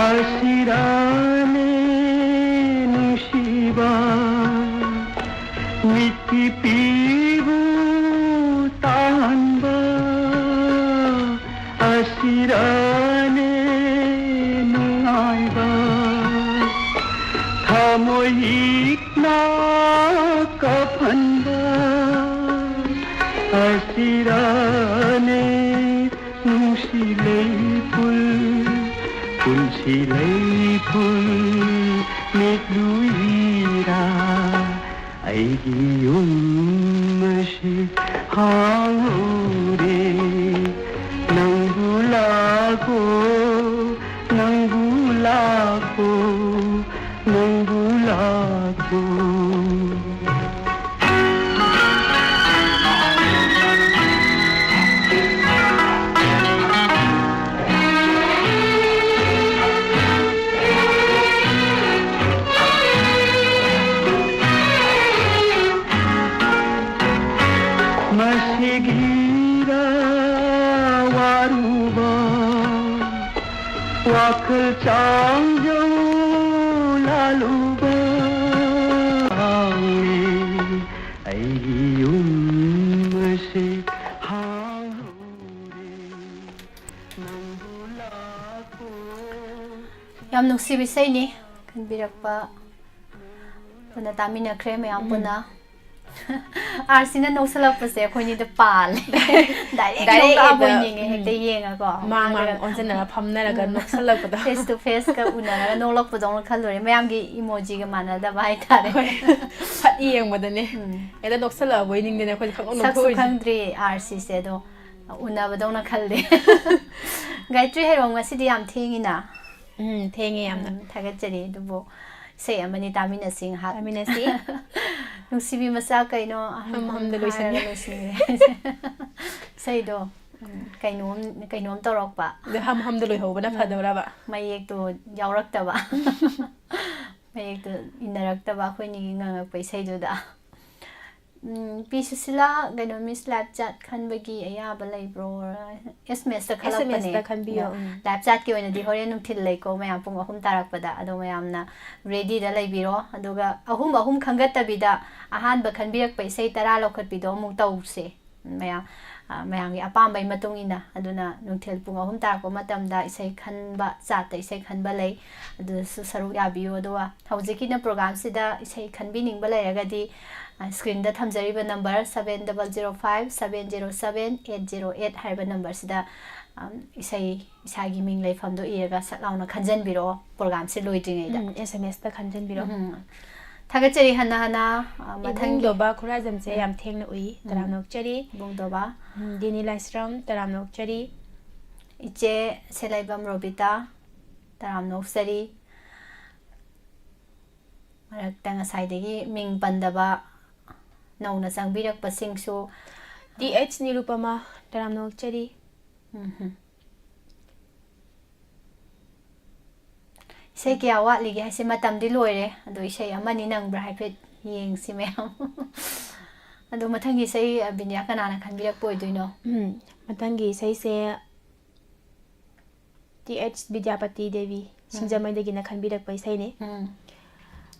ꯑꯁꯤꯔꯥꯅꯦ ꯅꯨꯡꯁꯤꯕ, ꯃꯤꯠꯀꯤ ꯄꯤꯕꯨ ꯇꯥꯍꯟꯕ, ꯊꯃꯣꯏ ꯏꯛꯅ ꯀꯥꯞꯍꯟꯕ ꯑꯁꯤꯔꯅꯦ ꯅꯨꯡꯁꯤ ꯂꯩꯄꯨꯜ, ꯄꯨꯟꯁꯤ ꯂꯩꯄꯨꯜ ꯃꯤꯠꯂꯨꯏꯔꯥ ꯑꯩꯒꯤ ꯌꯨꯝ ꯑꯁꯤ ꯍꯥꯡꯍꯧꯔꯦ꯫ ꯅꯪꯕꯨ ꯂꯥꯛꯄꯣ, ꯅꯪꯕꯨ ꯂꯥꯛꯄꯣ, ꯅꯪꯕꯨ ꯂꯥꯛꯄꯣ꯫ ꯃꯁꯤꯒꯤꯔ ꯋꯥꯔꯨꯕ ꯋꯥꯈꯜ ꯆꯥꯡꯖꯧ ꯂꯥꯂꯨꯕ ꯍꯥꯡꯂꯦ ꯑꯩꯒꯤ ꯌꯨꯝ ꯑꯁꯤ ꯍꯥꯡꯍꯧꯔꯦ ꯅꯪꯕꯨ ꯂꯥꯛꯄꯣ꯫ ꯌꯥꯝ ꯅꯨꯡꯁꯤꯕ ꯏꯁꯩꯅꯤ꯫ ꯈꯟꯕꯤꯔꯛꯄ ꯄꯨꯟꯅ ꯇꯥꯃꯤꯟꯅꯈ꯭ꯔꯦ ꯃꯌꯥꯝ ꯎꯝ꯫ ꯄꯨꯟꯅ꯫ ꯑꯥꯔꯁꯤꯅ ꯅꯣꯛꯁꯜꯂꯛꯄꯁꯦ ꯑꯩꯈꯣꯏꯅꯤꯗ ꯄꯥꯜꯂꯦ꯫ Direct direct ꯅꯣꯛꯂꯛꯑꯕꯣꯏ ꯍꯦꯛꯇ, ꯅꯤꯡꯉꯦ, ꯎꯝ꯫ ꯍꯦꯛꯇ ꯌꯦꯡꯉꯒ꯫ ꯃꯥꯡ ꯃꯥꯡ ꯃꯥꯡꯗꯒ ꯑꯣꯟꯁꯤꯟꯅꯔ ꯐꯝꯅꯔꯒ ꯎꯝ꯫ ꯅꯣꯛꯁꯜꯂꯛꯄꯗꯣ꯫ Face to face ꯀ ꯎꯅꯔꯒ ꯅꯣꯛꯂꯛꯄꯗꯧꯅ ꯈꯜꯂꯨꯔꯦ꯫ ꯃꯌꯥꯝꯒꯤ emoji ꯒ ꯃꯥꯟꯅꯗꯕ ꯍꯥꯏꯇꯥꯔꯦ꯫ ꯍꯣꯏ꯫ ꯐꯠ ꯌꯦꯡꯕꯗꯅꯦ꯫ ꯎꯝ꯫ ꯍꯦꯛꯇ ꯅꯣꯛꯁꯜꯂꯛꯑꯕꯣꯏ ꯅꯤꯡꯗꯅꯦ ꯑꯩꯈꯣꯏꯗꯤ ꯈꯪꯅꯣꯛ ꯁꯛꯁꯨ ꯅꯣꯛꯊꯣꯛꯏꯁꯦ꯫ ꯈꯪꯗ꯭ꯔꯤ ꯑꯥꯔꯁꯤꯁꯦ, ꯑꯗꯣ ꯎꯅꯕꯗꯧꯅ ꯈꯜꯂꯦ꯫ ꯒꯥꯌꯇ꯭ꯔꯤ ꯍꯩꯔꯣꯝ, ꯉꯁꯤꯗꯤ ꯌꯥꯝ ꯊꯦꯡꯉꯤꯅ꯫ ꯎꯝ, ꯊꯦꯡꯉꯦ ꯌꯥꯝꯅ꯫ ꯎꯝ, ꯊꯥꯒꯠꯆꯔꯤ꯫ ꯑꯗꯨꯕꯨ ꯏꯁꯩ ꯑꯃꯅꯤ ꯇꯥꯃꯤꯟꯅꯁꯤ ꯉꯥꯏꯍꯥꯛ꯫ ꯇꯥꯃꯤꯟꯅꯁꯤ꯫ ꯅꯨꯡꯁꯤꯕꯤ ꯃꯆꯥ ꯀꯩꯅꯣ ꯑꯍꯝ ꯍꯝ ꯍꯝꯗ ꯍꯥꯏꯔꯒ ꯂꯣꯏꯁꯤꯟꯈ꯭ꯔꯦ꯫ ꯂꯣꯏꯁꯤꯟꯈ꯭ꯔꯦ꯫ ꯏꯁꯩꯗꯣ, ꯎꯝ, ꯀꯩꯅꯣꯝ, ꯀꯩꯅꯣꯝ ꯇꯧꯔꯛꯄ꯫ ꯑꯗ ꯍꯝ ꯍꯝꯗ ꯂꯣꯏꯍꯧꯕꯅ ꯎꯝ꯫ ꯐꯗꯧꯔꯕ? ꯃꯌꯦꯛꯇꯣ ꯌꯥꯎꯔꯛꯇꯕ꯫ ꯃꯌꯦꯛꯇꯣ ꯏꯟꯅꯔꯛꯇꯕ ꯑꯩꯈꯣꯏꯅꯤꯒꯤ ꯉꯪꯉꯛꯄ ꯏꯁꯩꯗꯨꯗ꯫ ꯎꯝ, ꯄꯤ ꯁꯨꯁꯤꯂꯥ, ꯀꯩꯅꯣ, Miss Live Chat ꯈꯟꯕꯒꯤ ꯑꯌꯥꯕ ꯂꯩꯕ꯭ꯔꯣ? S M S ꯇ ꯈꯜꯂꯛꯄꯅꯦ꯫ S M S ꯇ ꯈꯟꯕꯤꯌꯣ, ꯑꯗꯣ ꯎꯝ꯫ Live Chat ꯀꯤ ꯑꯣꯏꯅꯗꯤ ꯍꯣꯔꯦꯟ ꯅꯨꯡꯊꯤꯜ ꯂꯩꯀꯣ, ꯃꯌꯥꯝ ꯄꯨꯡ ꯑꯍꯨꯝ ꯇꯥꯔꯛꯄꯗ꯫ ꯑꯗꯣ ꯃꯌꯥꯝꯅ ready ꯗ ꯂꯩꯕꯤꯔꯣ꯫ ꯑꯗꯨꯒ ꯑꯍꯨꯝ ꯑꯍꯨꯝ ꯈꯟꯒꯠꯇꯕꯤꯗ ꯑꯍꯥꯟꯕ ꯈꯟꯕꯤꯔꯛꯄ ꯏꯁꯩ ꯇꯔꯥ ꯂꯧꯈꯠꯄꯤꯗꯣ ꯑꯃꯨꯛ ꯇꯧꯁꯦ꯫ ꯃꯌꯥꯝ, ꯑ, ꯃꯌꯥꯝꯒꯤ ꯑꯄꯥꯝꯕꯒꯤ ꯃꯇꯨꯡ ꯏꯟꯅ꯫ ꯑꯗꯨꯅ ꯅꯨꯡꯊꯤꯜ ꯄꯨꯡ ꯑꯍꯨꯝ ꯇꯥꯔꯛꯄ ꯃꯇꯝꯗ ꯏꯁꯩ ꯈꯟꯕ, ꯆꯥꯠꯇ ꯏꯁꯩ ꯈꯟꯕ ꯂꯩ꯫ ꯑꯗꯨꯁꯨ ꯁꯔꯨꯛ ꯌꯥꯕꯤꯌꯨ꯫ ꯑꯗꯨꯒ ꯍꯧꯖꯤꯛꯀꯤꯅ ꯄ꯭ꯔꯣꯒ꯭ꯔꯥꯝꯁꯤꯗ ꯏꯁꯩ ꯈꯟꯕꯤꯅꯤꯡꯕ ꯂꯩꯔꯒꯗꯤ, ꯑ, ꯁ꯭ꯀ꯭ꯔꯤꯟꯗ ꯊꯝꯖꯔꯤꯕ number seven double zero five seven zero seven eight zero eight ꯍꯥꯏꯔꯤꯕ ꯅꯝꯕꯔꯁꯤꯗ, ꯑꯝ, ꯏꯁꯩ ꯏꯁꯥꯒꯤ ꯃꯤꯡ ꯂꯩꯐꯝꯗꯣ ꯏꯔꯒ ꯁꯠ ꯂꯥꯎꯅ ꯈꯟꯖꯟꯕꯤꯔꯛꯑꯣ ꯄ꯭ꯔꯣꯒ꯭ꯔꯥꯝꯁꯤ ꯂꯣꯏꯗ꯭ꯔꯤꯉꯩꯗ꯫ ꯎꯝ, S M S ꯇ ꯈꯟꯖꯟꯕꯤꯔꯛꯑꯣ꯫ ꯎꯝ꯫ ꯊꯥꯒꯠꯆꯔꯤ ꯍꯟꯅ ꯍꯟꯅ, ꯑ, ꯃꯊꯪꯒꯤ ꯏꯕꯨꯡꯗꯣꯕ ꯈꯨꯔꯥꯏꯖꯝꯁꯦ ꯎꯝ꯫ ꯌꯥꯝ ꯊꯦꯡꯅ ꯎꯏ꯫ ꯎꯝ꯫ ꯇꯔꯥꯝꯅ ꯑꯣꯛꯆꯔꯤ꯫ ꯏꯕꯨꯡꯗꯣꯕ꯫ ꯎꯝ, ꯗꯦꯅꯤ ꯂꯥꯏꯁ꯭ꯔꯝ, ꯇꯔꯥꯝꯅ ꯑꯣꯛꯆꯔꯤ꯫ ꯏꯆꯦ ꯁꯦꯂꯥꯏꯕꯝ ꯔꯣꯕꯤꯇꯥ, ꯇꯔꯥꯝꯅ ꯑꯣꯛꯆꯔꯤ꯫ ꯃꯔꯛꯇ ꯉꯁꯥꯏꯗꯒꯤ ꯃꯤꯡ ꯄꯟꯗꯕ ꯅꯧꯅ ꯆꯪꯕꯤꯔꯛꯄꯁꯤꯡꯁꯨ T H ꯅꯤꯔꯨꯄꯃꯥ, ꯇꯔꯥꯝꯅ ꯑꯣꯛꯆꯔꯤ꯫ ꯎꯝꯍꯨꯝ꯫ ꯏꯁꯩ ꯀꯌꯥ ꯋꯥꯠꯂꯤꯒꯦ ꯍꯥꯏꯁꯦ? ꯃꯇꯝꯗꯤ ꯂꯣꯏꯔꯦ, ꯑꯗꯣ ꯏꯁꯩ ꯑꯃꯅꯤ ꯅꯪꯕ꯭ꯔꯥ ꯍꯥꯏꯐꯦꯠ ꯌꯦꯡꯁꯤ ꯃꯌꯥꯝ꯫ ꯑꯗꯣ ꯃꯊꯪꯒꯤ ꯏꯁꯩ, ꯑ, ꯕꯤꯟꯗꯤꯌꯥ ꯀꯅꯥꯅ ꯈꯟꯕꯤꯔꯛꯄ ꯑꯣꯏꯗꯣꯏꯅꯣ? ꯎꯝ, ꯃꯊꯪꯒꯤ ꯏꯁꯩꯁꯦ T H ꯕꯤꯗ꯭ꯌꯥꯄꯇꯤ ꯗꯦꯕꯤ, ꯎꯝ꯫ ꯁꯤꯡꯖꯃꯩꯗꯒꯤꯅ ꯈꯟꯕꯤꯔꯛꯄ ꯏꯁꯩꯅꯤ꯫ ꯎꯝ꯫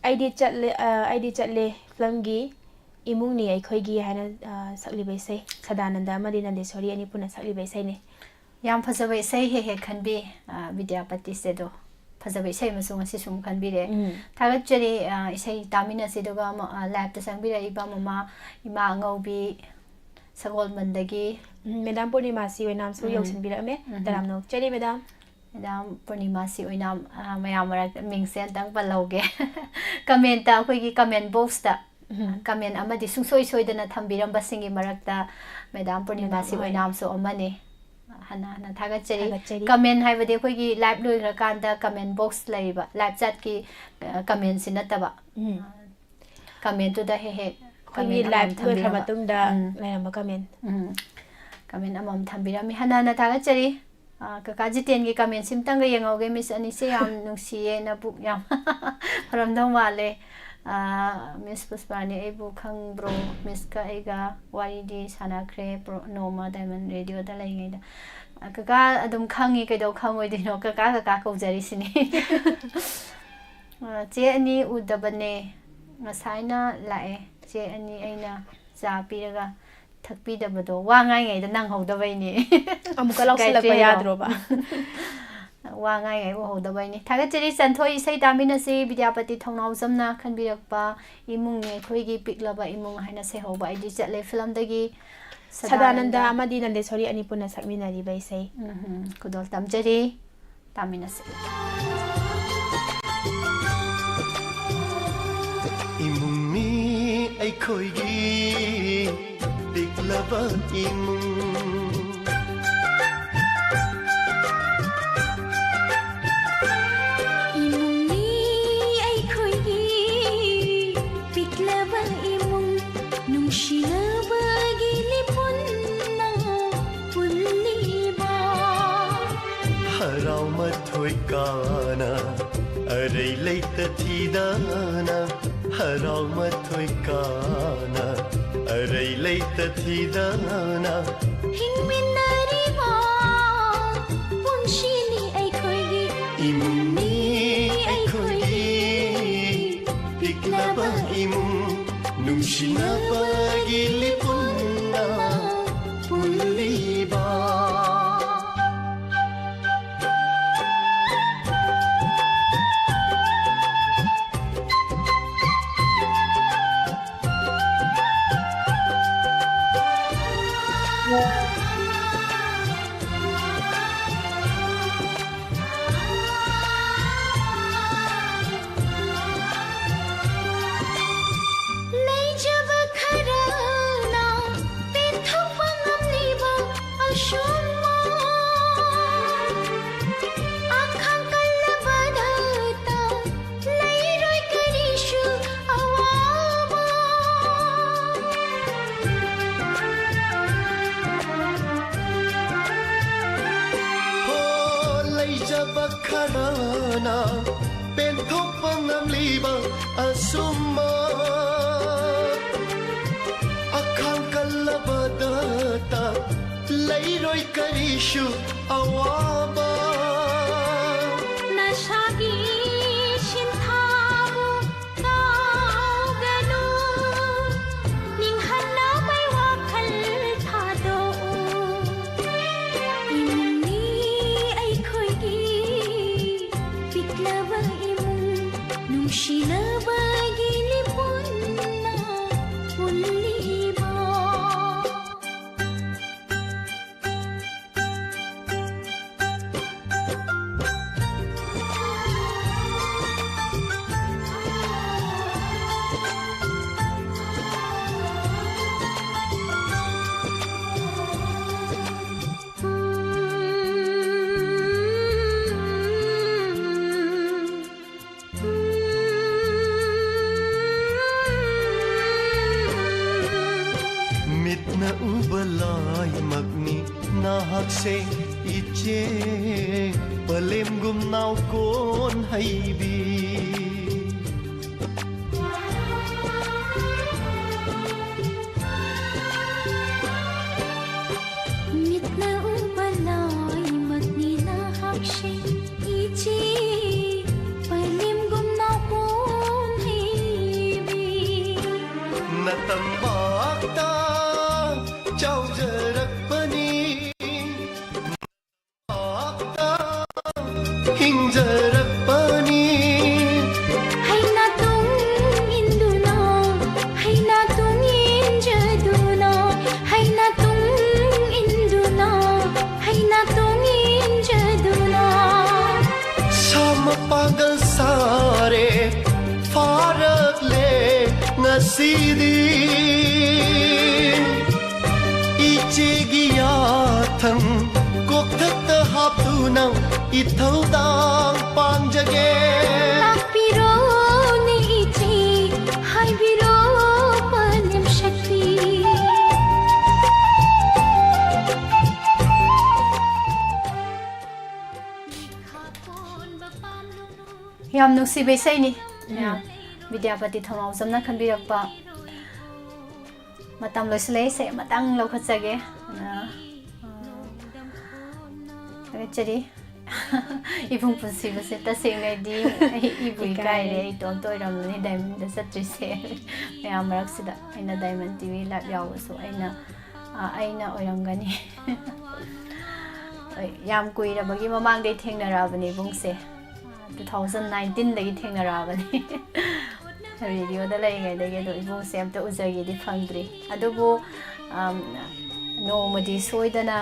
ꯑꯩꯗꯤ ꯆꯠꯂꯦ, ꯑ, ꯑꯩꯗꯤ ꯆꯠꯂꯦ ꯐꯤꯂꯝꯒꯤ ꯏꯃꯨꯡꯅꯤ ꯑꯩꯈꯣꯏꯒꯤ ꯍꯥꯏꯅ, ꯑ, ꯁꯛꯂꯤꯕ ꯏꯁꯩ, ꯁꯗꯥꯅꯟꯗ ꯑꯃꯗꯤ ꯅꯟꯗꯦꯁꯣꯔꯤ ꯑꯅꯤ ꯄꯨꯟꯅ ꯁꯛꯂꯤꯕ ꯏꯁꯩꯅꯤ꯫ ꯌꯥꯝ ꯐꯖꯕ ꯏꯁꯩ ꯍꯦꯛ ꯍꯦꯛ ꯈꯟꯕꯤ, ꯑ, ꯕꯤꯗ꯭ꯌꯥꯄꯇꯤꯁꯦ꯫ ꯑꯗꯣ ꯐꯖꯕ ꯏꯁꯩ ꯑꯃꯁꯨ ꯉꯁꯤ ꯁꯨꯝ ꯈꯟꯕꯤꯔꯦ꯫ ꯎꯝ꯫ ꯊꯥꯒꯠꯆꯔꯤ, ꯑ, ꯏꯁꯩ ꯇꯥꯃꯤꯟꯅꯁꯤ꯫ ꯑꯗꯨꯒ ꯑꯃ, ꯑ, live ꯇ ꯆꯪꯕꯤꯔꯛꯏꯕ ꯃꯃꯥ, ꯏꯃꯥ ꯑꯉꯧꯕꯤ ꯁꯒꯣꯜꯕꯟꯗꯒꯤ꯫ ꯎꯝ, ꯃꯦꯗꯥꯝ ꯄꯨꯔꯅꯤꯃꯥꯁꯤ ꯑꯣꯏꯅꯥꯝꯁꯨ ꯎꯝ꯫ ꯌꯧꯁꯤꯟꯕꯤꯔꯛꯑꯝꯃꯦ꯫ ꯎꯝ꯫ ꯇꯔꯥꯝꯅ ꯑꯣꯛꯆꯔꯤ, ꯃꯦꯗꯥꯝ꯫ ꯃꯦꯗꯥꯝ ꯄꯨꯔꯅꯤꯃꯥꯁꯤ ꯑꯣꯏꯅꯥꯝ, ꯑ, ꯃꯌꯥꯝ ꯃꯔꯛꯇ ꯃꯤꯡꯁꯦ ꯑꯝꯇꯪ ꯄꯜꯍꯧꯒꯦ꯫ Comment ꯇ, ꯑꯩꯈꯣꯏꯒꯤ comment box ꯇ ꯎꯝ꯫ Comment ꯑꯃꯗꯤ ꯁꯨꯡꯁꯣꯏ ꯁꯣꯏꯗꯅ ꯊꯝꯕꯤꯔꯝꯕꯁꯤꯡꯒꯤ ꯃꯔꯛꯇ ꯃꯦꯗꯥꯝ ꯄꯨꯔꯅꯤꯃꯥꯁꯤ ꯃꯦꯗꯥꯝ ꯍꯣꯏ꯫ ꯑꯣꯏꯅꯥꯝꯁꯨ ꯑꯃꯅꯤ꯫ ꯍꯟꯅ ꯍꯟꯅ ꯊꯥꯒꯠꯆꯔꯤ꯫ ꯊꯥꯒꯠꯆꯔꯤ꯫ Comment ꯍꯥꯏꯕꯗꯤ ꯑꯩꯈꯣꯏꯒꯤ live ꯂꯣꯏꯈ꯭ꯔꯀꯥꯟꯗ comment box ꯂꯩꯔꯤꯕ, live chat ꯀꯤ, ꯑ, comment ꯁꯤ ꯅꯠꯇꯕ꯫ ꯎꯝ꯫ Comment ꯇꯨꯗ ꯍꯦꯛ ꯍꯦꯛ ꯑꯩꯈꯣꯏꯒꯤ comment ꯑꯃꯃꯝ live ꯂꯣꯏꯈ꯭ꯔ ꯊꯝꯕꯤꯔꯝꯕ꯫ ꯃꯇꯨꯡꯗ ꯎꯝ꯫ ꯂꯩꯔꯝꯕ comment꯫ ꯎꯝ꯫ Comment ꯑꯃꯃꯝ ꯊꯝꯕꯤꯔꯝꯃꯤ꯫ ꯍꯟꯅ ꯍꯟꯅ ꯊꯥꯒꯠꯆꯔꯤ꯫ ꯑ, ꯀꯀꯥ ꯖꯤꯇꯦꯟꯒꯤ comment ꯁꯤꯝꯇꯪꯒ ꯌꯦꯡꯍꯧꯒꯦ꯫ Miss ꯑꯅꯤꯁꯦ ꯌꯥꯝ ꯅꯨꯡꯁꯤꯌꯦ, ꯅꯕꯨꯛ ꯌꯥꯝ ꯐꯔꯝꯗꯧ ꯃꯥꯜꯂꯦ꯫ ꯑ, Miss ꯄꯨꯁꯄꯥꯅꯤ, ꯑꯩꯕꯨ ꯈꯪꯕ꯭ꯔꯣ? Miss ꯀ ꯑꯩꯒ ꯋꯥꯔꯤꯗꯤ ꯁꯥꯟꯅꯈ꯭ꯔꯦ, ꯄ꯭ꯔꯣ-, ꯅꯣꯡꯃ Diamond Radio ꯗ ꯂꯩꯔꯤꯉꯩꯗ꯫ ꯑ, ꯀꯀꯥ ꯑꯗꯨꯝ ꯈꯪꯉꯤ, ꯀꯩꯗꯧ ꯈꯪꯉꯣꯏꯗꯣꯏꯅꯣ? ꯀꯀꯥ, ꯀꯀꯥ ꯀꯧꯖꯔꯤꯁꯤꯅꯤ꯫ ꯑ, ꯆꯦ ꯑꯅꯤ ꯎꯗꯕꯅꯦ, ꯉꯁꯥꯏꯅ ꯂꯥꯛꯑꯦ꯫ ꯆꯦ ꯑꯅꯤ ꯑꯩꯅ ꯆꯥ ꯄꯤꯔꯒ ꯊꯛꯄꯤꯗꯕꯗꯣ ꯋꯥ ꯉꯥꯡꯉꯩꯗ ꯅꯪꯍꯧꯗꯕꯩꯅꯦ꯫ ꯑꯃꯨꯛꯀ ꯂꯥꯎꯁꯤꯜꯂꯛꯄ ꯒꯥꯏꯇ꯭ꯔꯤ ꯍꯦꯔꯣ꯫ ꯌꯥꯗ꯭ꯔꯣꯕ? ꯋꯥ ꯉꯥꯡꯉꯩ ꯎꯍꯧꯗꯕꯩꯅꯦ꯫ ꯊꯥꯒꯠꯆꯔꯤ꯫ ꯆꯟꯊꯣꯏ ꯏꯁꯩ ꯇꯥꯃꯤꯟꯅꯁꯤ꯫ ꯕꯤꯗ꯭ꯌꯥꯄꯇꯤ ꯊꯧꯅꯥꯎꯖꯝꯅ ꯈꯟꯕꯤꯔꯛꯄ ꯏꯃꯨꯡꯅꯤ ꯑꯩꯈꯣꯏꯒꯤ ꯄꯤꯛꯂꯕ ꯏꯃꯨꯡ ꯍꯥꯏꯅ ꯁꯩꯍꯧꯕ ꯑꯩꯗꯤ ꯆꯠꯂꯦ ꯐꯤꯂꯝꯗꯒꯤ꯫ ꯁꯗꯥꯅꯟꯗ ꯑꯃꯗꯤ ꯅꯟꯗꯦꯁꯣꯔꯤ ꯑꯅꯤ ꯄꯨꯟꯅ ꯁꯛꯃꯤꯟꯅꯔꯤꯕ ꯏꯁꯩ꯫ ꯎꯝ, ꯈꯨꯗꯣꯜ ꯇꯝꯖꯔꯤ꯫ ꯇꯥꯃꯤꯟꯅꯁꯤ꯫ ꯏꯃꯨꯡꯅꯤ ꯑꯩꯈꯣꯏꯒꯤ ꯄꯤꯛꯂꯕ ꯏꯃꯨꯡ꯫ ꯏꯃꯨꯡꯅꯤ ꯑꯩꯈꯣꯏꯒꯤ ꯄꯤꯛꯂꯕ ꯏꯃꯨꯡ, ꯅꯨꯡꯁꯤꯅꯕꯒꯤ ꯂꯤꯄꯨꯟꯅ ꯄꯨꯜꯂꯤꯕ꯫ ꯍꯔꯥꯎ ꯃꯊꯣꯏ ꯀꯥꯅ ꯑꯔꯩ ꯂꯩꯇ ꯊꯤꯗꯅ, ꯍꯔꯥꯎ ꯃꯊꯣꯏ ꯀꯥꯅ ꯑꯔꯩ ꯂꯩꯇ ꯊꯤꯗꯅ꯫ ꯍꯤꯡꯃꯤꯟꯅꯔꯤꯕ ꯄꯨꯟꯁꯤꯅꯤ ꯑꯩꯈꯣꯏꯒꯤ꯫ ꯏꯃꯨꯡꯅꯤ ꯑꯩꯈꯣꯏꯒꯤ ꯄꯤꯛꯂꯕ ꯏꯃꯨꯡ, ꯅꯨꯡꯁꯤꯅꯕꯒꯤ ꯂꯤꯄꯨꯟꯅ ꯄꯨꯜꯂꯤꯕ꯫ ꯂꯩꯖꯕ ꯈꯔꯅ ꯄꯦꯟꯊꯣꯛꯄ ꯉꯝꯂꯤꯕ ꯑꯁꯨꯝꯕ ꯑꯈꯥꯡ ꯀꯜꯂꯕꯗꯇ ꯂꯩꯔꯣꯏ ꯀꯔꯤꯁꯨ ꯑꯋꯥꯕ꯫ ꯍꯣ, ꯂꯩꯖꯕ ꯈꯔꯅ ꯄꯦꯟꯊꯣꯛꯄ ꯉꯝꯂꯤꯕ ꯑꯁꯨꯝꯕ ꯑꯈꯥꯡ ꯀꯜꯂꯕꯗꯇ ꯂꯩꯔꯣꯏ ꯀꯔꯤꯁꯨ ꯑꯋꯥꯕ꯫ ꯅꯁꯥꯒꯤ ꯁꯤꯟꯊꯥꯕꯨ ꯀꯥꯎꯒꯅꯨ, ꯅꯤꯡꯍꯟꯅꯕꯩ ꯋꯥꯈꯜ ꯅꯨꯡꯁꯤꯅꯕꯒꯤ ꯂꯤꯄꯨꯟꯅ ꯄꯨꯜꯂꯤꯕ꯫ ꯃꯤꯠꯅ ꯎꯕ ꯂꯥꯏꯃꯛꯅꯤ ꯅꯍꯥꯛꯁꯦ ꯏꯆꯦ, ꯄꯂꯦꯝꯒꯨꯝ ꯅꯥꯎꯀꯣꯟ ꯍꯩꯕꯤ꯫ ꯃꯤꯠꯅ ꯎꯕ ꯂꯥꯏꯃꯛꯅꯤ ꯅꯍꯥꯛꯁꯦ ꯏꯆꯦ, ꯄꯂꯦꯝꯒꯨꯝ ꯅꯥꯎꯀꯣꯟ ꯍꯩꯕꯤ꯫ ꯅꯇꯝꯄꯥꯛꯇ ꯆꯥꯎꯖꯔꯛꯄꯅꯤ, ꯍꯤꯡꯖꯔꯛꯄꯅꯤ꯫ ꯍꯩꯅ ꯇꯨꯡ ꯏꯟꯗꯨꯅ, ꯍꯩꯅ ꯇꯨꯡ ꯏꯟꯖꯗꯨꯅ, ꯍꯩꯅ ꯇꯨꯡ ꯏꯟꯗꯨꯅ, ꯍꯩꯅ ꯇꯨꯡ ꯏꯟꯖꯗꯨꯅ꯫ ꯁꯥ ꯃꯄꯥꯡꯒꯜ ꯁꯥꯔꯦ, ꯐꯥꯔꯛꯂꯦ ꯉꯁꯤꯗꯤ꯫ ꯏꯆꯦꯒꯤ ꯌꯥꯊꯪ ꯀꯣꯛꯊꯛꯇ ꯍꯥꯞꯇꯨꯅ ꯏꯊꯧꯗꯥꯡ ꯄꯥꯡꯖꯒꯦ꯫ ꯂꯥꯛꯄꯤꯔꯣꯅꯦ ꯏꯆꯦ, ꯍꯥꯏꯕꯤꯔꯣ ꯄꯂꯦꯝ ꯁꯛꯄꯤ꯫ ꯌꯥꯝ ꯅꯨꯡꯁꯤꯕ ꯏꯁꯩꯅꯤ꯫ ꯎꯝ꯫ ꯕꯤꯗ꯭ꯌꯥꯄꯇꯤ ꯊꯧꯅꯥꯎꯖꯝꯅ ꯈꯟꯕꯤꯔꯛꯄ꯫ ꯃꯇꯝ ꯂꯣꯏꯁꯤꯜꯂꯛꯏꯁꯦ, ꯃꯇꯪ ꯂꯧꯈꯠꯆꯒꯦ꯫ ꯑ, ꯑ, ꯊꯥꯒꯠꯆꯔꯤ꯫ ꯏꯕꯨꯡ ꯄꯨꯟꯁꯤꯕꯁꯦ ꯇꯁꯦꯡꯅꯗꯤ ꯑꯩ ꯏꯕꯨ ꯏꯀꯥꯏꯔꯦ꯫ ꯏꯀꯥꯏꯔꯦ꯫ ꯑꯩ ꯏꯇꯣꯝꯇ ꯑꯣꯏꯔꯝꯂꯅꯤ ꯗꯥꯏꯃꯟꯗ ꯆꯠꯇ꯭ꯔꯤꯁꯦ꯫ ꯃꯌꯥꯝ ꯃꯔꯛꯁꯤꯗ ꯑꯩꯅ ꯗꯥꯏꯃꯟ ꯇꯤ ꯚꯤ ꯂꯥꯏꯚ ꯌꯥꯎꯕꯁꯨ ꯑꯩꯅ, ꯑ, ꯑꯩꯅ ꯑꯣꯏꯔꯝꯒꯅꯤ꯫ ꯍꯣꯏ, ꯌꯥꯝ ꯀꯨꯏꯔꯕꯒꯤ ꯃꯃꯥꯡꯗꯩ ꯊꯦꯡꯅꯔꯛꯑꯕꯅꯦ ꯏꯕꯨꯡꯁꯦ꯫ ꯇꯨ ꯊꯥꯎꯖꯟ ꯅꯥꯏꯟꯇꯤꯟꯗꯒꯤ ꯊꯦꯡꯅꯔꯛꯑꯕꯅꯤ꯫ ꯔꯦꯗꯤꯑꯣꯗ ꯂꯩꯔꯤꯉꯩꯗꯒꯤ꯫ ꯑꯗꯣ ꯏꯕꯨꯡꯁꯦ ꯑꯝꯇ ꯎꯖꯒꯦꯗꯤ ꯐꯪꯗ꯭ꯔꯤ꯫ ꯑꯗꯨꯕꯨ, ꯑꯝ, ꯅꯣꯡꯃꯗꯤ ꯁꯣꯏꯗꯅ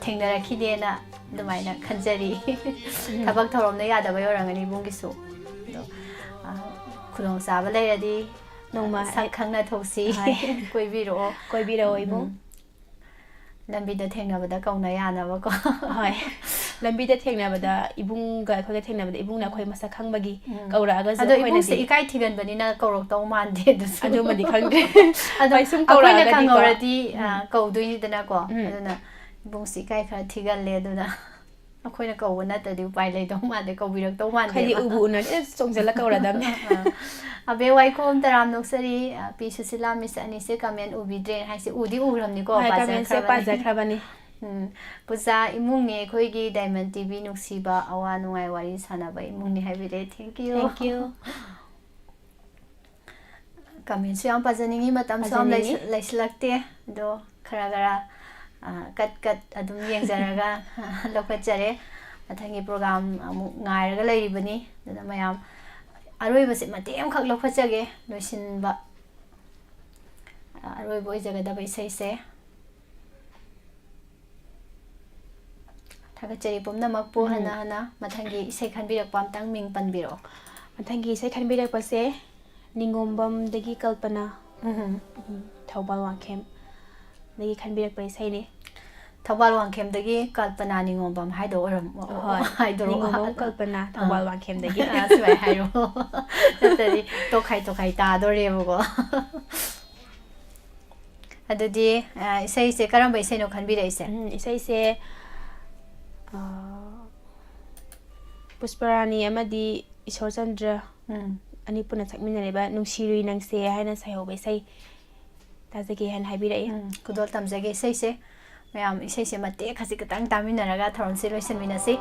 ꯊꯦꯡꯅꯔꯛꯈꯤꯅꯦꯅ ꯑꯗꯨꯃꯥꯏꯅ ꯈꯟꯖꯔꯤ꯫ ꯎꯝ꯫ ꯊꯕꯛ ꯊꯧꯔꯝꯅ ꯌꯥꯗꯕ ꯑꯣꯏꯔꯝꯒꯅꯤ ꯏꯕꯨꯡꯒꯤꯁꯨ꯫ ꯑꯗꯣ, ꯑ, ꯈꯨꯗꯣꯡꯆꯥꯕ ꯂꯩꯔꯗꯤ ꯅꯣꯡꯃ ꯁꯛ ꯈꯪꯅ ꯊꯣꯛꯁꯤ꯫ ꯍꯣꯏ꯫ ꯀꯣꯏꯕꯤꯔꯛꯑꯣ꯫ ꯀꯣꯏꯕꯤꯔꯛꯑꯣ ꯏꯕꯨꯡ꯫ ꯎꯝ꯫ ꯂꯝꯕꯤꯗ ꯊꯦꯡꯅꯕꯗ ꯀꯧꯅ ꯌꯥꯅꯕꯀꯣ꯫ ꯍꯣꯏ꯫ ꯂꯝꯕꯤꯗ ꯊꯦꯡꯅꯕꯗ ꯏꯕꯨꯡꯒ ꯑꯩꯈꯣꯏꯒ ꯊꯦꯡꯅꯕꯗ ꯏꯕꯨꯡꯅ ꯑꯩꯈꯣꯏ ꯃꯁꯛ ꯈꯪꯕꯒꯤ ꯎꯝ꯫ ꯀꯧꯔꯛꯑꯒꯁꯨ ꯑꯗꯣ ꯏꯕꯨꯡꯁꯦ ꯑꯩꯈꯣꯏꯅꯗꯤ ꯏꯀꯥꯏ ꯊꯤꯒꯟꯕꯅꯤꯅ ꯀꯧꯔꯛꯇꯧ ꯃꯥꯟꯗꯦ ꯑꯗꯨꯁꯨ꯫ ꯑꯗꯨꯃꯗꯤ ꯈꯪꯗ꯭ꯔꯦ꯫ ꯑꯗꯣ ꯍꯣꯏ, ꯁꯨꯝ ꯑꯩꯈꯣꯏꯅ ꯀꯧꯔꯛꯑꯒꯗꯤꯀꯣ꯫ ꯈꯪꯍꯧꯔꯗꯤ, ꯑ, ꯎꯝ꯫ ꯀꯧꯗꯣꯏꯅꯤꯗꯅꯀꯣ꯫ ꯎꯝ꯫ ꯑꯗꯨꯅ ꯏꯕꯨꯡꯁꯦ ꯏꯀꯥꯏ ꯈꯔ ꯊꯤꯒꯜꯂꯦ꯫ ꯑꯗꯨꯅ ꯑꯩꯈꯣꯏꯅ ꯀꯧꯕ ꯅꯠꯇ꯭ꯔꯗꯤ ꯎꯄꯥꯏ ꯂꯩꯗꯧ ꯃꯥꯟꯗꯦ, ꯀꯧꯕꯤꯔꯛꯇꯧ ꯃꯥꯟꯗꯦꯕ꯫ ꯈꯔꯗꯤ ꯎꯕꯨ ꯎꯅꯔꯗꯤ ꯆꯣꯡꯁꯤꯜꯂ ꯀꯧꯔꯗꯝꯅꯦ꯫ ꯑꯥ꯫ ꯑꯕꯦ ꯋꯥꯏꯈꯣꯝ, ꯇꯔꯥꯝ ꯅꯣꯛꯆꯔꯤ, ꯑ, ꯄꯤ ꯁꯨꯁꯤꯂꯥ, ꯃꯤꯁ ꯑꯅꯤꯁꯦ ꯀꯃꯦꯟ ꯎꯕꯤꯗ꯭ꯔꯦ ꯍꯥꯏꯁꯦ꯫ ꯎꯗꯤ ꯎꯔꯝꯅꯤꯀꯣ, ꯍꯣꯏ, ꯀꯃꯦꯟꯁꯦ ꯄꯥꯖꯈ꯭ꯔꯕꯅꯤ꯫ ꯄꯥꯖꯈ꯭ꯔꯕꯅꯤ꯫ ꯎꯝ꯫ ꯄꯨꯖꯥ ꯏꯃꯨꯡꯅꯦ ꯑꯩꯈꯣꯏꯒꯤ ꯗꯥꯏꯃꯟ ꯇꯤ ꯚꯤ ꯅꯨꯡꯁꯤꯕ, ꯑꯋꯥ ꯅꯨꯡꯉꯥꯏ ꯋꯥꯔꯤ ꯁꯥꯟꯅꯕ ꯏꯃꯨꯡꯅꯤ ꯍꯥꯏꯕꯤꯔꯦ꯫ Thank you꯫ Thank you꯫ ꯀꯃꯦꯟꯁꯨ ꯌꯥꯝ ꯄꯥꯖꯅꯤꯡꯉꯤ, ꯃꯇꯝꯁꯨ ꯌꯥꯝ ꯄꯥꯖꯅꯤꯡꯉꯤ꯫ ꯂꯩꯁ-, ꯂꯩꯁꯤꯜꯂꯛꯇꯦ꯫ ꯑꯗꯣ ꯈꯔ ꯈꯔ, ꯑ, ꯀꯠ ꯀꯠ ꯑꯗꯨꯝ ꯌꯦꯡꯖꯔꯒ ꯂꯧꯈꯠꯆꯔꯦ꯫ ꯃꯊꯪꯒꯤ ꯄ꯭ꯔꯣꯒ꯭ꯔꯥꯝ ꯑꯃꯨꯛ ꯉꯥꯏꯔꯒ ꯂꯩꯔꯤꯕꯅꯤ꯫ ꯑꯗꯨꯅ ꯃꯌꯥꯝ ꯑꯔꯣꯏꯕꯁꯦ ꯃꯇꯦꯛ ꯑꯃꯈꯛ ꯂꯧꯈꯠꯆꯒꯦ, ꯂꯣꯏꯁꯤꯟꯕ, ꯑ, ꯑꯔꯣꯏꯕ ꯑꯣꯏꯖꯒꯗꯕ ꯏꯁꯩꯁꯦ꯫ ꯊꯥꯒꯠꯆꯔꯤ ꯄꯨꯝꯅꯃꯛꯄꯨ꯫ ꯎꯝ꯫ ꯍꯟꯅ ꯍꯟꯅ ꯃꯊꯪꯒꯤ ꯏꯁꯩ ꯈꯟꯕꯤꯔꯛꯄ ꯑꯝꯇꯪ ꯃꯤꯡ ꯄꯟꯕꯤꯔꯛꯑꯣ꯫ ꯃꯊꯪꯒꯤ ꯏꯁꯩ ꯈꯟꯕꯤꯔꯛꯄꯁꯦ ꯅꯤꯉꯣꯝꯕꯝꯗꯒꯤ ꯀꯜꯄꯅꯥ꯫ ꯎꯝ꯫ ꯎꯝ, ꯊꯧꯕꯥꯜ ꯋꯥꯡꯈꯦꯝꯗꯒꯤ ꯈꯟꯕꯤꯔꯛꯄ ꯏꯁꯩꯅꯤ꯫ ꯊꯧꯕꯥꯜ ꯋꯥꯡꯈꯦꯝꯗꯒꯤ ꯀꯜꯄꯅꯥ ꯅꯤꯉꯣꯝꯕꯝ ꯍꯥꯏꯗꯣ ꯑꯣꯏꯔꯝ-, ꯍꯣꯏ, ꯍꯥꯏꯗꯣꯔꯛꯑꯣ꯫ ꯅꯤꯉꯣꯝꯕꯝ ꯀꯜꯄꯅꯥ, ꯑꯥ꯫ ꯊꯧꯕꯥꯜ ꯋꯥꯡꯈꯦꯝꯗꯒꯤ꯫ ꯑꯥ, ꯁꯨꯃꯥꯏꯅ ꯍꯥꯏꯔꯣ꯫ ꯅꯠꯇ꯭ꯔꯗꯤ ꯇꯣꯈꯥꯏ ꯇꯣꯈꯥꯏ ꯇꯥꯗꯣꯔꯦꯕꯀꯣ꯫ ꯑꯗꯨꯗꯤ, ꯑ, ꯏꯁꯩꯁꯦ ꯀꯔꯝꯕ ꯏꯁꯩꯅꯣ ꯈꯟꯕꯤꯔꯛꯏꯁꯦ? ꯎꯝ, ꯏꯁꯩꯁꯦ, ꯑ, ꯄꯨꯁꯄꯔꯥꯅꯤ ꯑꯃꯗꯤ ꯏꯁꯣꯔꯆꯟꯗ꯭ꯔ ꯎꯝ꯫ ꯑꯅꯤ ꯄꯨꯟꯅ ꯁꯛꯃꯤꯟꯅꯔꯤꯕ ꯅꯨꯡꯁꯤꯔꯨꯏ ꯅꯪꯁꯦ ꯍꯥꯏꯅ ꯁꯩꯍꯧꯕ ꯏꯁꯩ ꯇꯥꯖꯒꯦ ꯍꯥꯏꯅ ꯍꯥꯏꯕꯤꯔꯛꯏ꯫ ꯎꯝ, ꯈꯨꯗꯣꯜ ꯇꯝꯖꯒꯦ ꯏꯁꯩꯁꯦ꯫ ꯃꯌꯥꯝ ꯏꯁꯩꯁꯦ ꯃꯇꯦꯛ ꯈꯖꯤꯛ ꯈꯛꯇꯪ ꯇꯥꯃꯤꯟꯅꯔꯒ ꯊꯧꯔꯝꯁꯦ ꯂꯣꯏꯁꯤꯟꯃꯤꯟꯅꯁꯤ꯫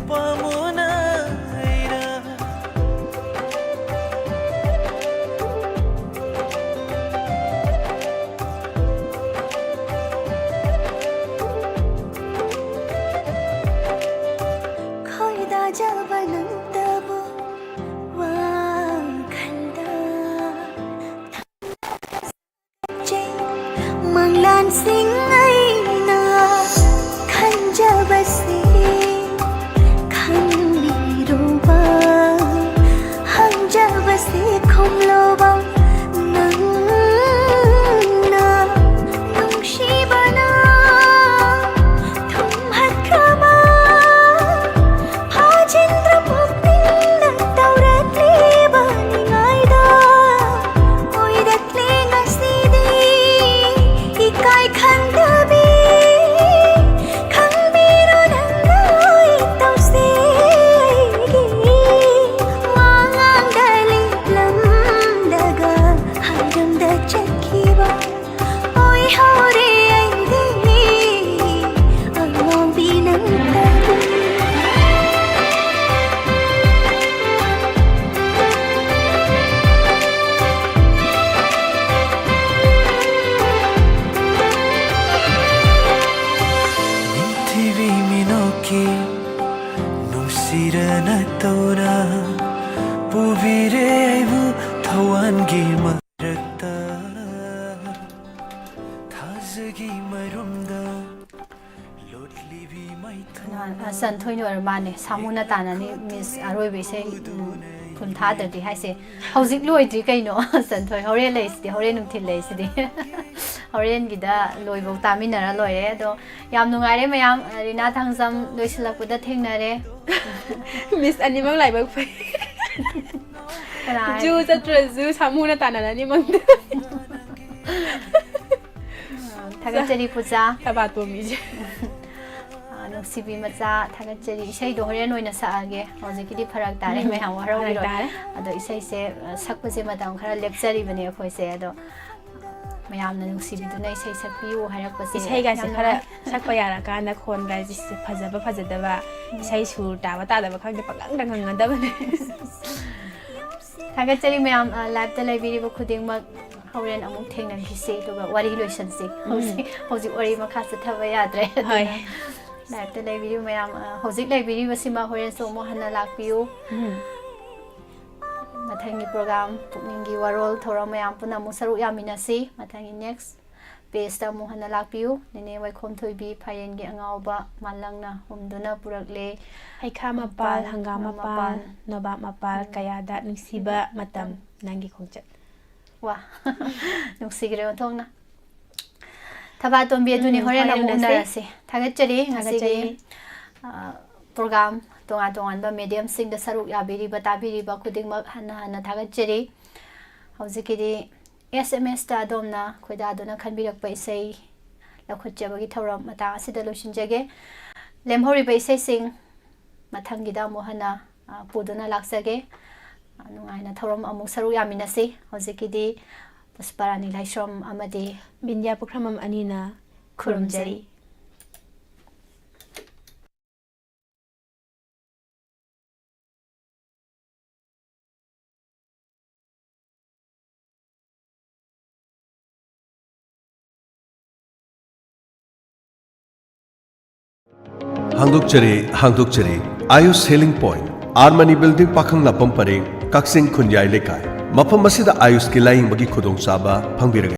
ꯄꯥꯝꯃꯣꯅ ꯑꯩꯅ꯫ ꯈꯣꯏꯗꯥꯖꯕ ꯅꯪꯇꯕꯨ ꯋꯥꯈꯜꯗ ꯃꯪꯂꯥꯟꯁꯤꯡ ꯑꯩꯅ ꯈꯟꯖꯕꯁꯤ ꯈꯟꯕꯤꯔꯨꯕ, ꯍꯪꯖꯕꯁꯤ ꯈꯨꯝꯂꯨꯕ, ꯅꯪꯅ ꯅꯨꯡꯁꯤꯕꯅ ꯊꯨꯝꯍꯠꯈ꯭ꯔꯕ, ꯐꯥꯖꯤꯟꯗ꯭ꯔ ꯄꯨꯛꯅꯤꯡꯅ ꯇꯧꯔꯛꯂꯤꯕ ꯅꯤꯡꯉꯥꯏꯗ ꯑꯣꯏꯔꯛꯂꯦ ꯉꯁꯤꯗꯤ ꯏꯀꯥꯏ ꯈꯪꯗꯕꯤ꯫ ꯈꯪꯕꯤꯔꯣ ꯅꯪꯅ ꯑꯩ ꯇꯧꯁꯦꯒꯤ ꯋꯥꯉꯥꯡꯗ ꯂꯤꯛꯂꯝꯂꯒ ꯍꯥꯏꯔꯝꯗ ꯆꯠꯈꯤꯕ꯫ ꯑꯣꯏꯍꯧꯔꯦ ꯑꯩꯗꯤ ꯑꯉꯥꯎꯕꯤ ꯅꯪꯇꯕꯨ꯫ ꯅꯤꯡꯊꯤꯕꯤ ꯃꯤꯅꯣꯛꯀꯤ ꯅꯨꯡꯁꯤꯔꯅ ꯇꯧꯅ ꯄꯨꯕꯤꯔꯦ ꯑꯩꯕꯨ ꯊꯋꯥꯟꯒꯤ ꯃꯔꯛꯇ꯫ ꯊꯥꯖꯒꯤ ꯃꯔꯨꯝꯗ ꯂꯣꯠꯂꯤꯕꯤ ꯃꯩꯊꯣꯟ꯫ ꯀꯅꯥ? ꯑ, ꯆꯟꯊꯣꯏꯅ ꯑꯣꯏꯔ ꯃꯥꯅꯦ꯫ ꯁꯥꯃꯨꯅ ꯇꯥꯟꯅꯅꯤ, ꯃꯤꯁ ꯑꯔꯣꯏꯕ ꯏꯁꯩ, ꯎꯝ, ꯐꯨꯜ ꯊꯥꯗ꯭ꯔꯗꯤ ꯍꯥꯏꯁꯦ꯫ ꯍꯧꯖꯤꯛ ꯂꯣꯏꯗ꯭ꯔꯤ ꯀꯩꯅꯣ, ꯆꯟꯊꯣꯏ꯫ ꯍꯣꯔꯦꯟ ꯂꯩꯁꯤꯗꯤ, ꯍꯣꯔꯦꯟ ꯅꯨꯡꯊꯤꯜ ꯂꯩꯁꯤꯗꯤ꯫ ꯍꯣꯔꯦꯟꯒꯤꯗ ꯂꯣꯏꯕꯧ ꯇꯥꯃꯤꯟꯅꯔ ꯂꯣꯏꯔꯦ꯫ ꯑꯗꯣ ꯌꯥꯝ ꯅꯨꯡꯉꯥꯏꯔꯦ ꯃꯌꯥꯝ꯫ ꯔꯤꯅꯥ ꯊꯥꯡꯖꯝ ꯂꯣꯏꯁꯤꯜꯂꯛꯄꯗ ꯊꯦꯡꯅꯔꯦ꯫ ꯃꯤꯁ ꯑꯅꯤꯃꯛ ꯂꯥꯏꯕꯛ ꯐꯩ꯫ ꯀꯅꯥ ꯍꯥꯏ? ꯖꯨ ꯆꯠꯇ꯭ꯔꯁꯨ ꯁꯥꯃꯨꯅ ꯇꯥꯟꯅꯔꯅꯤ ꯃꯪꯗ꯫ ꯊꯥꯒꯠꯆꯔꯤ ꯄꯨꯖꯥ꯫ ꯊꯕꯥꯇꯣꯟꯕꯤꯁꯦ꯫ ꯑ, ꯅꯨꯡꯁꯤꯕꯤ ꯃꯆꯥ, ꯊꯥꯒꯠꯆꯔꯤ꯫ ꯏꯁꯩꯗꯣ ꯍꯣꯔꯦꯟ ꯑꯣꯏꯅ ꯁꯛꯑꯒꯦ꯫ ꯍꯧꯖꯤꯛꯀꯤꯗꯤ ꯐꯔꯛ ꯇꯥꯔꯦ, ꯎꯝ, ꯃꯌꯥꯝ ꯐꯔꯛ ꯋꯥꯔꯧꯕꯤꯔꯣꯏ꯫ ꯇꯥꯔꯦ꯫ ꯑꯗꯣ ꯏꯁꯩꯁꯦ, ꯑ, ꯁꯛꯄꯁꯦ ꯃꯇꯝ ꯈꯔ ꯂꯦꯞꯆꯔꯤꯕꯅꯦ ꯑꯩꯈꯣꯏꯁꯦ꯫ ꯑꯗꯣ ꯃꯌꯥꯝꯅ ꯅꯨꯡꯁꯤꯕꯤꯗꯨꯅ ꯏꯁꯩ ꯁꯛꯄꯤꯌꯨ ꯍꯥꯏꯔꯛꯄꯁꯦ ꯏꯁꯩꯒꯥꯁꯦ ꯌꯥꯝ ꯈꯔ ꯅꯨꯡꯉꯥꯏ꯫ ꯁꯛꯄ ꯌꯥꯔꯀꯥꯟꯗ ꯈꯣꯟꯒꯁꯦ ꯐꯖꯕ ꯐꯖꯗꯕ, ꯎꯝ꯫ ꯏꯁꯩ ꯁꯨꯔ ꯇꯥꯕ ꯇꯥꯗꯕ ꯈꯪꯗꯦ, ꯄꯪꯉꯪꯗ ꯉꯪꯒꯗꯕꯅꯦ꯫ ꯊꯥꯒꯠꯆꯔꯤ ꯃꯌꯥꯝ, ꯑ, live-ꯇ ꯂꯩꯕꯤꯔꯤꯕ ꯈꯨꯗꯤꯡꯃꯛ꯫ ꯍꯣꯔꯦꯟ ꯑꯃꯨꯛ ꯊꯦꯡꯅꯈꯤꯁꯤ, ꯑꯗꯨꯒ ꯋꯥꯔꯤ ꯂꯣꯏꯁꯟꯁꯤ꯫ ꯎꯝ꯫ ꯍꯧꯖꯤꯛ, ꯍꯧꯖꯤꯛ ꯋꯥꯔꯤ ꯃꯈꯥ ꯆꯠꯊꯕ ꯌꯥꯗ꯭ꯔꯦ꯫ ꯍꯣꯏ꯫ ꯑꯗꯨꯅ live-ꯇ ꯂꯩꯕꯤꯔꯤꯕ ꯃꯌꯥꯝ, ꯑ, ꯍꯧꯖꯤꯛ ꯂꯩꯕꯤꯔꯤꯕꯁꯤꯃ ꯍꯣꯔꯦꯟꯁꯨ ꯑꯃꯨꯛ ꯍꯟꯅ ꯂꯥꯛꯄꯤꯌꯨ꯫ ꯎꯝ꯫ ꯃꯊꯪꯒꯤ program, ꯄꯨꯛꯅꯤꯡꯒꯤ ꯋꯥꯔꯣꯜ ꯊꯧꯔꯝ ꯃꯌꯥꯝ ꯄꯨꯟꯅ ꯑꯃꯨꯛ ꯁꯔꯨꯛ ꯌꯥꯃꯤꯟꯅꯁꯤ꯫ ꯃꯊꯪꯒꯤ next page-ꯇ ꯑꯃꯨꯛ ꯍꯟꯅ ꯂꯥꯛꯄꯤꯌꯨ꯫ ꯅꯦꯅꯦ ꯋꯥꯏꯈꯣꯝ ꯊꯣꯏꯕꯤ ꯐꯥꯏꯔꯦꯟꯒꯤ ꯑꯉꯥꯎꯕ ꯃꯥꯂꯪꯅ ꯍꯨꯝꯗꯨꯅ ꯄꯨꯔꯛꯂꯦ꯫ ꯍꯩꯈꯥ ꯃꯄꯥꯜ, ꯃꯄꯥꯜ, ꯍꯪꯒꯥꯝ ꯃꯄꯥꯜ, ꯃꯄꯥꯜ, ꯅꯣꯕꯥꯞ ꯃꯄꯥꯜ, ꯎꯝ꯫ ꯀꯌꯥꯗ ꯅꯨꯡꯁꯤꯕ ꯃꯇꯝ, ꯅꯪꯒꯤ ꯈꯣꯡꯆꯠ꯫ ꯋꯥ꯫ ꯅꯨꯡꯁꯤꯈ꯭ꯔꯦ ꯑꯣꯟꯊꯣꯛꯅ꯫ ꯊꯕꯥꯇꯣꯝꯕꯤ ꯑꯗꯨꯅꯤ, ꯎꯝ, ꯍꯣꯔꯦꯟ ꯍꯣꯔꯦꯟ ꯑꯃꯨꯛ ꯎꯅꯁꯤ꯫ ꯎꯅꯔꯁꯤ꯫ ꯊꯥꯒꯠꯆꯔꯤ ꯉꯁꯤꯒꯤ, ꯊꯥꯒꯠꯆꯔꯤ꯫ ꯑ, program ꯇꯣꯉꯥꯟ ꯇꯣꯉꯥꯟꯕ medium-ꯁꯤꯡꯗ ꯁꯔꯨꯛ ꯌꯥꯕꯤꯔꯤꯕ, ꯇꯥꯕꯤꯔꯤꯕ ꯈꯨꯗꯤꯡꯃꯛ ꯍꯟꯅ ꯍꯟꯅ ꯊꯥꯒꯠꯆꯔꯤ꯫ ꯍꯧꯖꯤꯛꯀꯤꯗꯤ S M S-ꯇ ꯑꯗꯣꯝꯅ ꯈꯣꯏꯗꯥꯗꯨꯅ ꯈꯟꯕꯤꯔꯛꯄ ꯏꯁꯩ ꯂꯧꯈꯠꯆꯕꯒꯤ ꯊꯧꯔꯝ ꯃꯇꯥꯡ ꯑꯁꯤꯗ ꯂꯣꯏꯁꯤꯟꯖꯒꯦ꯫ ꯂꯦꯝꯍꯧꯔꯤꯕ ꯏꯁꯩꯁꯤꯡ ꯃꯊꯪꯒꯤꯗ ꯑꯃꯨꯛ ꯍꯟꯅ, ꯑ, ꯄꯨꯗꯨꯅ ꯂꯥꯛꯆꯒꯦ꯫ ꯑ, ꯅꯨꯡꯉꯥꯏꯅ ꯊꯧꯔꯝ ꯑꯃꯨꯛ ꯁꯔꯨꯛ ꯌꯥꯃꯤꯟꯅꯁꯤ꯫ ꯍꯧꯖꯤꯛꯀꯤꯗꯤ ꯄꯨꯁꯄꯥꯔꯥꯅꯤ ꯂꯥꯏꯁ꯭ꯔꯝ ꯑꯃꯗꯤ ꯕꯤꯟꯗ꯭ꯌꯥ ꯄꯨꯈ꯭ꯔꯝꯕꯝ ꯑꯅꯤꯅ ꯈꯨꯔꯨꯝꯖꯔꯤ꯫ ꯈꯨꯔꯨꯝꯖꯔꯤ꯫ ꯍꯥꯡꯗꯣꯛꯆꯔꯤ, ꯍꯥꯡꯗꯣꯛꯆꯔꯤ꯫ Ayush Healing Point, R Mani Building, ꯄꯥꯈꯪꯂꯥꯛꯄꯝ ꯄꯔꯦꯡ, ꯀꯛꯆꯤꯡ ꯈꯨꯟꯌꯥꯏ ꯂꯩꯀꯥꯏ꯫ ꯃꯐꯝ ꯑꯁꯤꯗ ꯑꯥꯌꯨꯁꯀꯤ ꯂꯥꯌꯦꯡꯕꯒꯤ ꯈꯨꯗꯣꯡꯆꯥꯕ ꯐꯪꯕꯤꯔꯒꯅꯤ꯫